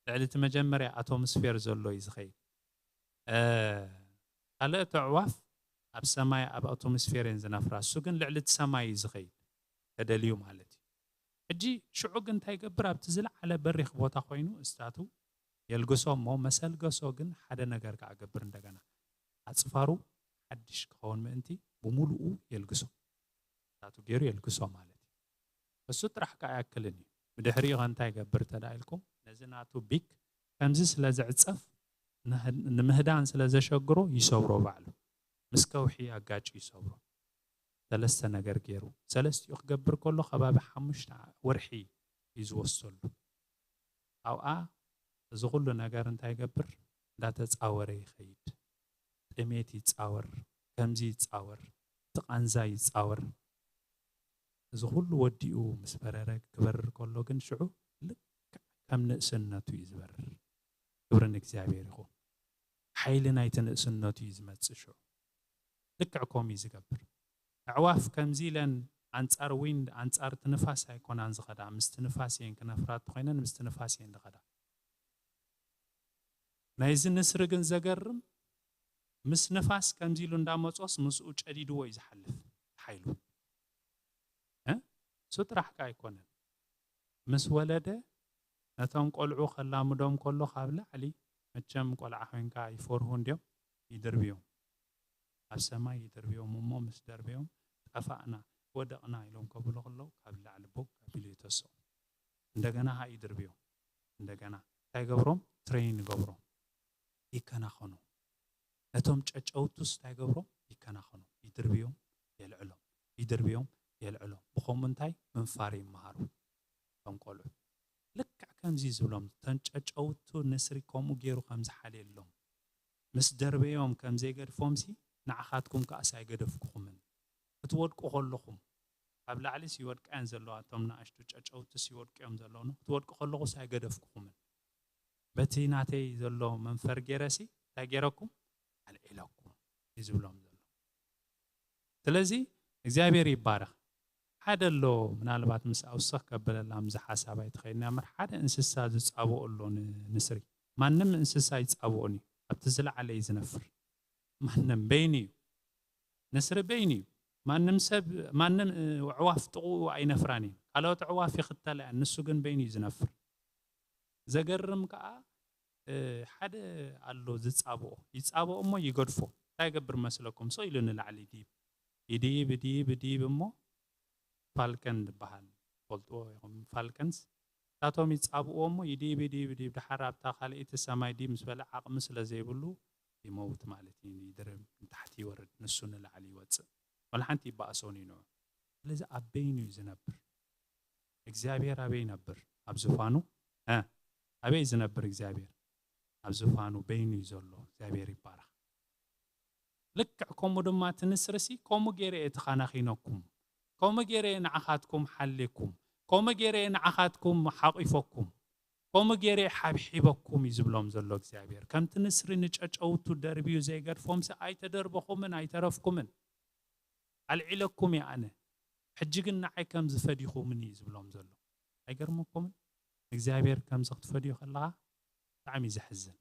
ልዕሊ እቲ መጀመርያ ኣቶምስፌር ዘሎ እዩ ዝኸይድ ካልኦት ኣዕዋፍ ኣብ ሰማይ ኣብ ኣቶምስፌር እየን ዝነፍራ እሱ ግን ልዕሊ እቲ ሰማይ እዩ ዝኸይድ ተደልዩ ማለት እዩ ሕጂ ሽዑ ግን እንታይ ይገብር ኣብቲ ዝለዓለ በሪኽ ቦታ ኮይኑ እስታቱ የልግሶ እሞ መሰልገሶ ግን ሓደ ነገር ከኣ ገብር እንደገና ኣጽፋሩ ሓድሽ ክኸውን ምእንቲ ብምሉኡ የልግሶ። ናቱ ገይሩ የልግሶ ማለት እዩ። እሱ ጥራሕ ከኣ ያክልን እዩ። ብድሕሪኡ ከ እንታይ ይገብር ተዳ ኢልኩም ነዚ ናቱ ቢክ ከምዚ ስለ ዝዕጸፍ ንህ- ንምህዳን ስለ ዘሸግሮ ይሰብሮ ባዕሉ። ምስ ከውሒ ኣጋጭ ይሰብሮ። ሰለስተ ነገር ገይሩ ሰለስቲኡ ክገብር ከሎ ከባቢ ሓሙሽተ ወርሒ እዩ ዝወስደሉ። ኣብኣ እዚ ኩሉ ነገር እንታይ ይገብር? እንዳተጻወረ ይኸይድ። ጥሜት ይጻወር፣ ከምዚ ይጻወር፣ እቲ ቃንዛ ይጻወር። እዚ ኩሉ ወዲኡ ምስ በረረ ክበርር ከሎ ግን ሽዑ ልክዕ ከም ንእስነቱ እዩ ዝበርር። ክብሪ ንእግዚኣብሔር ይኹን። ሓይሊ ናይቲ ንእስነቱ እዩ ዝመጽእ ሽዑ። ልክዕ ከምኡ እዩ ዝገብር። ኣዕዋፍ ከምዚ ኢለን ኣንጻር ዊንድ ኣንጻር እቲ ንፋስ ኣይኮናን ዝኸዳ፣ ምስቲ ንፋስ እየን ክነፍራ እንተኾይነን ምስቲ ንፋስ እየን ዝኸዳ። ናይዚ ንስሪ ግን ዘገርም ምስ ንፋስ ከምዚ ኢሉ እንዳመጾስ ምስኡ ጨዲድዎ እዩ ዝሓልፍ ሓይሉ። እ? እሱ ጥራሕ ከ ኣይኮነን። ምስ ወለደ ነቶም ቆልዑ ከላምዶም ከሎ ካብ ላዕሊ መቸም ቆልዓ ኮይንካ ይፈርሁ እንድዮም ይድርብዮም። ኣብ ሰማይ ይድርብዮም እሞ ምስ ደርበዮም ጠፋእና ወደቕና ኢሎም ከብሉ ከለዉ ካብ ላዕሊ ቦግ ኣቢሉ ይተስኦም። እንደገና ሃ ይድርብዮም። እንደገና እንታይ ገብሮም? ትሬን ይገብሮም። ይከናኸኑ። ነቶም ጨጨውቱስ እንታይ ገብሮም? ይከናኸኑ። ይድርብዮም የልዕሎም። ይድርብዮም የልዕሎም። ብኸምኡ እንታይ ምንፋር ይመሃሩ። እቶም ቆልዑ ልክዕ ከምዚ ዝብሎም ተን ጨጨውቱ ንስሪ ከምኡ ገይሩ ከም ዝሓልየሎም ምስ ደርበዮም ከም ዘይገድፎምሲ ንዓኻትኩም ከኣስ ኣይገደፍኩኹምን ክትወድቁ ከለኹም ካብ ላዕሊስ ይወድቃ እየን ዘለዋ እቶም ንኣሽቱ ጨጨውትስ ይወድቁ እዮም ዘለዉ ክትወድቁ ከለኹስ ኣይገደፍኩኹምን በቲ ናተይ ዘሎ መንፈር ገይረሲ እንታይ ገይረኩም ኣልዒለኩም እዩ ዝብሎም ዘሎ ስለዚ እግዚኣብሔር ይባረኽ ሓደ ኣሎ ምናልባት ምስ ኣውሰኽ ከበለላ ምዚ ሓሳብ ኣይትኸይድና እምበር ሓደ እንስሳ ዝፃብኦ ኣሎ ንስሪ ማንም እንስሳ ይፃብኦን እዩ ኣብቲ ዝለዓለ እዩ ዝነፍር ማንም በይኑ እዩ ንስሪ በይኑ እዩ ማንም ሰብ ማንም ዕዋፍ ጥቕኡ ኣይነፍራን እዩ ካልኦት ዕዋፍ ይኽተላ እያ ንሱ ግን በይኑ እዩ ዝነፍር ዘገርም ከዓ ሓደ ኣሎ ዝፃብኦ ይፃብኦ እሞ ይገድፎ እንታይ ይገብር መስለኩም ስቕ ኢሉ ንላዕሊ ይድይብ ይድይብ ይድይብ ይድይብ እሞ ፋልከን ዝበሃል ትፈልጥዎ ኢኹም ፋልከንስ እታቶም ይፃብእዎ እሞ ይድይብ ይድይብ ይድይብ ድሓር ኣብታ ካልኣይቲ ሰማይ ድይብ ምስ በለ ዓቕሚ ስለ ዘይብሉ ይመውት ማለት እዩ ይድርም ንታሕቲ ይወርድ ንሱ ንላዕሊ ይወፅእ ወላ ሓንቲ ይበኣሶን እዩ ንዑ ስለዚ ኣብ በይኑ እዩ ዝነብር እግዚኣብሔር ኣበይ ይነብር ኣብ ዝፋኑ ኣበይ ዝነብር እግዚኣብሔር ኣብ ዝፋኑ በይኑ እዩ ዘሎ እግዚኣብሔር ይባረኽ ልክዕ ከምኡ ድማ እቲ ንስርሲ ከምኡ ገይረ እየ ተኻናኺነኩም ከምኡ ገይረ እየ ንዓኻትኩም ሓሌኩም ከምኡ ገይረ እየ ንዓኻትኩም ሓቒፈኩም ከምኡ ገይረ እየ ሓብሒበኩም እዩ ዝብሎም ዘሎ እግዚኣብሔር ከምቲ ንስሪ ንጨጨውቱ ደርብዩ ዘይገድፎምሲ ኣይተደርበኹምን ኣይተረፍኩምን ኣልዒለኩም እየ ኣነ ሕጂ ግን ንዓይ ከም ዝፈዲኹምኒ እዩ ዝብሎም ዘሎ ኣይገርመኩምን እግዚኣብሔር ከምዚ ክትፈድዩ ከለኻ ብጣዕሚ እዩ ዘሕዝን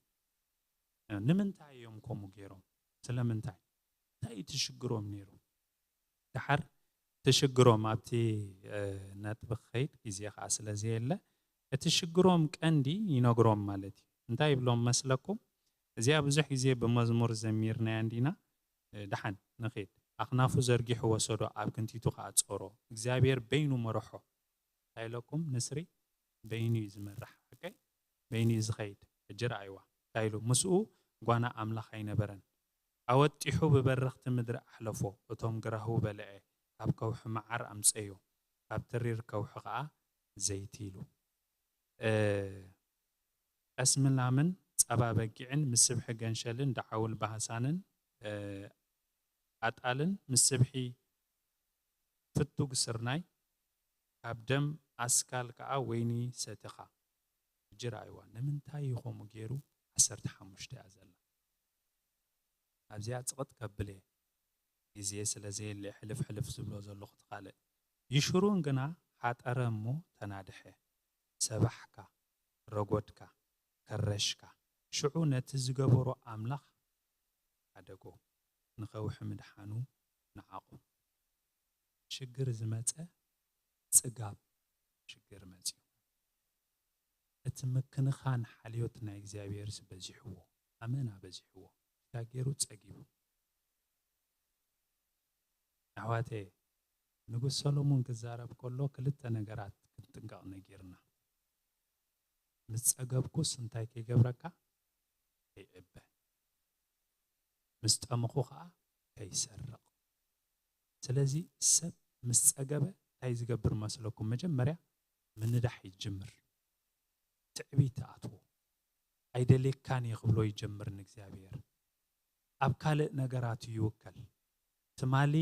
ንምንታይ እዮም ከምኡ ገይሮም ስለምንታይ እንታይ እዩ ትሽግሮም ነይሩ ድሓር ትሽግሮም ኣብቲ ነጥቢ ክኸይድ ግዜ ከዓ ስለ ዘየለ እቲ ሽግሮም ቀንዲ ይነግሮም ማለት እዩ እንታይ ይብሎም መስለኩም እዚኣ ብዙሕ ግዜ ብመዝሙር ዘሚርናያ እንዲና ድሓን ንኺድ ኣኽናፉ ዘርጊሑ ወሰዶ ኣብ ክንቲቱ ከዓ ጾሮ እግዚኣብሔር በይኑ መርሖ እንታይ ኢለኩም ንስሪ በይኑ እዩ ዝመራሕ ሓቀይ በይኑ እዩ ዝኸይድ ሕጂ ረኣይዋ እንታይ ኢሉ ምስኡ ጓና ኣምላኽ ኣይነበረን ኣወጢሑ ብበረኽቲ ምድሪ ኣሕለፎ እቶም ግራህቡ በልዐ ካብ ከውሒ መዓር ኣምፀዮ ካብ ተሪር ከውሒ ከዓ ዘይቲ ኢሉ ቀስሚ ላምን ጸባ በጊዕን ምስ ስብሒ ገንሸልን ደዓውል ባህሳንን ኣጣልን ምስ ስብሒ ፍቱግ ስርናይ ካብ ደም ኣስካል ከኣ ወይኒ ሰቲኻ። ሕጂ ረኣይዋ፣ ንምንታይ እዩ ኸምኡ ገይሩ? ዓሰርተ ሓሙሽተ እያ ዘላ። ኣብዚኣ ጽቕጥ ከብል እየ፣ ግዜ ስለ ዘየለ ሕልፍ ሕልፍ ዝብሎ ዘለኹ እቲ ካልእ። ይሽሩን ግና ሓጠረ እሞ ተናድሐ። ሰባሕካ፣ ረጎድካ፣ ከረሽካ። ሽዑ ነቲ ዝገበሮ ኣምላኽ ሓደጎ፣ ንኸውሒ ምድሓኑ ነዓቖ። ሽግር ዝመጸ ጽጋብ ሽግር መጺኡ። እቲ እቲ ምክንኻን ሓልዮት ናይ እግዚኣብሔር በዚሕዎ፣ ኣመና በዚሕዎ፣ ሽሻ ገይሩ ጸጊቡ። ኣሕዋተየ፣ ንጉስ ሰሎሞን ክዛረብ ከሎ ክልተ ነገራት ክንጥንቀቕ ነጊርና። ምስ ጸገብኩስ እንታይ ከይገብረካ? ከይዕበ። ምስ ጠምኹ ኸዓ ከይሰርቕ። ስለዚ ሰብ ምስ ጸገበ እንታይ ዝገብር መስለኩም? መጀመርያ ምንዳሕ ይጅምር። ትዕቢት ትኣትዎ። ኣይደልየካን እየ ክብሎ ይጀምር ንእግዚኣብሔር። ኣብ ካልእ ነገራት እዩ ይውከል። ትማሊ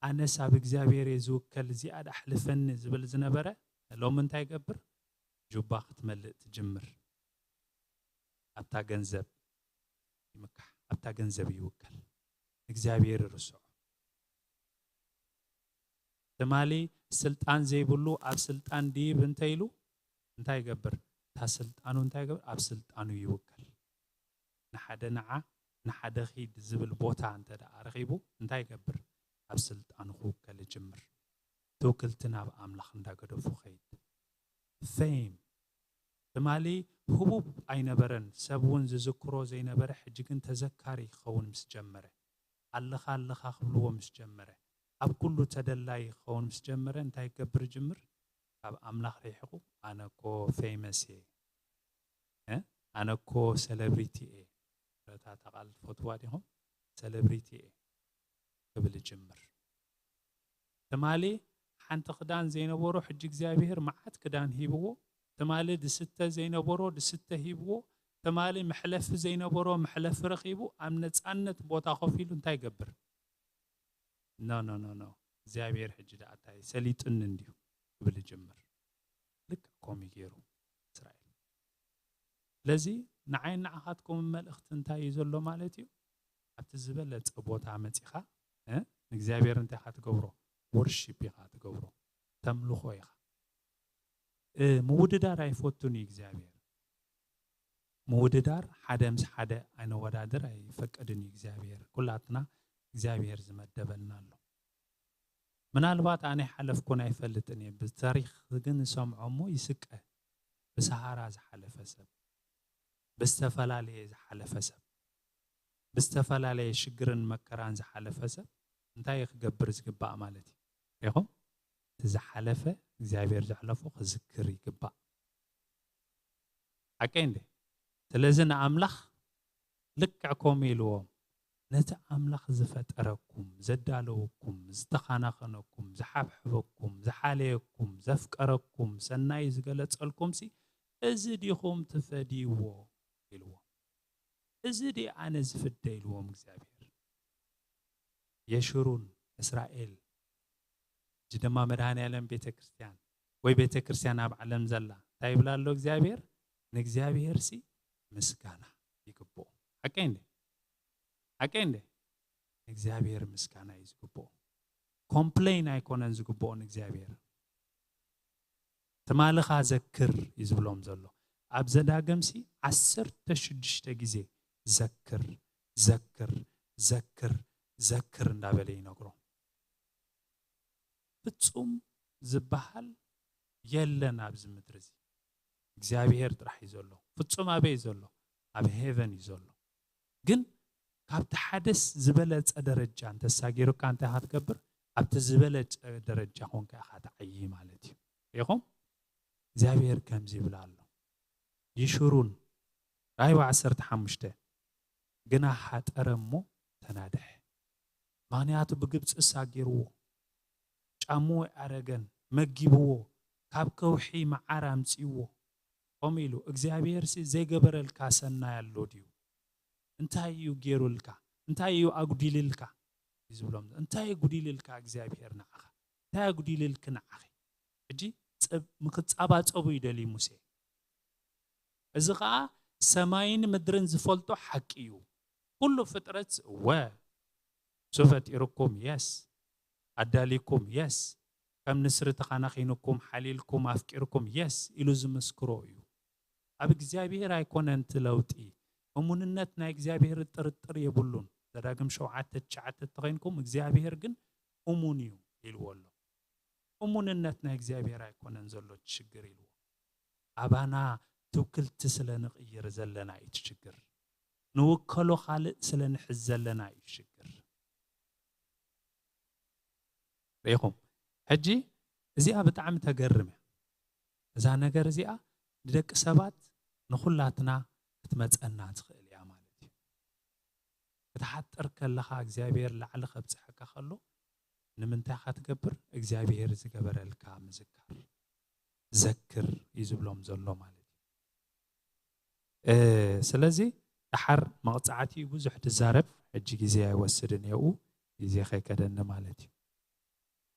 ኣነስ ኣብ እግዚኣብሔር እየ ዝውከል፣ እዚኣ ዳሕልፈኒ ዝብል ዝነበረ፣ ሎሚ እንታይ ይገብር? ጁባ ክትመልእ ትጅምር። ኣብታ ገንዘብ ይምካሕ፣ ኣብታ ገንዘብ ይውከል። እግዚኣብሔር ይርስዖ። ትማሊ ስልጣን ዘይብሉ ኣብ ስልጣን ድይብ እንተ ኢሉ እንታይ ይገብር? እታ ስልጣኑ እንታይ ይገብር? ኣብ ስልጣኑ ይውከል። ንሓደ ንዓ፣ ንሓደ ኺድ ዝብል ቦታ እንተ ደኣ ረኺቡ እንታይ ይገብር? ኣብ ስልጣኑ ክውከል ይጅምር። ትውክልቲ ናብ ኣምላኽ እንዳገደፉ ኸይድ። ፌም ትማሊ ህቡብ ኣይነበረን፣ ሰብ እውን ዝዝክሮ ዘይነበረ፣ ሕጂ ግን ተዘካሪ ክኸውን ምስ ጀመረ፣ ኣለኻ ኣለኻ ክብልዎ ምስ ጀመረ፣ ኣብ ኩሉ ተደላይ ክኸውን ምስ ጀመረ፣ እንታይ ክገብር ይጅምር? ካብ ኣምላኽ ርሒቑ፣ ኣነ እኮ ፌመስ እየ፣ እ? ኣነ እኮ ሰለብሪቲ እየ። ረታ እታ ቃል ትፈትዋ ዲኹም? ሰለብሪቲ እየ ክብል ይጅምር። ትማሊ ሓንቲ ክዳን ዘይነበሮ ሕጂ እግዚኣብሔር መዓት ክዳን ሂብዎ። ትማሊ ድስተ ዘይነበሮ ድስተ ሂብዎ። ትማሊ መሕለፊ ዘይነበሮ መሕለፊ ረኺቡ ኣብ ነጻነት ቦታ ኮፍ ኢሉ እንታይ ይገብር? ኖ፣ ኖ፣ ኖ፣ ኖ። እግዚኣብሔር ሕጂ ደኣ እንታይ ሰሊጡኒ እንድዩ ክብል ይጅምር። ልክዕ ከምኡ ገይሩ እስራኤል። ስለዚ ንዓይን ንዓኻትኩምን መልእኽቲ እንታይ እዩ ዘሎ ማለት እዩ? ኣብቲ ዝበለጸ ቦታ መጺኻ፣ እ፣ ንእግዚኣብሔር እንታይ ኢኻ ትገብሮ? ወርሺፕ ኢኻ ትገብሮ። ተምልኾ ኢኻ። እ፣ ምውድዳር ኣይፈቱን እዩ እግዚኣብሔር። ምውድዳር፣ ሓደ ምስ ሓደ ኣይነወዳድር፣ ኣይፈቅድን እዩ እግዚኣብሔር። ኩላትና እግዚኣብሔር ዝመደበልና ኣሎ። ምናልባት ኣነ ሓለፍኩን ኣይፈልጥን እየ። ብታሪኽ ግን ዝሰምዖ እሞ ይስቀ። ብሰሃራ ዝሓለፈ ሰብ፣ ብዝተፈላለየ ዝሓለፈ ሰብ፣ ብዝተፈላለየ ሽግርን መከራን ዝሓለፈ ሰብ እንታይ እዩ ክገብር ዝግባእ ማለት እዩ? ሪኹም? እቲ ዝሓለፈ እግዚኣብሔር ዘሕለፎ ክዝክር ይግባእ። ሓቀይ እንዴ? ስለዚ ንኣምላኽ ልክዕ ከምኡ ኢልዎም፣ ነቲ ኣምላኽ ዝፈጠረኩም፣ ዘዳለወኩም፣ ዝተኻናኸነኩም፣ ዝሓብሐበኩም፣ ዝሓለየኩም፣ ዘፍቀረኩም፣ ሰናይ ዝገለጸልኩምሲ እዚ ዲኹም ትፈድይዎ? ኢልዎም። እዚ ድየ ኣነ ዝፍደ? ኢልዎም እግዚኣብሔር። የሽሩን እስራኤል፣ እዚ ድማ መድኃኔ ዓለም ቤተ ክርስቲያን ወይ ቤተ ክርስቲያን ኣብ ዓለም ዘላ እንታይ ይብላ ኣሎ እግዚኣብሔር? ንእግዚኣብሔርሲ ምስጋና ይግብኦ። ሓቀይ እንዴ? ሓቀይ እንዴ? ንእግዚኣብሔር ምስጋና እዩ ዝግብኦ። ኮምፕሌን ኣይኮነን ዝግብኦ ንእግዚኣብሔር። ትማልኻ ዘክር እዩ ዝብሎም ዘሎ። ኣብ ዘዳግምሲ ዓሰርተ ሽዱሽተ ግዜ ዘክር፣ ዘክር፣ ዘክር፣ ዘክር እንዳበለ ይነግሮም። ፍጹም ዝበሃል የለን ኣብዚ ምድሪ እዚ። እግዚኣብሔር ጥራሕ እዩ ዘሎ። ፍጹም ኣበይ እዩ ዘሎ? ኣብ ሄቨን እዩ ዘሎ። ግን ካብቲ ሓደስ ዝበለጸ ደረጃ እንተሳጊሩካ እንታይ ኢኻ ትገብር? ኣብቲ ዝበለጸ ደረጃ ኮንካ ኢኻ ትዓዪ ማለት እዩ። ሪኢኹም? እግዚኣብሔር ከምዚ ይብል ኣሎ። ይሽሩን ራእይ ዓሰርተ ሓሙሽተ ግና ሓጠረ እሞ ተናድሐ። ምኽንያቱ ብግብጺ ሳጊርዎ፣ ጫምኡ ኣረገን፣ መጊብዎ፣ ካብ ከውሒ መዓር ኣምጺእዎ። ከምኡ ኢሉ፣ እግዚኣብሔርሲ ዘይገበረልካ ሰናይ ኣሎ ድዩ? እንታይ እዩ ገይሩልካ? እንታይ እዩ ኣጉዲልልካ? እዩ ዝብሎም። እንታይ ኣጉዲልልካ እግዚኣብሔር ንዓኻ? እንታይ ኣጉዲልልኪ ንዓኺ? ሕጂ ጸብ-፣ ንኽጻባጸቡ ይደልዩ ሙሴ። እዚ ኸኣ ሰማይን ምድርን ዝፈልጦ ሓቂ እዩ። ኩሉ ፍጥረት እወ፣ እሱ ፈጢሩኩም፣ የስ፣ ኣዳሊኩም፣ የስ፣ ከም ንስሪ ተኻናኺንኩም፣ ሓልይልኩም፣ ኣፍቂርኩም፣ የስ ኢሉ ዝምስክሮ እዩ። ኣብ እግዚኣብሔር ኣይኮነን እቲ ለውጢ። እሙንነት ናይ እግዚኣብሔር ጥርጥር የብሉን። ዘዳግም ሸውዓተ ትሽዓተ እንተኾይንኩም፣ እግዚኣብሔር ግን እሙን እዩ ኢልዎ ኣሎ። እሙንነት ናይ እግዚኣብሔር ኣይኮነን ዘሎ ሽግር ኢልዎ። ኣባና ትውክልቲ ስለ ንቕይር ዘለና እዩ እቲ ሽግር። ንውከሎ ካልእ ስለ ንሕዝ ዘለና እዩ ሽግር። ርኢኹም? ሕጂ እዚኣ ብጣዕሚ ተገርም እያ። እዛ ነገር እዚኣ ንደቂ ሰባት ንኹላትና ክትመጸና ትኽእል እያ ማለት እዩ። ክትሓጥር ከለኻ እግዚኣብሔር ላዕሊ ከብጽሐካ ከሎ ንምንታይ ኢኻ ትገብር? እግዚኣብሔር ዝገበረልካ ምዝካር። ዘክር እዩ ዝብሎም ዘሎ ማለት እዩ። እ፣ ስለዚ ደሓር መቕጻዕቲ ብዙሕ ትዛረብ፣ ሕጂ ግዜ ኣይወስድን የኡ፣ ግዜ ከይከደኒ ማለት እዩ።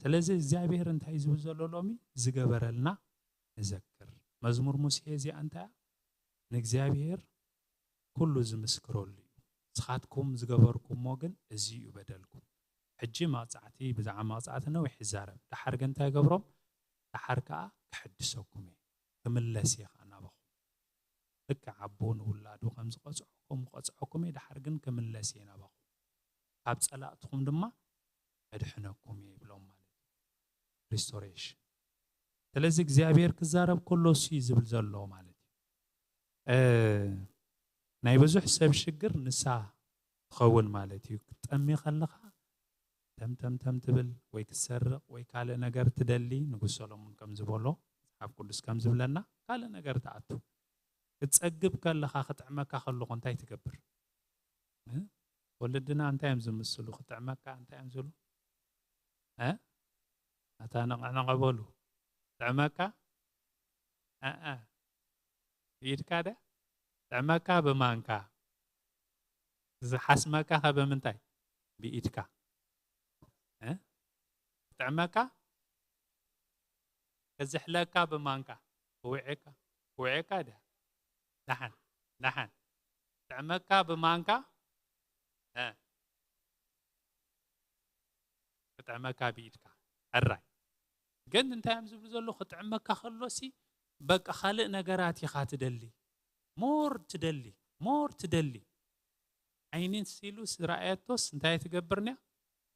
ስለዚ እግዚኣብሔር እንታይ እዩ ዝብል ዘሎ ሎሚ? ዝገበረልና ንዘክር። መዝሙር ሙሴ እዚኣ እንታይ እያ? ንእግዚኣብሔር ኩሉ ዝምስክረሉ እዩ። ንስኻትኩም ዝገበርኩሞ ግን እዚ እዩ በደልኩም። ሕጂ መቕጻዕቲ፣ ብዛዕባ መቕጻዕቲ ነዊሕ ይዛረብ። ደሓር ግን እንታይ ይገብሮም? ደሓር ከኣ ክሕድሰኩም እየ። ክምለስ እየ ከኣ ናባኹም። ልክዕ ኣቦ ንውላዱ ከም ዝቐጽዖ፣ ከምኡ ቀጽዖኩም እየ፣ ደሓር ግን ክምለስ እየ ናባኹም። ካብ ጸላእትኹም ድማ ከድሕነኩም እየ ይብሎም ማለት እዩ። ሪስቶሬሽን። ስለዚ እግዚኣብሔር ክዛረብ ከሎ እሱ እዩ ዝብል ዘሎ ማለት እዩ። እ፣ ናይ ብዙሕ ሰብ ሽግር ንሳ ትኸውን ማለት እዩ። ክትጠሚ ከለኻ ተም ተም ተም ትብል ወይ ክትሰርቕ ወይ ካልእ ነገር ትደሊ። ንጉስ ሰሎሞን ከም ዝበሎ፣ መጽሓፍ ቅዱስ ከም ዝብለና ካልእ ነገር ትኣቱ። ክትጸግብ ከለኻ ክጥዕመካ ከለኹ እንታይ ትገብር? እ? ወለድና እንታይ እዮም ዝምስሉ? ክጥዕመካ እንታይ እዮም ዝብሉ? እ? ኣታ ነቕነቐ በሉ። ጥዕመካ? ኣኣ። ብኢድካ ደ? ጥዕመካ ብማንካ። ዝሓስመካ ከ ብምንታይ? ብኢድካ። እ? ጥዕመካ? ከዝሕለካ ብማንካ። ክውዕካ? ክውዕካ ደ? ደሓን፣ ደሓን። ጥዕመካ ብማንካ? እ። ክጥዕመካ ብኢድካ። ሕራይ። ግን እንታይ እዮም ዝብሉ ዘለዉ? ክጥዕመካ ከሎሲ በቃ ካልእ ነገራት ኢኻ ትደሊ። ሞር ትደሊ፣ ሞር ትደሊ። ዓይኒ ሲሉ ዝረኣየቶስ እንታይ ትገብር እያ?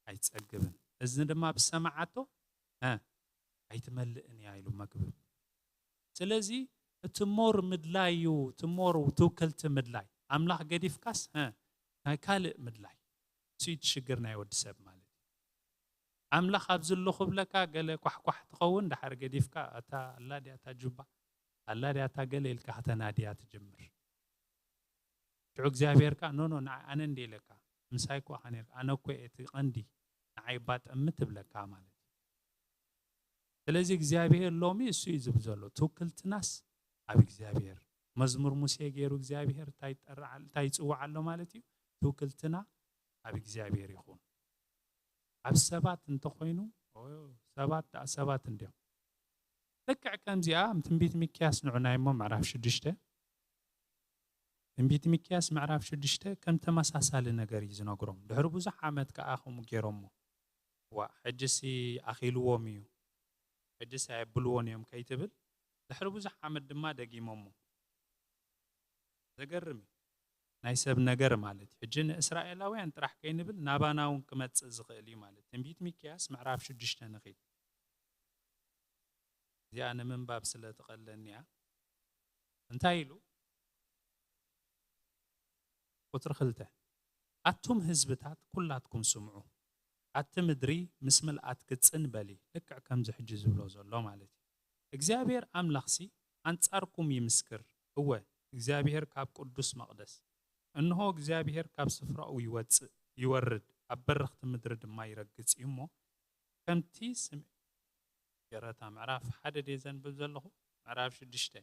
ኣይትጸግብን። እዝኒ ድማ ብሰማዓቶ፣ እ፣ ኣይትመልእን እያ ኢሉ መግቢ። ስለዚ እቲ ሞር ምድላይ እዩ፣ እቲ ሞር ትውክልቲ ምድላይ። ኣምላኽ ገዲፍካስ፣ እ፣ ናይ ካልእ ምድላይ። እሱ እዩ እቲ ሽግር ናይ ወዲ ሰብ ማለት እዩ። ኣምላኽ ኣብዚ ኣለኹ ብለካ ገለ ኳሕኳሕ ትኸውን፣ ደሓር ገዲፍካ፣ "ኣታ ኣላ ድያ እታ ጁባ? ኣላ ድያ እታ ገለ?" ኢልካ ከተናድያ ትጅምር። ሽዑ እግዚኣብሔር ከኣ፣ "ኖ፣ ኖ፣ ንዓ-፣ ኣነ እንደ ኢለካ፣ ምሳይ እኮ ኢኻ ነይርካ፣ ኣነ እኮ እየ እቲ ቀንዲ፣ ንዓይ እባ ጠሚ" ትብለካ ማለት እዩ። ስለዚ እግዚኣብሔር ሎሚ እሱ እዩ ዝብል ዘሎ፣ ትውክልትናስ ኣብ እግዚኣብሔር። መዝሙር ሙሴ ገይሩ እግዚኣብሔር እንታይ ይጠርዓ-፣ እንታይ ይጽውዓ ኣሎ ማለት እዩ? ትውክልትና ኣብ እግዚኣብሔር ይኹን። ኣብ ሰባት እንተኾይኑ፣ ኦ፣ ሰባት ደኣ ሰባት እንድዮም። ልክዕ ከምዚኣ ኣብ ትንቢት ሚክያስ ንዑናይ እሞ ምዕራፍ ሽዱሽተ፣ ትንቢት ሚክያስ ምዕራፍ ሽዱሽተ ከም ተመሳሳሊ ነገር እዩ ዝነግሮም። ድሕሪ ብዙሕ ዓመት ከኣ ከምኡ ገይሮሞ። ዋ፣ ሕጅሲ ኣኺልዎም እዩ፣ ሕጅሲ ኣየብልዎን እዮም ከይትብል፣ ድሕሪ ብዙሕ ዓመት ድማ ደጊሞሞ። ዘገርም እዩ። ናይ ሰብ ነገር ማለት እዩ። ሕጂ ንእስራኤላውያን ጥራሕ ከይንብል ናባና እውን ክመጽእ ዝኽእል እዩ ማለት እዩ። ትንቢት ሚክያስ ምዕራፍ ሽዱሽተ ንኺድ። እዚኣ ንምንባብ ስለ ትቐለኒ እያ። እንታይ ኢሉ? ቁጽሪ ክልተ፣ ኣቱም ህዝብታት ኩላትኩም ስምዑ፣ ኣቲ ምድሪ ምስ ምልኣት ክጽን በሊ። ልክዕ ከምዚ ሕጂ ዝብሎ ዘሎ ማለት እዩ። እግዚኣብሔር ኣምላኽሲ ኣንጻርኩም ይምስክር፣ እወ፣ እግዚኣብሔር ካብ ቅዱስ መቕደስ። እንሆ፣ እግዚኣብሔር ካብ ስፍራኡ ይወጽእ፣ ይወርድ፣ ኣብ በረኽቲ ምድሪ ድማ ይረግጽ እዩ እሞ፣ ከምቲ ስም-፣ ይቕረታ፣ ምዕራፍ ሓደ ድየ ዘንብብ ዘለኹ? ምዕራፍ ሽዱሽተ።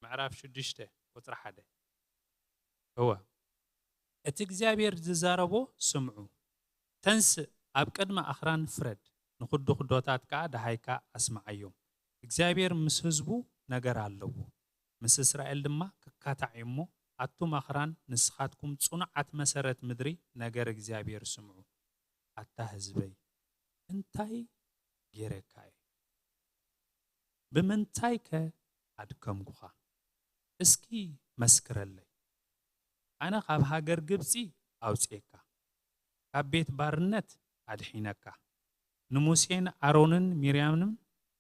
ምዕራፍ ሽዱሽተ ቁጽሪ ሓደ። እወ፣ እቲ እግዚኣብሔር ዝዛረቦ ስምዑ። ተንስእ፣ ኣብ ቅድሚ ኣኽራን ፍረድ፣ ንኹዱ ኩዶታት ከኣ ደሃይካ ኣስምዓዮም። እግዚኣብሔር ምስ ህዝቡ ነገር ኣለዎ፣ ምስ እስራኤል ድማ ክካታዕ እዩ እሞ፣ ኣቱም ኣኽራን፣ ንስኻትኩም ጽኑዓት መሰረት ምድሪ፣ ነገር እግዚኣብሔር ስምዑ። ኣታ ህዝበይ፣ እንታይ ገይረካ እየ? ብምንታይከ ኣድከምኩኻ? እስኪ መስክረለይ። ኣነ ካብ ሃገር ግብጺ ኣውጽኤካ፣ ካብ ቤት ባርነት ኣድሒነካ። ንሙሴን ኣሮንን ሚርያምን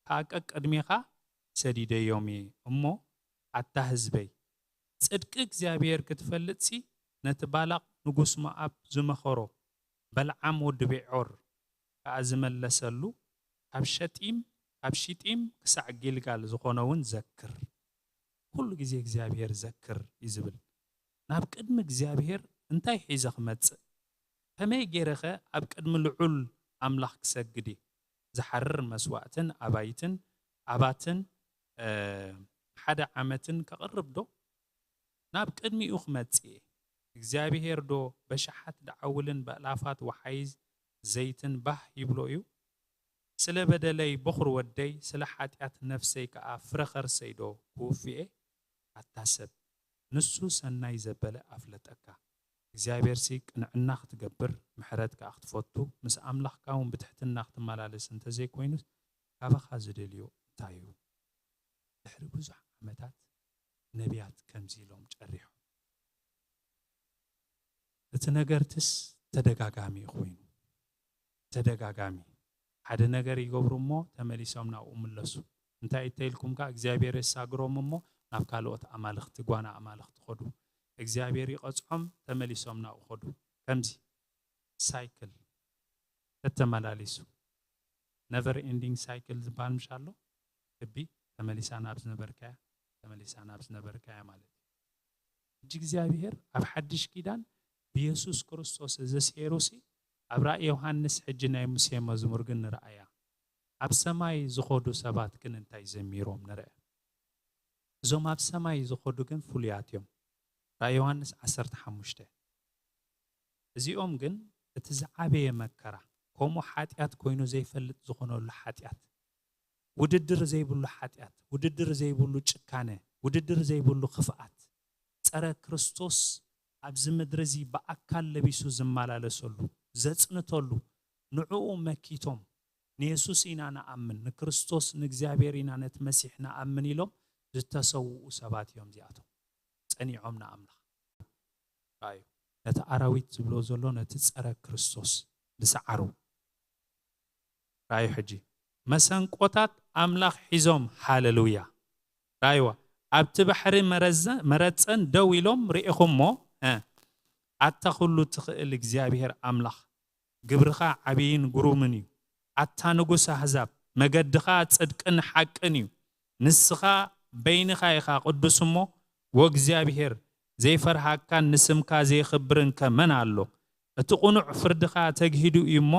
ከኣ ቀቅድሜኻ ሰዲደዮም እየ እሞ፣ ኣታ ህዝበይ፣ ጽድቂ እግዚኣብሔር ክትፈልጥሲ፣ ነቲ ባላቕ ንጉስ ሞኣብ ዝመኸሮ፣ በልዓም ወዲ ቤዖር ከኣ ዝመለሰሉ፣ ካብ ሸጢም፣ ካብ ሺጢም ክሳዕ ጊልጋል ዝኾነ እውን ዘክር። ኩሉ ግዜ እግዚኣብሔር ዘክር እዩ ዝብል። ናብ ቅድሚ እግዚኣብሔር እንታይ ሒዘ ክመጽእ? ከመይ ገይረኸ ኣብ ቅድሚ ልዑል ኣምላኽ ክሰግድ እየ? ዝሓርር መስዋእትን ኣባይትን ኣባትን፣ እ፣ ሓደ ዓመትን ከቕርብ ዶ? ናብ ቅድሚኡ ክመጽእ እየ። እግዚኣብሔር ዶ በሽሓት ደዓውልን በእላፋት ወሓይዝ ዘይትን ባህ ይብሎ እዩ? ስለ በደለይ በኹር ወደይ፣ ስለ ሓጢኣት ነፍሰይ ከኣ ፍረ ኸርሰይ ዶ ክውፊ እየ? ኣታ ሰብ፣ ንሱ ሰናይ ዘበለ ኣፍለጠካ። እግዚኣብሔርሲ ቅንዕና ክትገብር፣ ምሕረት ከኣ ክትፈቱ፣ ምስ ኣምላኽካ እውን ብትሕትና ክትመላለስ እንተዘይኮይኑስ፣ ካባኻ ዝደልዮ እንታይ እዩ? ድሕሪ ብዙሕ ዓመታት ነቢያት ከምዚ ኢሎም ጨሪሖም። እቲ ነገርትስ ተደጋጋሚ እዩ ኮይኑ። ተደጋጋሚ ሓደ ነገር ይገብሩ እሞ ተመሊሶም ናብኡ ምለሱ። እንታይ እተይልኩም ከኣ እግዚኣብሔር የሳግሮም እሞ ናብ ካልኦት ኣማልኽቲ፣ ጓና ኣማልኽቲ ኸዱ። እግዚኣብሔር ይቐጽዖም፣ ተመሊሶም ናብኡ ኸዱ። ከምዚ ሳይክል ተተመላሊሱ። ነቨር ኤንዲንግ ሳይክል ዝበሃል ምሽ ኣሎ። ክቢ ተመሊሳ ናብ ዝነበርካያ፣ ተመሊሳ ናብ ዝነበርካያ ማለት እዩ። ሕጂ እግዚኣብሔር ኣብ ሓድሽ ኪዳን ብየሱስ ክርስቶስ እዚ ሴሩሲ ኣብ ራእይ ዮሃንስ ሕጂ ናይ ሙሴ መዝሙር ግን ንረኣያ። ኣብ ሰማይ ዝኸዱ ሰባት ግን እንታይ ዘሚሮም ንርአ። እዞም ኣብ ሰማይ ዝኸዱ ግን ፍሉያት እዮም። ራእይ ዮሃንስ ዓሰርተ ሓሙሽተ። እዚኦም ግን እቲ ዝዓበየ መከራ፣ ከምኡ ሓጢኣት ኮይኑ ዘይፈልጥ ዝኾነሉ ሓጢኣት፣ ውድድር ዘይብሉ ሓጢኣት፣ ውድድር ዘይብሉ ጭካነ፣ ውድድር ዘይብሉ ክፍኣት፣ ጸረ ክርስቶስ ኣብዚ ምድሪ እዚ ብኣካል ለቢሱ ዝመላለሰሉ፣ ዘጽንተሉ፣ ንዕኡ መኪቶም፣ ንየሱስ ኢና ንኣምን፣ ንክርስቶስ ንእግዚኣብሔር ኢና ነቲ መሲሕ ንኣምን ኢሎም ዝተሰውኡ ሰባት እዮም እዚኣቶም። ጸኒዖም ንኣምላኽ። ራእዩ ነቲ ኣራዊት ዝብሎ ዘሎ ነቲ ጸረ ክርስቶስ ዝሰዓሩ። ራእዩ ሕጂ መሰንቆታት ኣምላኽ ሒዞም፣ ሃሌሉያ። ራእይዋ ኣብቲ ባሕሪ መረዘ-፣ መረጸን ደው ኢሎም ርኢኹሞ። እ፣ ኣታ ኩሉ ትኽእል እግዚኣብሔር ኣምላኽ፣ ግብርኻ ዓብይን ግሩምን እዩ። ኣታ ንጉስ ኣህዛብ፣ መገድኻ ጽድቅን ሓቅን እዩ። ንስኻ በይንኻ ኢኻ ቅዱስ እሞ፣ ወእግዚኣብሔር፣ ዘይፈርሃካን ንስምካ ዘየኽብርን ከ መን ኣሎ? እቲ ቅኑዕ ፍርድኻ ተግሂዱ እዩ እሞ፣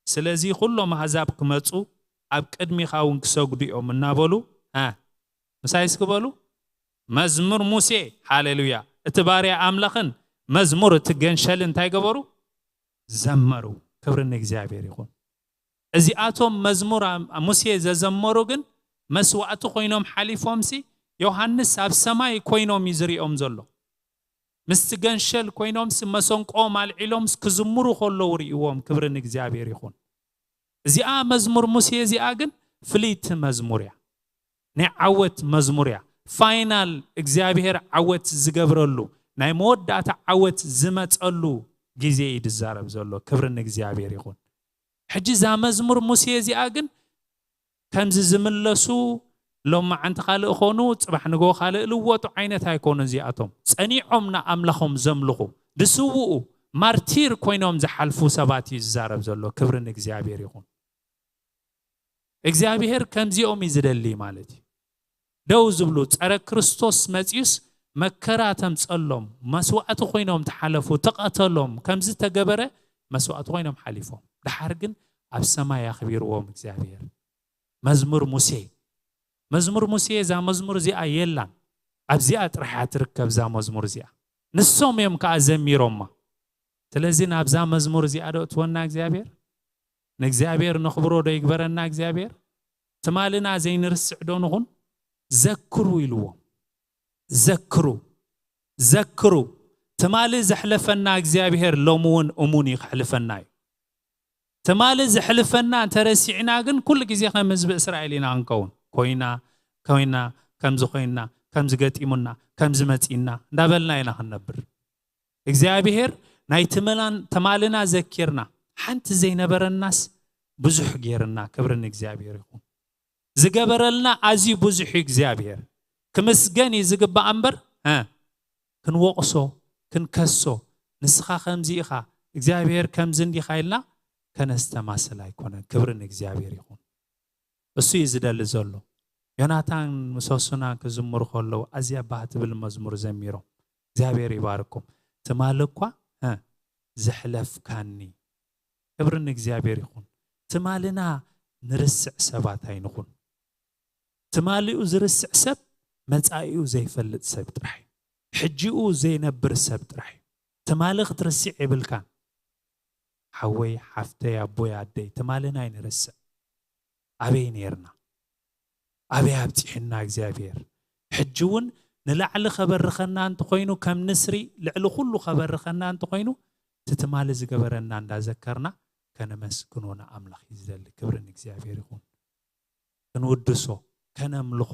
ስለዚ ኩሎም ኣህዛብ ክመጹ፣ ኣብ ቅድሚኻ እውን ክሰግዱ እዮም እናበሉ፣ እ፣ ምሳይ እስኪ በሉ፣ መዝሙር ሙሴ፣ ሃሌሉያ፣ እቲ ባርያ ኣምላኽን መዝሙር እቲ ገንሸል እንታይ ገበሩ? ዘመሩ። ክብሪ ንእግዚኣብሔር ይኹን። እዚኣቶም መዝሙር ኣ-፣ ሙሴ ዘዘመሩ ግን መስዋእቲ ኮይኖም ሓሊፎምሲ፣ ዮሃንስ ኣብ ሰማይ ኮይኖም እዩ ዝሪኦም ዘሎ። ምስቲ ገንሸል ኮይኖምሲ መሰንቆኦም ኣልዒሎምስ ክዝምሩ ከለዉ ሪእዎም። ክብሪ ንእግዚኣብሔር ይኹን። እዚኣ መዝሙር ሙሴ እዚኣ ግን ፍልይቲ መዝሙር እያ። ናይ ዓወት መዝሙር እያ። ፋይናል እግዚኣብሔር ዓወት ዝገብረሉ፣ ናይ መወዳእታ ዓወት ዝመጸሉ ግዜ እዩ ዝዛረብ ዘሎ። ክብሪ ንእግዚኣብሔር ይኹን። ሕጂ እዛ መዝሙር ሙሴ እዚኣ ግን ከምዚ ዝምለሱ፣ ሎማዓንቲ ካልእ ኾኑ፣ ጽባሕ ንግሆ ካልእ ልወጡ ዓይነት ኣይኮኑ እዚኣቶም። ጸኒዖም ንኣምላኾም ዘምልኹ፣ ዝስውኡ፣ ማርቲር ኮይኖም ዝሓልፉ ሰባት እዩ ዝዛረብ ዘሎ። ክብሪ ንእግዚኣብሔር ይኹን። እግዚኣብሔር ከምዚኦም እዩ ዝደሊ ማለት እዩ። ደው ዝብሉ፣ ጸረ ክርስቶስ መጺኡስ መከራ ተምጸሎም፣ መስዋእቲ ኮይኖም ተሓለፉ፣ ተቐተሎም፣ ከምዚ ተገበረ፣ መስዋእቲ ኮይኖም ሓሊፎም። ደሓር ግን ኣብ ሰማይ ኣኽቢርዎም እግዚኣብሔር። መዝሙር ሙሴ፣ መዝሙር ሙሴ፣ እዛ መዝሙር እዚኣ የላን። ኣብዚኣ ጥራሕ እያ ትርከብ እዛ መዝሙር እዚኣ። ንሶም እዮም ከኣ ዘሚሮማ። ስለዚ ናብዛ መዝሙር እዚኣ ዶ እትወና እግዚኣብሔር? ንእግዚኣብሔር ነኽብሮ ዶ ይግበረና እግዚኣብሔር? ትማልና ዘይንርስዕ ዶ ንኹን? ዘክሩ ኢልዎም። ዘክሩ፣ ዘክሩ። ትማሊ ዘሕለፈና እግዚኣብሔር ሎሚ እውን እሙን እዩ፣ ከሕልፈና እዩ። ትማሊ ዘሕልፈና እንተረሲዕና ግን ኩሉ ግዜ ከም ህዝቢ እስራኤል ኢና ክንከውን። ኮይና፣ ኮይና፣ ከምዚ ኮይና፣ ከምዚ ገጢሙና፣ ከምዚ መጺእና እንዳበልና ኢና ክንነብር። እግዚኣብሔር ናይ ትመላን-፣ ትማልና ዘኪርና፣ ሓንቲ ዘይነበረናስ ብዙሕ ጌርና። ክብሪ ንእግዚኣብሔር ይኹን። ዝገበረልና ኣዝዩ ብዙሕ እዩ እግዚኣብሔር። ክምስገን እዩ ዝግባእ እምበር፣ እ፣ ክንወቕሶ፣ ክንከሶ፣ "ንስኻ ከምዚ ኢኻ፣ እግዚኣብሔር ከምዚ እንዲኻ" ኢልና ከነስተማስል ኣይኮነን። ክብሪ ንእግዚኣብሔር ይኹን። እሱ እዩ ዝደሊ ዘሎ። ዮናታን ምስ ሶሱናን ክዝምሩ ከለዉ ኣዝያ ባህ ትብል መዝሙር ዘሚሮም። እግዚኣብሔር ይባርኩም። ትማሊ እኳ፣ እ፣ ዘሕለፍካኒ። ክብሪ ንእግዚኣብሔር ይኹን። ትማልና ንርስዕ ሰባት ኣይንኹን። ትማሊኡ ዝርስዕ ሰብ መጻኢኡ ዘይፈልጥ ሰብ ጥራሕ እዩ። ሕጂኡ ዘይነብር ሰብ ጥራሕ እዩ። ትማሊ ክትርስዕ የብልካን። ሓወይ፣ ሓፍተይ፣ ኣቦይ፣ ኣደይ፣ ትማልና ኣይንርስዕ። ኣበይ ነይርና? ኣበይ ኣብጺሕና እግዚኣብሔር? ሕጂ እውን ንላዕሊ ከበርኸና እንተኾይኑ፣ ከም ንስሪ ልዕሊ ኩሉ ከበርኸና እንተኾይኑ፣ እቲ ትማሊ ዝገበረና እንዳዘከርና ከነመስግኖ ንኣምላኽ እዩ ዝደሊ። ክብሪ ንእግዚኣብሔር ይኹን። ክንውድሶ፣ ከነምልኾ።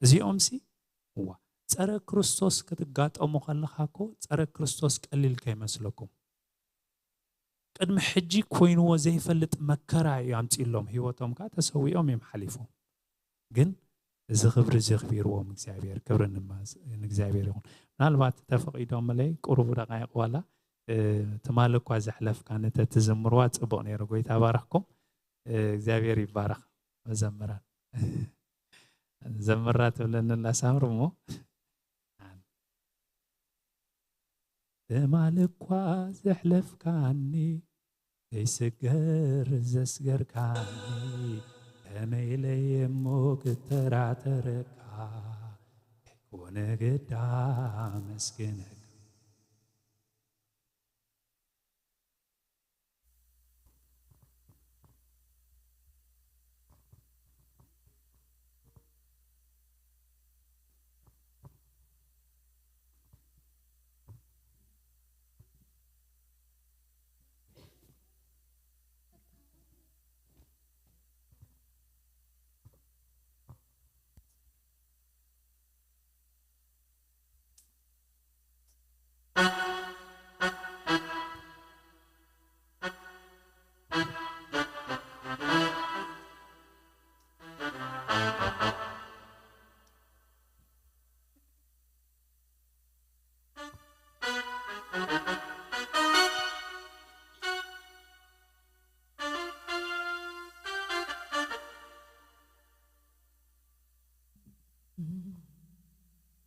እዚኦምሲ፣ እዋ፣ ጸረ ክርስቶስ ክትጋጠሙ ከለኻ እኮ ጸረ ክርስቶስ ቀሊል ከይመስለኩም። ቅድሚ ሕጂ ኮይንዎ ዘይፈልጥ መከራ እዩ ኣምጺእሎም። ህይወቶም ከኣ ተሰዊኦም እዮም ሓሊፎም። ግን እዚ ክብሪ እዚ ኣኽቢርዎም እግዚኣብሔር። ክብሪ ንማዝ-፣ ንእግዚኣብሔር ይኹን። ምናልባት ተፈቒዶምለይ ቁሩብ ደቓይቕ ዋላ፣ እ፣ ትማሊ እኳ ዘሕለፍካኒ ተትዝምርዋ ጽቡቕ ነይሩ። ጎይታ ባረኽኩም። እ፣ እግዚኣብሔር ይባረኽ። መዘምራን። ዘምራ ትብለኒ ኣላ ሳምሪ እሞ። ትማል እኳ ዘሕለፍካኒ፣ ዘይስገር ዘስገርካኒ፣ ከመይ ኢለ እሞ ክጠራጠረካ፣ ከይኮነ ግዳ ኣመስግነካ።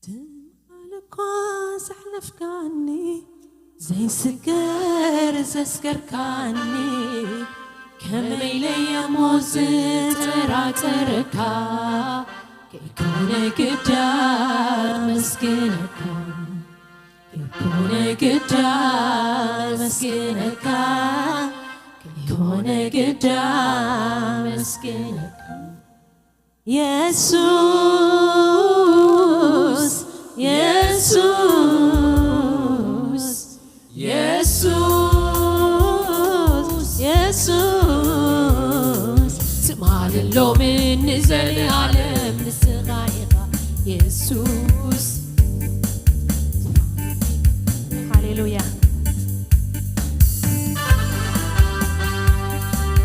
ትማል እኳ ዘሕለፍካኒ፣ ዘይስገር ዘስገርካኒ፣ ከመይ ኢለ እሞ ዝጠራጠረካ፣ ከይኮነ ግዳ መስግነካ፣ ከይኮነ ግዳ መስግነካ፣ ከይኮነ ግዳ መስግነካ። የሱስ፣ የሱስ፣ የሱስ፣ የሱስ፣ ትማልን ሎምን ንዘለኣለም ንስኻ ኢኻ የሱስ። ሃሌሉያ።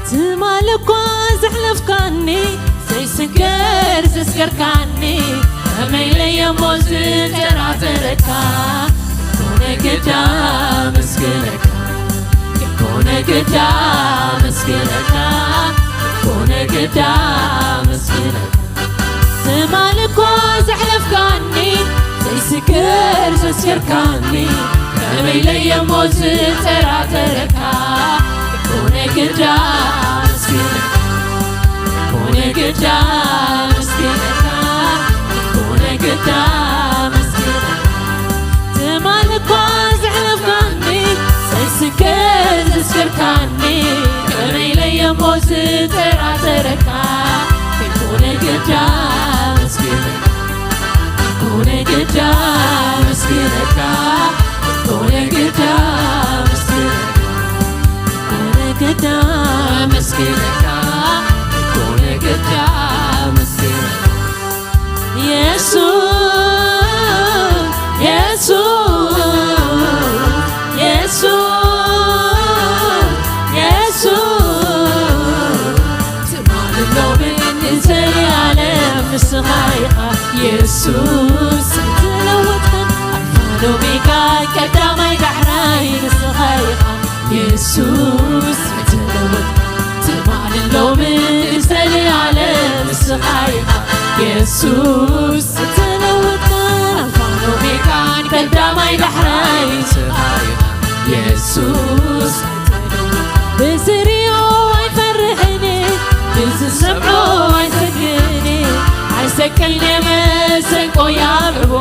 ትማል እኳ ዘሕለፍካኒ፣ ዘይስገር ዘስገርካኒ፣ ከመይ ኢለ እሞ ዝጠራጠረካ፣ ከይኮነ ግዳ መስግነካ፣ ከይኮነ ግዳ መስግነካ፣ ከይኮነ ግዳ መስግነካ። ትማል እኳ ዘሕለፍካኒ፣ ዘይስገር ዘስገርካኒ፣ ከመይ ኢለ እሞ ዝጠራጠረካ፣ ከይኮነ ግዳ መስግነካ፣ ከይኮነ ግዳ መስግነካ፣ ከይኮነ ግዳ መስግነካ። ትማል እኳ ዘሕለፍካኒ፣ ዘይስገር ዘስገርካኒ፣ ከመይ ኢለ እሞ ዝጠራጠረካ፣ ከይኮነ ግዳ መስግነካ፣ ከይኮነ ግዳ መስግነካ፣ ከይኮነ ግዳ መስግነካ፣ ከይኮነ ግዳ መስግነካ፣ ከይኮነ ግዳ መስግነካ። የሱስ፣ የሱስ፣ የሱስ፣ የሱስ፣ ትማልን ሎምን ንዘለኣለም ንስኻ ንስኻ ኢኻ የሱስ ኣይተለወጥካን፣ ኣልፋን ኦሜጋን ቀዳማይ ዳሕራይ ንስኻ ኢኻ የሱስ ኣይተለወጥካን፣ ትማልን ሎምን ንዘለኣለም ንስኻ ኢኻ የሱስ ኣይተለወጥካን፣ ኣልፋን ኦሜጋን ቀዳማይ ዳሕራይ ንስኻ ኢኻ የሱስ ብዝሪኦ ኣይፈርሕን፣ ብዝሰምዖ ኣይሰግእን፣ ኣይሰቅልን መሰንቆ ያብቦ።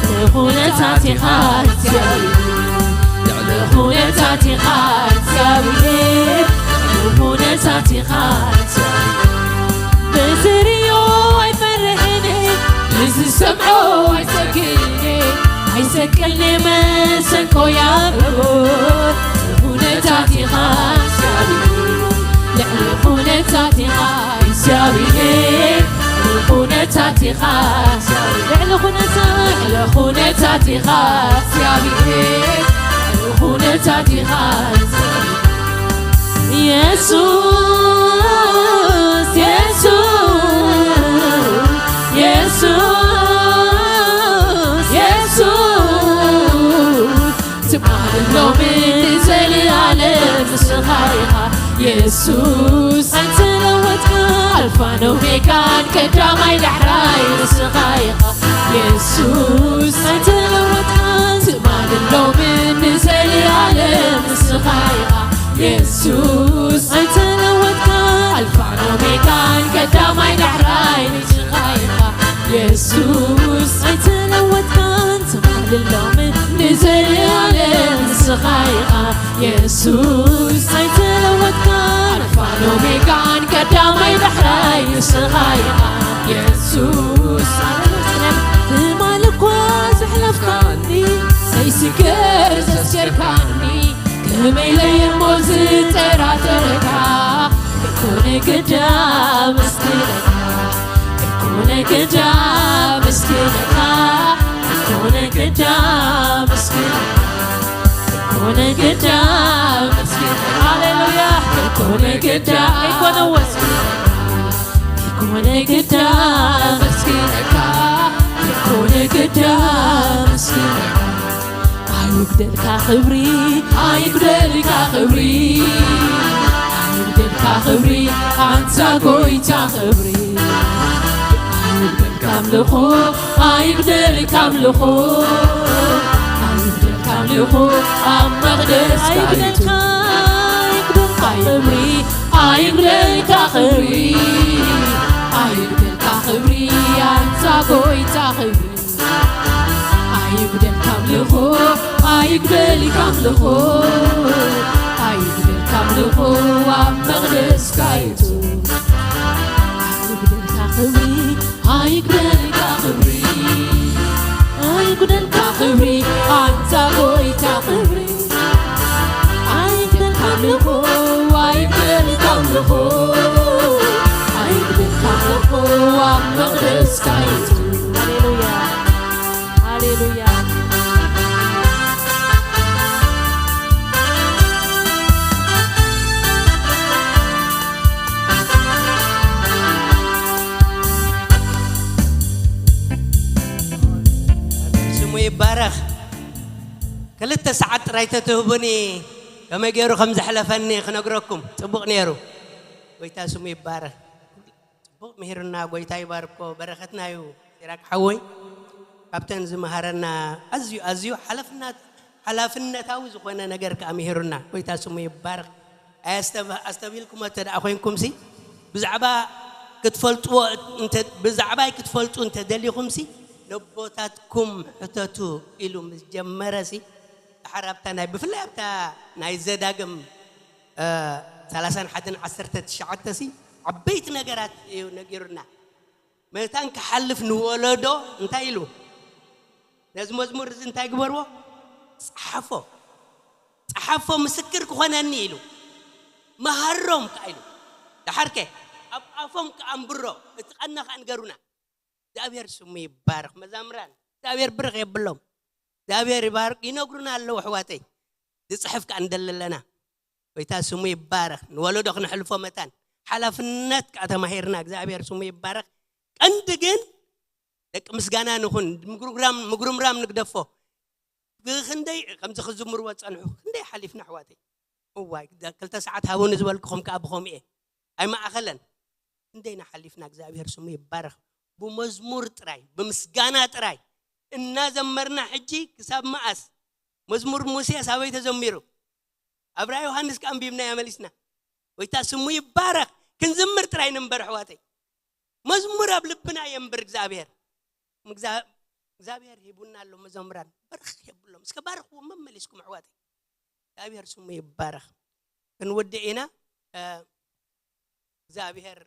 ልዕሊ ኩነታት ኢኻ እግዚኣብሔር፣ ልዕሊ ኩነታት ኢኻ እግዚኣብሔር፣ ልዕሊ ኩነታት ኢኻ እግዚኣብሔር። ብዝሪኦ ኣይፈርሕን፣ ብዝሰምዖ ኣይሰግእን፣ ኣይሰቅልን መሰንቆ ያብቦ። ኩነታት ኢኻ እግዚኣብሔር፣ ልዕሊ ኩነታት ኢኻ እግዚኣብሔር፣ ልዕሊ ኩነታት ኢኻ እግዚኣብሔር፣ ልዕሊ ኩነታት፣ ልዕሊ ኩነታት ኢኻ እግዚኣብሔር፣ ልዕሊ ኩነታት ኢኻ እግዚኣብሔር። የሱስ፣ የሱስ፣ የሱስ፣ የሱስ፣ ትማልን ሎምን ንዘለኣለም ንስኻ ኢኻ የሱስ፣ ኣይተለወጥካን፣ ኣልፋን ኦሜጋን ቀዳማይ ዳሕራይ ንስኻ ኢኻ የሱስ፣ ኣይተለወጥካን፣ ትማልን ሎምን ንዘለኣለም ንስኻ ኢኻ የሱስ፣ ኣይተለወጥካን፣ ኣልፋን ኦሜጋን ቀዳማይ ዳሕራይ ንስኻ ኢኻ የሱስ፣ ኣይተለወጥካን፣ ትማልን ሎምን ንዘለኣለም ንስኻ ኢኻ የሱስ፣ ኣይተለወጥካን፣ ኣልፋን ኦሜጋን ቀዳማይ ዳሕራይ ንስኻ ኢኻ የሱስ። ትማል እኳ ዘሕለፍካኒ፣ ዘይስገር ዘስገርካኒ፣ ከመይ ኢለ እሞ ዝጠራጠረካ? ኣይኮነ ግዳ መስክረካ፣ ኣይኮነ ግዳ መስክረካ፣ ኣይኮነ ግዳ መስክረካ፣ ኣይኮነ ግዳ መስክረካ። ሃሌሉያ። ኣይኮነ ግዳ፣ ኣይኮነ ወስ፣ ኣይኮነ ግዳ መስክረካ፣ ኣይኮነ ግዳ መስክረካ። ኣይጉደልካ ክብሪ፣ ኣይጉደልካ ክብሪ፣ ኣይጉደልካ ክብሪ፣ ኣንታ ጎይታ ክብሪ። ኣይጉደልካ ኣምልኾ፣ ኣይጉደልካ ኣምልኾ፣ ኣይጉደልካ ኣምልኾ፣ ኣብ መቕደስካ ኣይጉደልካ፣ ኣይጉደልካ ክብሪ፣ ኣይጉደልካ ክብሪ፣ ኣይጉደልካ ክብሪ፣ ኣንታ ጎይታ ክብሪ። ኣይጉደልካ ኣምልኾ፣ ኣይጉደልካ ኣምልኾ፣ ኣይጉደልካ ኣምልኾ ኣብ መቕደስካ ይእቱ። ኣይጉደልካ ክብሪ፣ ኣይጉደልካ ክብሪ፣ ኣይጉደልካ ክብሪ፣ ኣንታ ጎይታ ክብሪ። ኣይጉደልካ ኣምልኾ፣ ኣይጉደልካ ኣምልኾ፣ ኣይጉደልካ ኣምልኾ ኣብ መቕደስካ ይእቱ። ሃሌሉያ። ሃሌሉያ። ስሙ ይባረኽ። ክልተ ሰዓት ጥራይ ተትህቡኒ ከመይ ገይሩ ከም ዘሕለፈኒ ክነግረኩም ጽቡቕ ነይሩ። ጎይታ ስሙ ይባረኽ። ጽቡቕ ምሂርና፣ ጎይታ ይባርኮ፣ በረኸትና እዩ። ሲራክ ሓወይ ካብተን ዝመሃረና ኣዝዩ፣ ኣዝዩ ሓላፍነት-፣ ሓላፍነታዊ ዝኾነ ነገር ከኣ ምሂሩና። ጎይታ ስሙ ይባረኽ። ኣየስተብ-፣ ኣስተብሂልኩሞ እንተ ደኣ ኮይንኩምሲ፣ ብዛዕባ ክትፈልጥዎ እንተ-፣ ብዛዕባይ ክትፈልጡ እንተ ደሊኹምሲ፣ ነቦታትኩም ሕተቱ ኢሉ ምስ ጀመረሲ፣ ደሓር ኣብታ ናይ፣ ብፍላይ ኣብታ ናይ ዘዳግም፣ እ፣ ሰላሳን ሓደን ዓሰርተ ትሽዓተ ሲ፣ ዓበይቲ ነገራት እዩ ነጊሩና። መታን ክሓልፍ ንወለዶ እንታይ ኢሉ? ነዚ መዝሙር እዚ እንታይ ግበርዎ? ጸሓፎ። ጸሓፎ ምስክር ክኾነኒ ኢሉ። መሃሮም ከኣ ኢሉ። ደሓርከ ኣብ ኣፎም ከኣ ኣንብሮ። እቲ ቀና ከኣ ንገሩና። እግዚኣብሔር ስሙ ይባረኽ። መዛምራን፣ እግዚኣብሔር ብርኽ የብሎም። እግዚኣብሔር ይባርክ። ይነግሩና ኣለዉ ኣሕዋተይ። ዝጽሕፍ ከኣ ንደሊ ኣለና። ጎይታ ስሙ ይባረኽ። ንወለዶ ክነሕልፎ መታን ሓላፍነት ከኣ ተማሂርና። እግዚኣብሔር ስሙ ይባረኽ። ቀንዲ ግን ደቂ ምስጋና ንኹን፣ ምጉርምራም ንግደፎ። ብኽንደይ ከምዚ ክዝምርዎ ዝጸንሑ ክንደይ ሓሊፍና ኣሕዋተይ። እዋይ፣ ክልተ ሰዓት ሃቡኒ ዝበልኩኹም ከኣ ብኸምኡ እየ። ኣይማእኸለን። ክንደይና ሓሊፍና፣ እግዚኣብሔር ስሙ ይባረኽ። ብመዝሙር ጥራይ፣ ብምስጋና ጥራይ እናዘመርና ሕጂ ክሳብ መኣስ? መዝሙር ሙሴ ሳበይ ተዘሚሩ? ኣብራ ዮሃንስ ከኣ ኣንቢብና እያ መሊስና። ጎይታ ስሙ ይባረኽ። ክንዝምር ጥራይ ንንበር ኣሕዋተይ። መዝሙር ኣብ ልብና የንብር እግዚኣብሔር። እግዚኣብሔር ሂቡና ኣሎ መዘምራን። በርኽ የብሎም። እስከ ባርኽዎም መመሊስኩም ኣሕዋተይ። እግዚኣብሔር ስሙ ይባረኽ። ክንውድእ ኢና። እግዚኣብሔር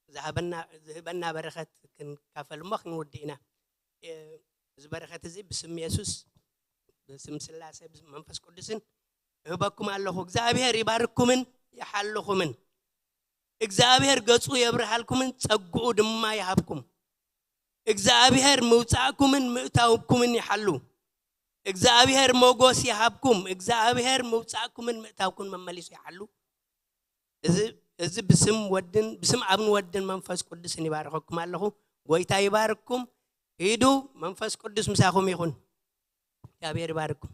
ዝሃበና ዝህበና በረኸት ክንካፈል እሞ ክንውድእ ኢና። እዚ በረኸት እዚ ብስም የሱስ፣ ብስም ስላሴ፣ ብስም መንፈስ ቅዱስን እህበኩም ኣለኹ። እግዚኣብሔር ይባርኩምን ይሓልኹምን። እግዚኣብሔር ገጹ የብርሃልኩምን ጸግኡ ድማ ይሃብኩም። እግዚኣብሔር ምውጻእኩምን ምእታውኩምን ይሓሉ። እግዚኣብሔር ሞጎስ ይሃብኩም። እግዚኣብሔር ምውጻእኩምን ምእታውኩን መመሊሱ ይሓሉ። እዚ እዚ ብስም ወድን ብስም ኣብን ወድን መንፈስ ቅዱስን ይባርኸኩም ኣለኹ። ጎይታ ይባርክኩም። ሂዱ፣ መንፈስ ቅዱስ ምሳኹም ይኹን። እግዚኣብሔር ይባርክኩም።